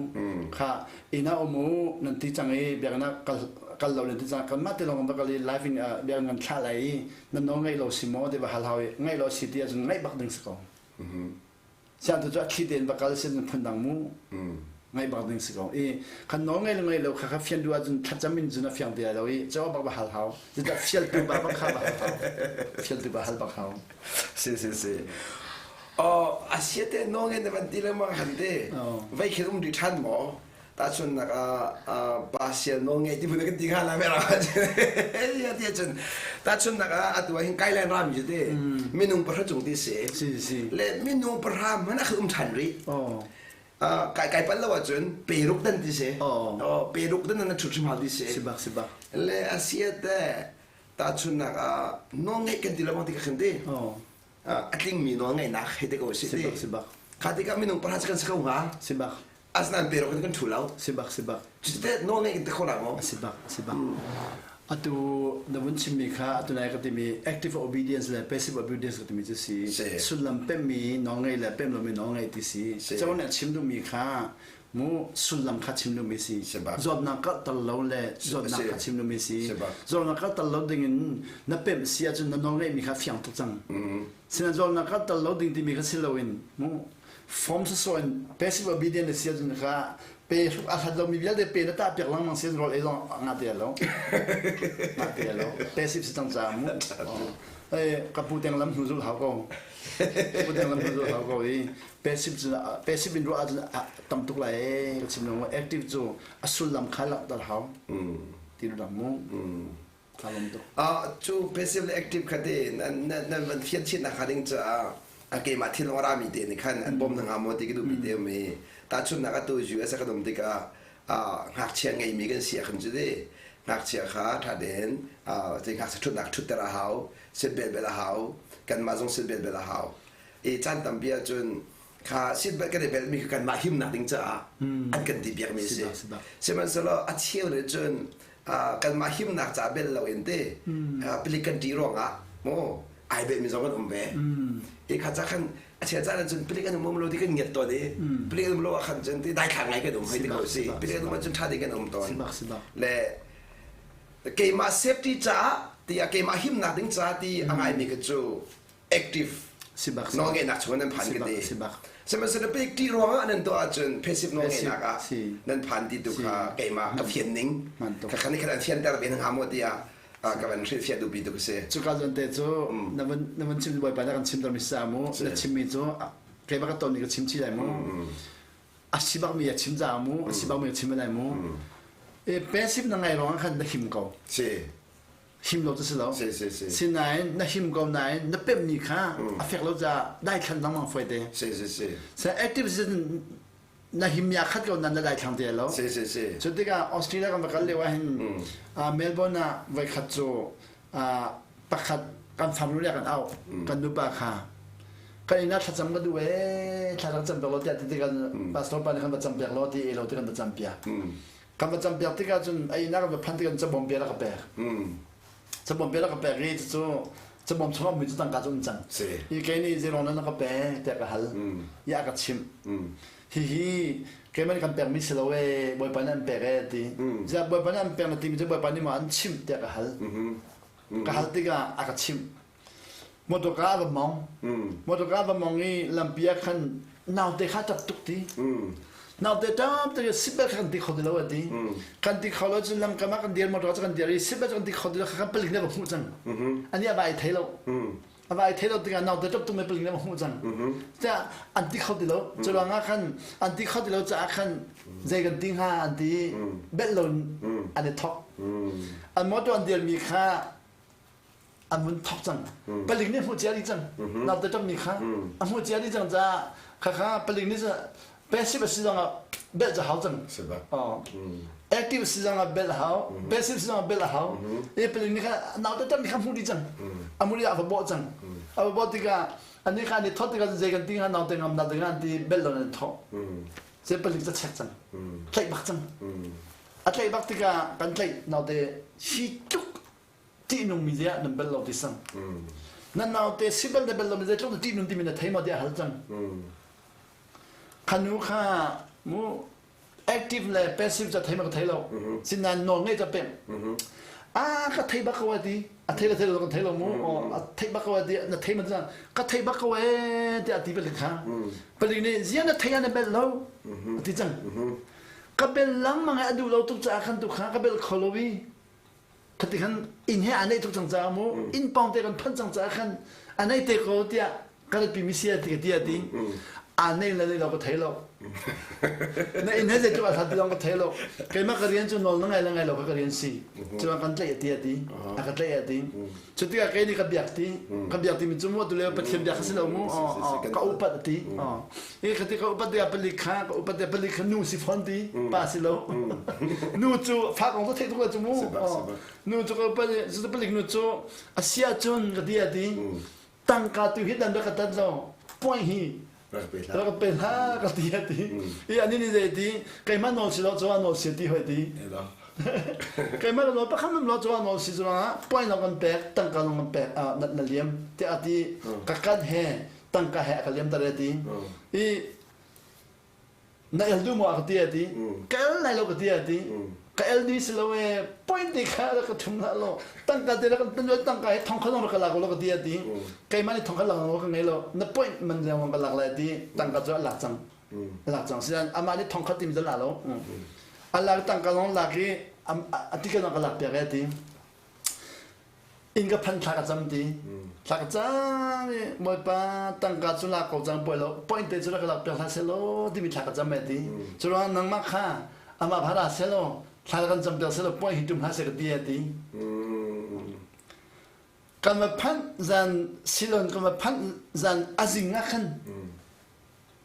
Kha inn ah um u nan ti cang i biakinn ah kal kal lo nan ti cang kanmah te lawng kan va kal i live in biakinn kan thlah lai i nan nawl ngaih lo si maw ti va hal hau i ngaih lo si ti ahcun ngaih bak ding si ko. Siang tu cu a thli tein va kal sin phun dang mu ngaih bak ding si ko i kan nawl ngai le ngai lo kha kha fian duh ahcun thlacam in cun a fiang ti lai lo i caw bak va hal hau zeicah fialtu ba bak kha va hal hau fialtu ba hal bak hau si si si Oh, asiate nawl ngai na van ti lengmang han te vei khin um rih ṭhan maw tahchunnak ah pa sial nawl ngei ti phun kan ti hnga la mera ya ti cun tahchunnak ah atu ah hin kailan ram ju te minung pahra cung ti si le minung pahra hmanh a um ṭhan rih kai kai pan lo ahcun peruk dan ti si peruk dan na ṭhut hrim hau ti si sibak sibak le asiate tahchunnak ah nawl ngeih kan ti lo ti ka khin ti a tlingmi nawl ngeihnak he te ko si ti sibak kha tikah minung pahra kan si ko hnga sibak Asinain peruk in kan ṭhu lo. Sibak sibak. Cuti nawl ngeih in ti kho lai maw? Sibak sibak. Atu na vun chimmi kha atu nai ka timi active obedience le passive obedience ka timi cu si. Sullam pemmi nawlngei le pem lomi nawlngei ti si. Cawn nih a chim duhmi kha mu sullam kha chim duhmi si. Zawtnak karhter lo le zawtnak kha chim duhmi si. Zawtnak karhter lo dingin na pemh si ahcun na nawlngeihmi kha fiang tuk cang. Sinain zawtnak karhter lo ding timi kha si loin mu Form sawsawh in passive obedient na si ahcun kha pe hruk a hlat lomi vialte pe na tah piak lengmang si rawl ei zong ngah te lo ngah te lo passive si cang caah mu ka pu teng lam hnu zul hau ko pu teng lam hnu zul hau ko i passive cu passive in ruah ahcun tam tuk lai e ka chim lo active cu a sullam kha langhter hau ti rak mu Cu passive le active kha te nan van fian chinnak hnga ding caah a keimah thil a rami te nih khan an bawm hna hnga maw ti ka duhmi te um i tahchunhnak atu US a kan um tikah ngakchia ngeimi kan si ahkhan cu ti ngakchia kha ṭha tein ngakchia ṭhutnak ṭhutter a hau seatbelt bel a hau kanmah zong seatbelt bel a hau i caan tampi ahcun kha seatbelt kan i belmi kha kanmah himnak ding caah an kan ti piakmi a si. Sihmanhsehlaw a cheu nih cun kanmah himnak ca bel loin te palik kan ṭih ruangah maw ai belmi zong kan um ve. Hi kha ca khan a chia caan cun palik an um um lo ti kan ngiat tawn i palik an um lo ah khan cun ti daithlang ngai kan um hoi ti ko si. Palik an um ahcun ṭha ding kan um tawn. Le keimah safety caah tiah keimah himnak ding caah ti a ngaimi kha cu active sibak nawlngeihnak chung nan phan ka ti sihmanhsehlaw pek ti ruangah nan tuah ahcun passive nawlngeihnak ah nan phan ti tu kha keimah ka fian ning ka khan khan an fianter ve hnga maw tiah ka van hrilhfiah duhpi tu ka si cuka zawn te cu na van na van chim bawipa na kan chim mi sa mu na chimmi cu keimah ka ton ni ka chim chi lai mu a si bak mi a chim za mu a si bak mi a chim lai mu e passive na ngai ruangah khan na him ko si him lo cu si lo si si si sinain na him ko nain na pemmi kha a fek lo caah daithlan lengmang foi te si si si sa active citizen na him ya khat ko nan na daithlang te lo si si si cu tikah Australia kan va kal lio ah hin Melbourne ah voi khat cu pakhat kan farnu le kan auh kan nupa kha kan inn ah thlacam ka duh ee thla ka cam piak lo tiah ti kan pastor pa nih kan va cam piak lo ti lo ti kan va cam piak Kan va campiak tikah cun a inn ah kan va phanh tikah cabawm bia ka pek. Cabawm bia ka pek i cucu cabawm chungah mui cu tangka cu um cang. I kei nih zeirong na ka pek tiah ka hal. I a ka chimh. Hihi keimah nih kan pekmi si lo ee Bawipa nih an pek ee ti. Ziah Bawipa nih an pek na timi cu Bawipa nih maw an chimh tiah ka hal. Ka hal tikah a ka chimh. Motor a va mong. Motor a va mong i lampi ah khan naute kha ṭap tuk ti. Naute ṭap tuk i seatbelt kha kan ti kho ti lo a ti. Kan ti kho lo cun lamkam ah kan dir motor cu kan dir i seatbelt cu kan ti kho ti lo kha kan palik nih a va hmuh cang. Ani a vai thei lo. A vai thei lo tikah naute ṭap tuk mi palik nih a va hmuh cang. Tiah an ti kho ti lo. Cu ruangah khan an ti kho ti lo caah khan zei kan ti hnga an ti i belh lo an i thok. An motor an dirmi kha an vun thok cang palik nih hmuh cia dih cang naute ṭammi kha a hmuh cia dih cang caah khakha palik nih passive a si zongah belh cu hau cang active si zongah belh a hau passive si zongah belh a hau i palik nih kha naute ṭammi kha hmuh dih cang a mui ah va bawh cang a A va bawh tikah ani kha an i thawt tikah zei kan ti hnga naute ngam na ding an ti bel lo an thawh. Se palik ca check cang. Tlaih bak cang. A tlaih bak tikah kan tlaih naute hi tluk ṭihnung mi ziah nan bel lo ti sang. Nan naute si bel na bel lo mi zeitluk na ṭihnung timi na thei maw tiah hal cang. Khanu kha mu active le passive ca thei ma ka thei lo. Sinain nawl ngei ca pek. Ah ka thei bak ko ti. A thei le thei lo kan thei lo mu. A thei bak ko ti na thei man ka thei bak ko e tiah ti palik kha. Palik nih zia na thei ah na bel lo a ti cang. Ka bel langmang a duh lo tuk caah khan tu kha ka bel kho lo i Khati khan inn he aa neih tuk cang caah mu inn pawng te kan phanh cang caah khan a nei te ko tiah kan pi mi sia ti ka ti ti aa nei le nei lo ka thei lo na inn he zeitluk a hlat ti zong ka thei lo keimah ka rian cu nawl na ngai le ngai lo ka ka rian si cuan kan tlaih ti ti a ka tlaih ti cu tikah kei nih ka biak ti ka biak ti mi cu mu tu le Pathian biak si lo mu ka upat ti I ka ti ka upat ding ah palik kha ka upat ding palik kha nu si fawn ti pa si lo. Nu cu fa kong cu theih tuk la cu mu. Nu cu ka upat cu palik nu cu a si ahcun ka ti a ti tangka tu hi dan rak ka tat lo point hi rak ka pe hlah ka ti a ti. I ani nih zei ti keimah nawl si lo cu a nawl si ti hoi ti. Keimah nawl pakhat nam lo cu a nawl si cu point lo kan pek tangka long kan pek na liam tiah a ti ka kan he tangka he a ka liam tar ti i na el du maw ka ti ti ka el lai lo ka ti ti ka el ni si lo e point te kha ka thum la lo tangka te ka tan tangka he thong kha ka lak lo ka ti ti keimah nih thong kha lak lo ka ngei lo na point man leng ka lak lai ti tangka cu a lak cang a lak cang sian amah nih thong kha tim zan la lo a lak tangka long lak i a ti ka ka lak piak e ti Inn ka phanh thla ka cam ti. Thla ka cam i Bawipa tangka cu lak ko cang poi lo point te cu rak ka lak piak hlah selaw timi thla ka cam ai ti. Cu ruangah nangmah kha amah pha ra selaw thla kan cam piak selaw point hi tum hlah seh ka ti ai ti. Kan va phanh zan silon kan va phanh zan azing ah khan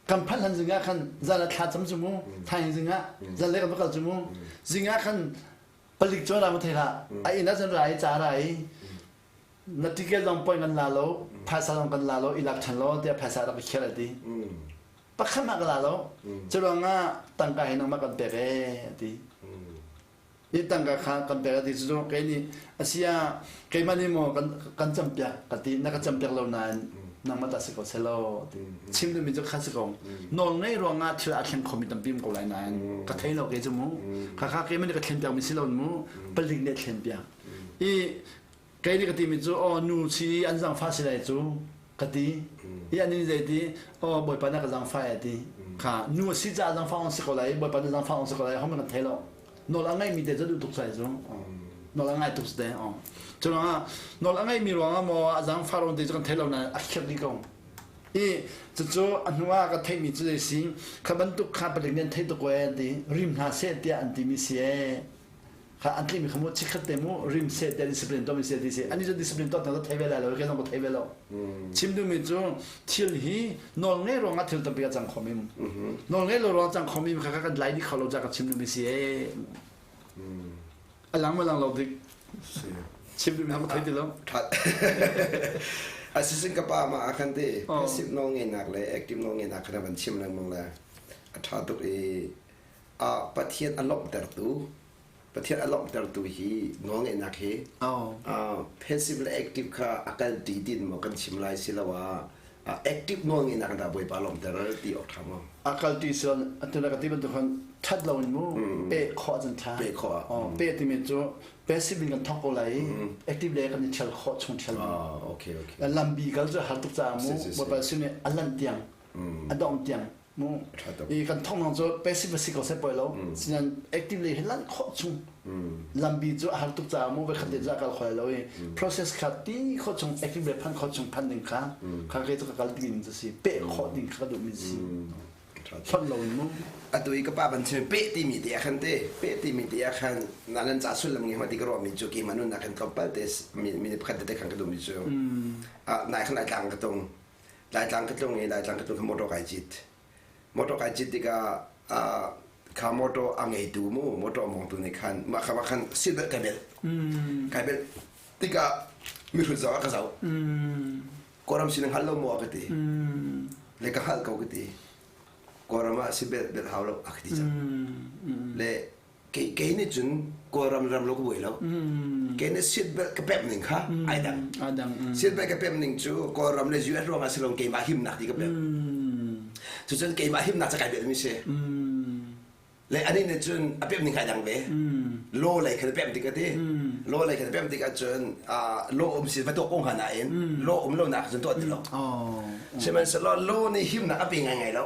kan phanh hlan zing ah khan zan ah thla cam cu mu thaing zing ah zan le kan va kal cu mu zing ah khan Palik cu ra ma thei hlah. A inn ah cun ra i ca ra i na ticket zong point kan la lo, phaisa zong kan la lo, i lak ṭhan lo tiah phaisa rak i khial a ti. Pakhat mah ka la lo. Cu ruangah tangka hi nangmah kan pek ee a ti. Hi tangka kha kan pek a ti cu kei nih asia keimah nih maw kan kan campiak ka ti na ka campiak lo nain nangmah ta si ko selaw ti. Chim duhmi cu kha si ko. Nawl ngei ruangah thil aa thleng khomi tampi um ko lai nain ka thei lo ke cu mu. Khakha keimah nih ka thlen piakmi si lo mu. Palik nih a thlen piak. I kei nih ka timi cu aw nu si an zangfah si lai cu ka ti. I an nih zei ti aw bawipa na ka zangfah e ti. Kha nu a si caah zangfah on si ko lai bawipa na zangfah on si ko lai hom kan thei lo. Nawl a ngeimi te cu duh tuk sai cu. Nawl a ngai tuk si te. Cu ruangah nawl a ngeimi ruangah maw a zangfah ruang ti cu kan thei lo nain a khirh dih ko. I cucu a hnu ah ka theihmi cu zei si, kha bantuk kha palik nih an theih tuk ee an ti, rim hna seh tiah an timi si ee. Kha an timi kha mu chikkhat te mu rim seh tiah discipline tuahmi si ti si. Ani cu discipline tuah cu thei ve lai lo, kei zong ka thei ve lo. Chim duhmi cu thil hi nawl ngei ruangah thil tampi a cang khomi mu. Nawl ngei lo ruangah cang khomi kha kan lai dih kho lo ca ka chim duhmi si ee. A lang ma lang lo dik. Chim duhmi ka thei ti lo. Asisin ka pa ma khan te passive nawl ngeinak le active nawl ngeinak kha van chim lengmang le a ṭha tuk i a Pathian a lawmhtertu Pathian a lawmhtertu hi nawl ngeihnak hi passive le active kha a kal ti tin maw kan chim lai siloah active nawl ngeihnak dah Bawipa lawmhter ti awk ṭha maw? A kal ti siloin atu na ka ti bantuk khan ṭhat lo in mu pe khawh cun ṭha. Pe khawh ah. Pe timi cu passive in kan thawk ko lai i active le kan i ṭhial khawh chung ṭhial. Okay okay. Lambi kal cu har tuk caah mu Bawipa sin nih a lan tiang a dong tiang mu i kan thong nong cu passive si ko seh poi lo sinan actively hi lan khawh chung lambi cu a har tuk caah mu voi khat te cu a kal khawh lo i process kha ti khawh chung active le phan khawh chung phan ding kha kha ke cu ka kal ti ning cu si peh khawh ding kha ka duh mi si hlonh lo in mu atu i ka pa ban chim pe timi te ah khan te pe timi te ah khan na nan ca sullam ngi hma ti ka ruah mi cu keimah nun nak khan tlawmpal te mi mi pakhat te khan ka duh mi cu nai khan ai tlang ka tung Laitlang ka tlung i Laitlang ka tlung kha motor kai cit. Motor kai cit tikah kha motor a ngeitu mu motor a mongtu nih khan mah kha mah khan seat belt kai bel. Kai bel tikah mihrut zoh ah ka zoh. Kawlram si na hngal lo maw a ka ti. Le ka hngalh ko ka ti. Kawlram ah si bel bel hau lo a ka ti cang. Le kei kei nih cun Kawlram ram lo ka buai lo. Kei nih seat belt ka pemh ning kha ai dang. Ai dang. Seat belt ka pemh ning cu Kawlram le US ruangah si lo keimah himnak ti ka pemh. Cucun keimah himnak ca kai bel mi si. Le anih nih cun a pemh ning kai dang ve. Law lei khan a pemh tik a ti. Law lei khan a pemh tik ahcun law um si va tuah ko hnga nain law um lo nak cun tuah ti lo. Sihmanhsehlaw law nih himnak a pe ngaingai lo.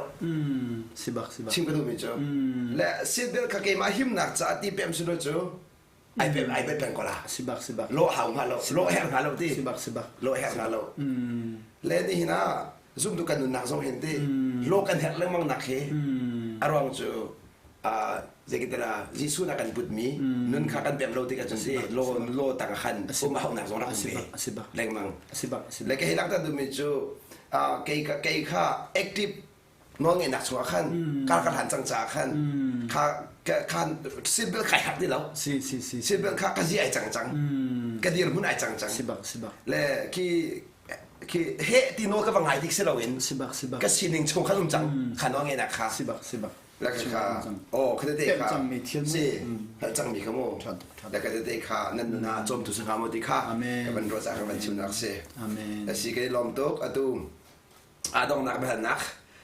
Sibak sibak. Chim ka duhmi cu. Le seatbelt kha keimah himnak caah ti pemh si lo cu ai pem ai pem peng ko la. Sibak sibak. Law hau hnga lo. Law herh hnga lo ti. Sibak sibak. Law herh hnga lo. Le nihin ah zumtu kan nunnak zong hin ti law kan herh lengmang nak hi a ruang cu zeikitala Jesuh na kan putmi nun kha kan pem lo tikah cun si law law tang khan um a haunak zong rak um ve lengmang le kei lak ta duhmi cu kei kei kha active nawlngeihnak chungah khan kar ka hlan cang caah khan kha khan seatbelt kai hak ti lo si si si seatbelt kha ka zi ai cang cang ka dirhmun ai cang cang si bak si bak le khi khi he ti nawl ka va ngai dik si loin si bak si bak ka sining chung khan um cang kha nawlngeihnak kha si bak si bak la ka kha oh kha te kha cangmi thil si hal cangmi kha mu la ka te kha nan nuna cawm tu sa mo ti kha ka van ruah ka van chimnak si amen si kai lom tuk atu a donghnak biahalnak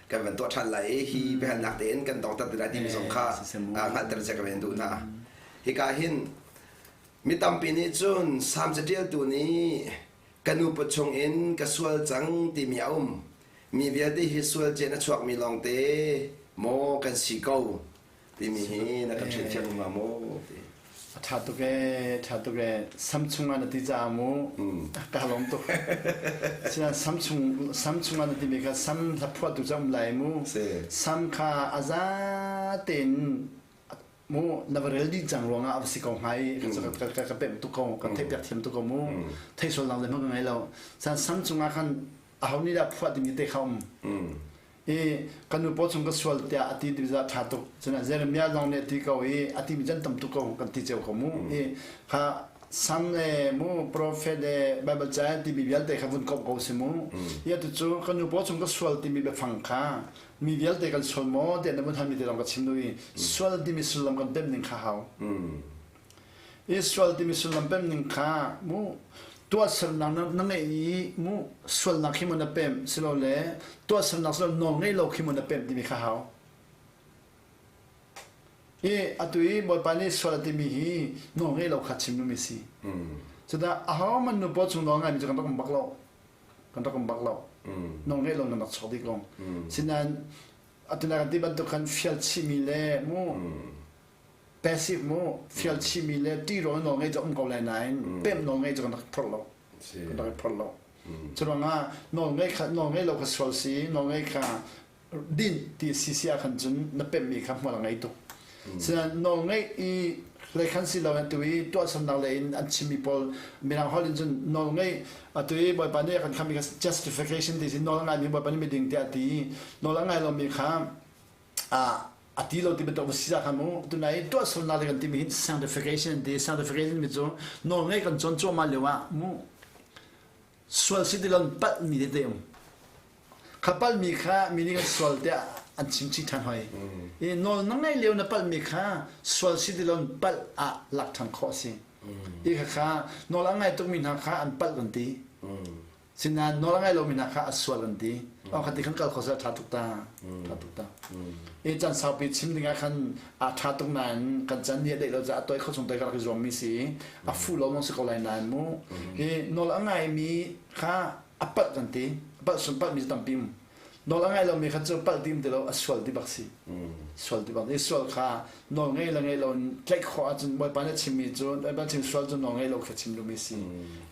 kan van tuah ṭhan lai i hi biahalnak tein kan dongter ti lai timi zong kha hngalhter cia ka van duh hna. Hika hin mi tampi nih cun Salm caṭialtu nih ka nu pawchung in ka sual cang timi a um. Mi vialte hi sual cian a chuakmi lawngte maw kan si ko timi hi na kan hrilhfiah hnga maw ti. A ṭha tuk ee, ṭha tuk ee. Sam chungah na ti caah mu ka lawm tuk. Sinain sam chung sam chungah na timi kha sam hlaphuahtu cu a um lai mu. Sam kha a za tein mu na va rel dih cang ruangah a va si ko hnga i ka ka ka pemh tuk ko, ka theihpiak thiam tuk ko mu. Theih sual nak zeihmanh ka ngei lo. San sam chungah khan aho nih dah phuah timi te kha um. I kan nu paw chung ka sual tiah a ti ti za ṭha tuk. Cun Jeremiah zong nih a ti ko i a timi can tam tuk ko kan ti cio ko mu. I kha Sam le mu prophet le Bible ca timi vialte kha vun komh ko si mu. I atu cu kan nu paw chung ka sual timi biafang kha mi vialte kan sual maw tiah na vun halmi te zong ka chim duh i sual timi sullam kan pemh ning kha hau. Israel timi sullam pem ning kha mu tuahsernak na, na ngeih i mu sualnak khi mu na pemh silole tuahsernak silole nawl ngei lo khi mu na pemh timi kha hau. I atu i Bawipa nih sual a timi hi nawl ngei lo kha chim duhmi si. Cudah aho man nu paw chung nawl ngaimi cu kan rak um bak lo. Kan rak um bak lo. Nawl ngei lo kan rak chuak dih ko. Sinain atu na kan ti bantuk khan fial chihmi le mu passive mu fial chihmi le ṭihrawl nawl ngei cu um ko lai nain pemh nawl ngei cu kan rak phorh lo kan rak i phorh lo cu ruangah nawl ngei kha nawl ngei lo kha sual si nawl ngei kha din ti si si ah khan cun na pemhmi kha hmual a ngei tuk sinain nawl ngeih i hlei khan si lo atu i tuahsernak lei in an chimmi pawl mirang holh in cun nawl ngei atu i bawipa nih a kan khammi kha justification ti si nawl a ngaimi bawipa nih miding tiah a ti nawl a ngai lomi kha a ti lo ti bantuk si kha mu tunai tuahsernak le kan timi hin sanctification ti sanctification mi cu nawl ngei kan cawn cuahmah lio ah mu sual si ti lon palh mi tete um kha palh mi kha mi nih kan sual tiah an chim chih ṭhan hoi i nawl na ngei lio na palh mi kha sual si ti lon palh ah lak ṭhan khawh si i kha kha nawl a ngai tuk mi hna kha an palh kan ti Sinain nawl a ngai lomi hna kha a sual an ti. Oh khati khan kal kho seh ṭha tuk ta. Ṭha tuk ta. I can saupi chim ding ah khan a ṭha tuk nain kan can ni a deih lo caah toi kho chung toi ka rak i zuammi si. A fu lo lawng si ko lai nain mu. Hi nawl a ngaimi kha a palh kan ti. A palh sun palhmi cu tampi um. Nawl a ngai lomi kha cu palh ti um ti lo a sual ti bak si. Sual ti bak. I sual kha nawl ngei le ngei lo in tlaih khawh ahcun Bawipa nih a chimmi cu Bawipa chim sual cu nawl ngei lo kha chim duhmi si.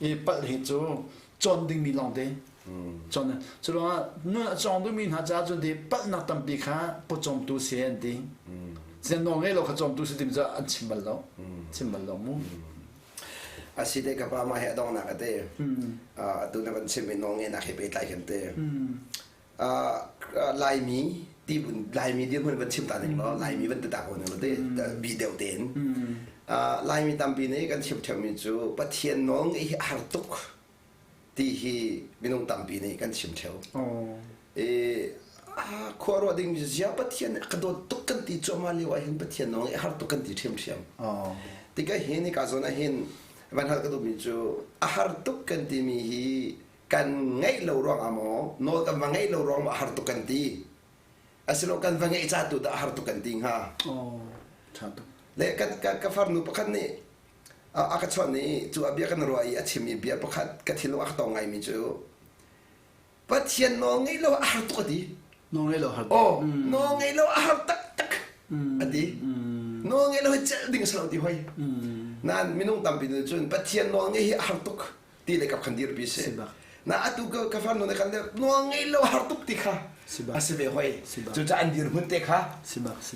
I palh hi cu cawn dingmi lawngte. Cawn cu ruangah nun a cawng duhmi hna caah cun ti palhnak tampi kha pawcawmtu si an ti. Cun nawl ngei lo kha cawmtu si timi cu an chim bal lo. Chim bal lo mu. A si te ka pa mah he a donghnak a te. Atu na kan chim i nawl ngeihnak he pehtlai kan te. Laimi ti Laimi dirhmun van chim ta ning law Laimi van ti ta ko ning law te bi deuh tein. Laimi tampi nih kan chim ṭheumi cu Pathian nawl ngeih hi a har tuk. Ti hi minung tampi nih kan chim theo. I khua ruah ding zia Pathian ka dawt tuk kan ti cuahmah lio ah hin Pathian nawl ngeih har tuk kan ti ṭhiamṭhiam. Tikah hin hika zawn ah hin van hal ka duhmi cu a har tuk kan timi hi kan ngeih lo ruang ah maw nawl kan va ngeih lo ruang maw a har tuk kan ti asilo kan va ngeih ca tu dah a har tuk kan ti hnga. Ṭha tuk. Le ka farnu pakhat nih a ka chawnh i cu a bia kan ruah i a chimmi bia pakhat ka thinlung a ka tong ngaimi cu Pathian nawl ngeih lo a har tuk a ti. Nawl ngeih lo har tuk. Oh, nawl ngeih lo a har taktak a ti. Nawl ngeih lo hi celh ding a si lo ti hoi. Nain minung tampi nih cun Pathian nawl ngeih hi a har tuk ti le kap khan dirpi si. Na atu ka ka farnu ne khan nawl ngeih lo har tuk ti kha a si ve hoi. Cucaah an dirhmun te kha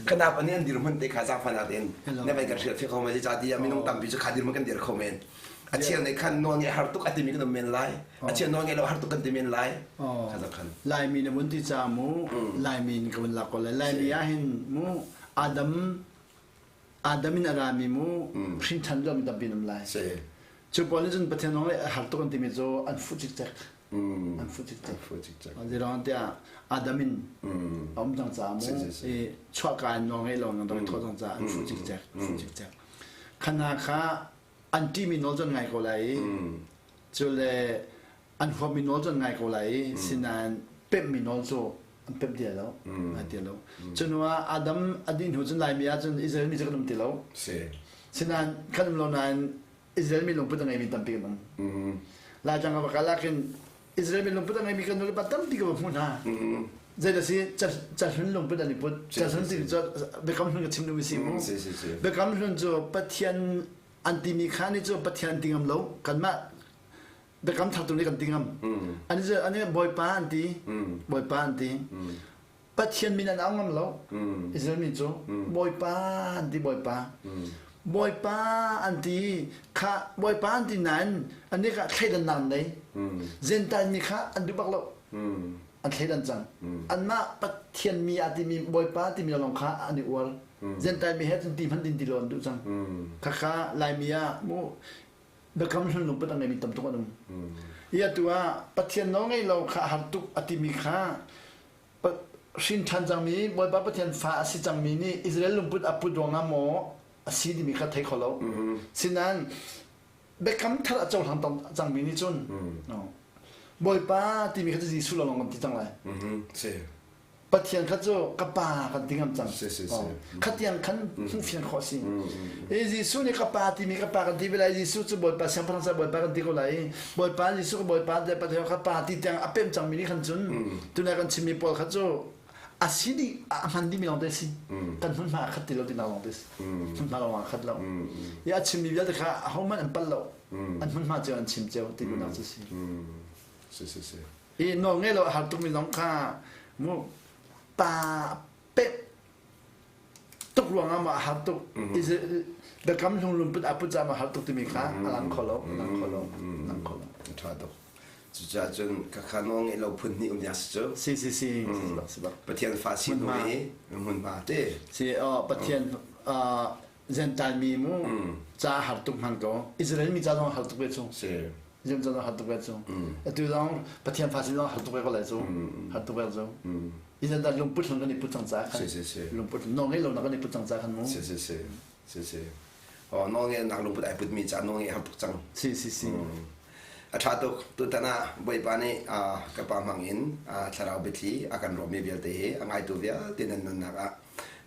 kanap ani an dirhmun te kha zaangfahnak tein na vai kan hrial fi kho men ca ti minung tampi cu kha dirhmun kan dir kho men. A cheu nih khan nawl ngeih har tuk a timi kan um men lai. A cheu nawl ngeih lo har tuk kan ti men lai. Kha khan. Laimi na vun ti ca mu Laimi in ka vun lak ko lai. Laimi ah hin mu Adam Adam in a rami mu hrinṭhan lomi tampi an um lai. Cu pawl nih cun Pathian nawl ngeih har tuk an timi cu an fuh cikcek. An fuh cikcek. Zeiruang tiah Adam in a um cang caah mu i chuahka in nawl ngeih lo in an rak i thawh cang caah an fuh cikcek. Fuh cikcek. Khana kha an ṭihmi nawl cu an ngai ko lai i cu le an huammi nawl cu an ngai ko lai i sinain pemhmi nawl cu an pemh ti lo ngai ti lo cu hnu ah Adam a dih hnu cun Laimi ah cun Israel mi cu kan um ti lo sinain kan um lo nain Israel mi lungput a ngeimi tampi kan um Laitlang ka va kal ah khin Israel mi lungput a ngeimi kan nulepa tampi ka va hmuh hna zei si cahlun lungput an i put cahlun ti cu biakam hlun ka chim duhmi si mu biakam hlun cu Pathian an timi kha nih cu Pathian ti ngam lo kanmah biakam thar tu nih kan ti ngam an an bawipa an ti bawipa an ti Pathian min an au ngam lo Israel mi cu Bawipa an ti Bawipa Bawipa an ti kha Bawipa an ti nain annih kha thleidannak an nei Gentile mi kha an duh bak lo an thleidan cang anmah Pathian mi a timi Bawipa timi lawng kha an i uar Gentile mi he cun ti hmanh din ti lo an duh cang khakha Laimi ah mu biakam hlun lungput a ngeimi tam tuk an um i atu ah Pathian nawl ngei lo kha a har tuk a timi kha hrin ṭhan cangmi Bawipa Pathian fa a si cangmi nih Israel lungput a put ruangah maw a si timi kha thei kho lo. Sinain biakam thar a cohlang cangmi nih cun Bawipa timi kha cu Jesuh lawnglawng kan ti cang lai. Pathian kha cu ka pa kan ti ngam cang. Khatiang khan hmuhfian khawh a si. I Jesuh nih ka pa timi ka pa kan ti ve lai Jesuh cu Bawipa siangpahrang sa Bawipa kan ti ko lai i Bawipa Jesuh ka Bawipa te Pathian ka pa ti tiang a pem cangmi nih khan cun tunai kan chimmi pawl kha cu a si dih a hman dihmi lawng te si kan hmunhma a khat ti lo tinak lawng te si hmunhma lawng a khat lo i a chimmi vialte kha ahohmanh an palh lo an hmunhma cio an chim cio ti duhnak cu si si si si i nawl ngei lo a har tukmi zong kha mu pa pek tuk ruangah maw a har tuk biakam hlung lungput a put caah maw a har tuk timi kha a lang kho lo a lang kho lo a lang kho lo ṭha tuk cucaah cun khakha nawl ngeih lo phun hnih um ding si cu si si si si bak Pathian fa si hnu i hmunhma te si oh Pathian Gentile mi mu ca har tuk hman ko Israel mi ca zong har tuk ve cu si Israel ca zong har tuk ve cu atu zong Pathian fa si zong har tuk ve ko lai cu har tuk ve cu Izan dah lungput hlun kan i put cang ca khan. Si si si. Lungput nawl ngei lo nak kan i put cang ca khan mu. Si si si. Si si. Oh nawl ngei nak lungput ai put mi ca nawl ngei har tuk cang. Si si si. A ṭha tuk tutan ah Bawipa nih ka pa hmang in thlarau biathli a kan rawmi vialte hi a ngaitu vialte nan nunnak ah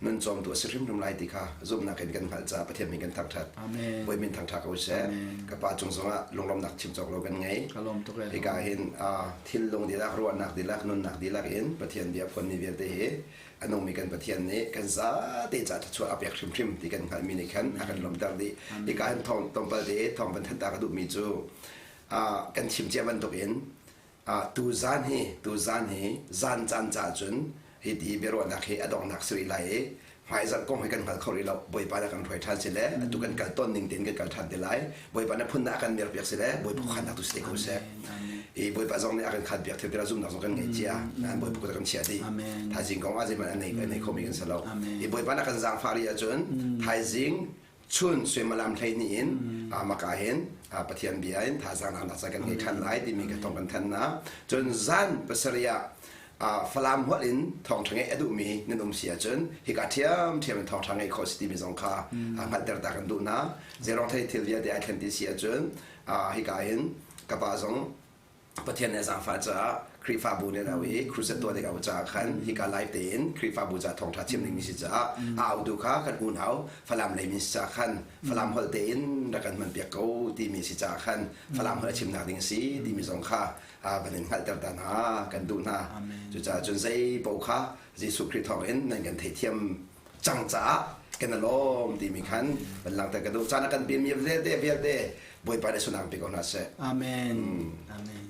nun cawmtu a si hrimhrim lai ti kha zumhnak in kan hngalh caah Pathian min kan thangṭhat. Bawi min thangṭha ko seh. Ka pa cung zongah lunglawmhnak chim cawk lo kan ngei. Hika hin thinlung dihlak, ruahnak dihlak, nunnak dihlak in Pathian bia phuanmi vialte hi a nungmi kan Pathian nih kan zate ca thluachuah a pek hrimhrim ti kan hngalhmi nih khan a kan lawmhter dih. Hika hin thawng tlawmpal te thawng van thanh ta ka duhmi cu kan chim cia bantukin Tuzaan hi tuzaan hi zan caan ca cun hiti biaruahnak hi a donghnak si rih lai i hmaizarh kong hi kan hngal kho rih lo. Bawipa na kan hruai ṭhan si le atu kan kal tawn ning tein kan kal ṭhan te lai. Bawipa na phun na a kan merpiak si le Bawipa khuakhannak tu si te ko seh. I Bawipa zong nih a kan khanpiak theu tilah zumhnak zong kan ngei cia. Nain Bawipa kut a kan chiah dih. Thaizing kong ah zeihmanh a nei a nei khomi kan si lo. I Bawipa na kan zaangfah rih ahcun thaizing. Chun suimilam 12 in maka hin Pathian bia in thazaang nak ca kan ngei ṭhan lai timi ka thong kan than na. Cun zan pasarih ah Falam holh in thawngṭha ngeih a duhmi nan um si ahcun hika ṭhiamṭhiam in thawngṭha ngeih khawh si timi zong kha hngalhter ta kan duh hna. Zeirong thei thil vialte ai thlen ti si ahcun hika hin ka pa zong Pathian nih a zaangfah caah Khrihfabu nih an auh i crusade tuah ding au caah khan hika live tein Khrihfabu caah thawngṭha chim dingmi si caah a autu kha kan unau Falam lei min si caah khan Falam holh tein rak kan hmanpiak ko timi si caah khan Falam holh a chimnak ding si timi zong kha van in hngalhter ta hna kan duh hna. Cucaah cun zei paoh kha Jesuh Khrih thawngin nan kan theithiam cang caah kan i lawm timi khan van langhter ka duh. Caan a kan pemi vialte vialte Bawipa nih sunang pe ko hna seh. Amen. Amen.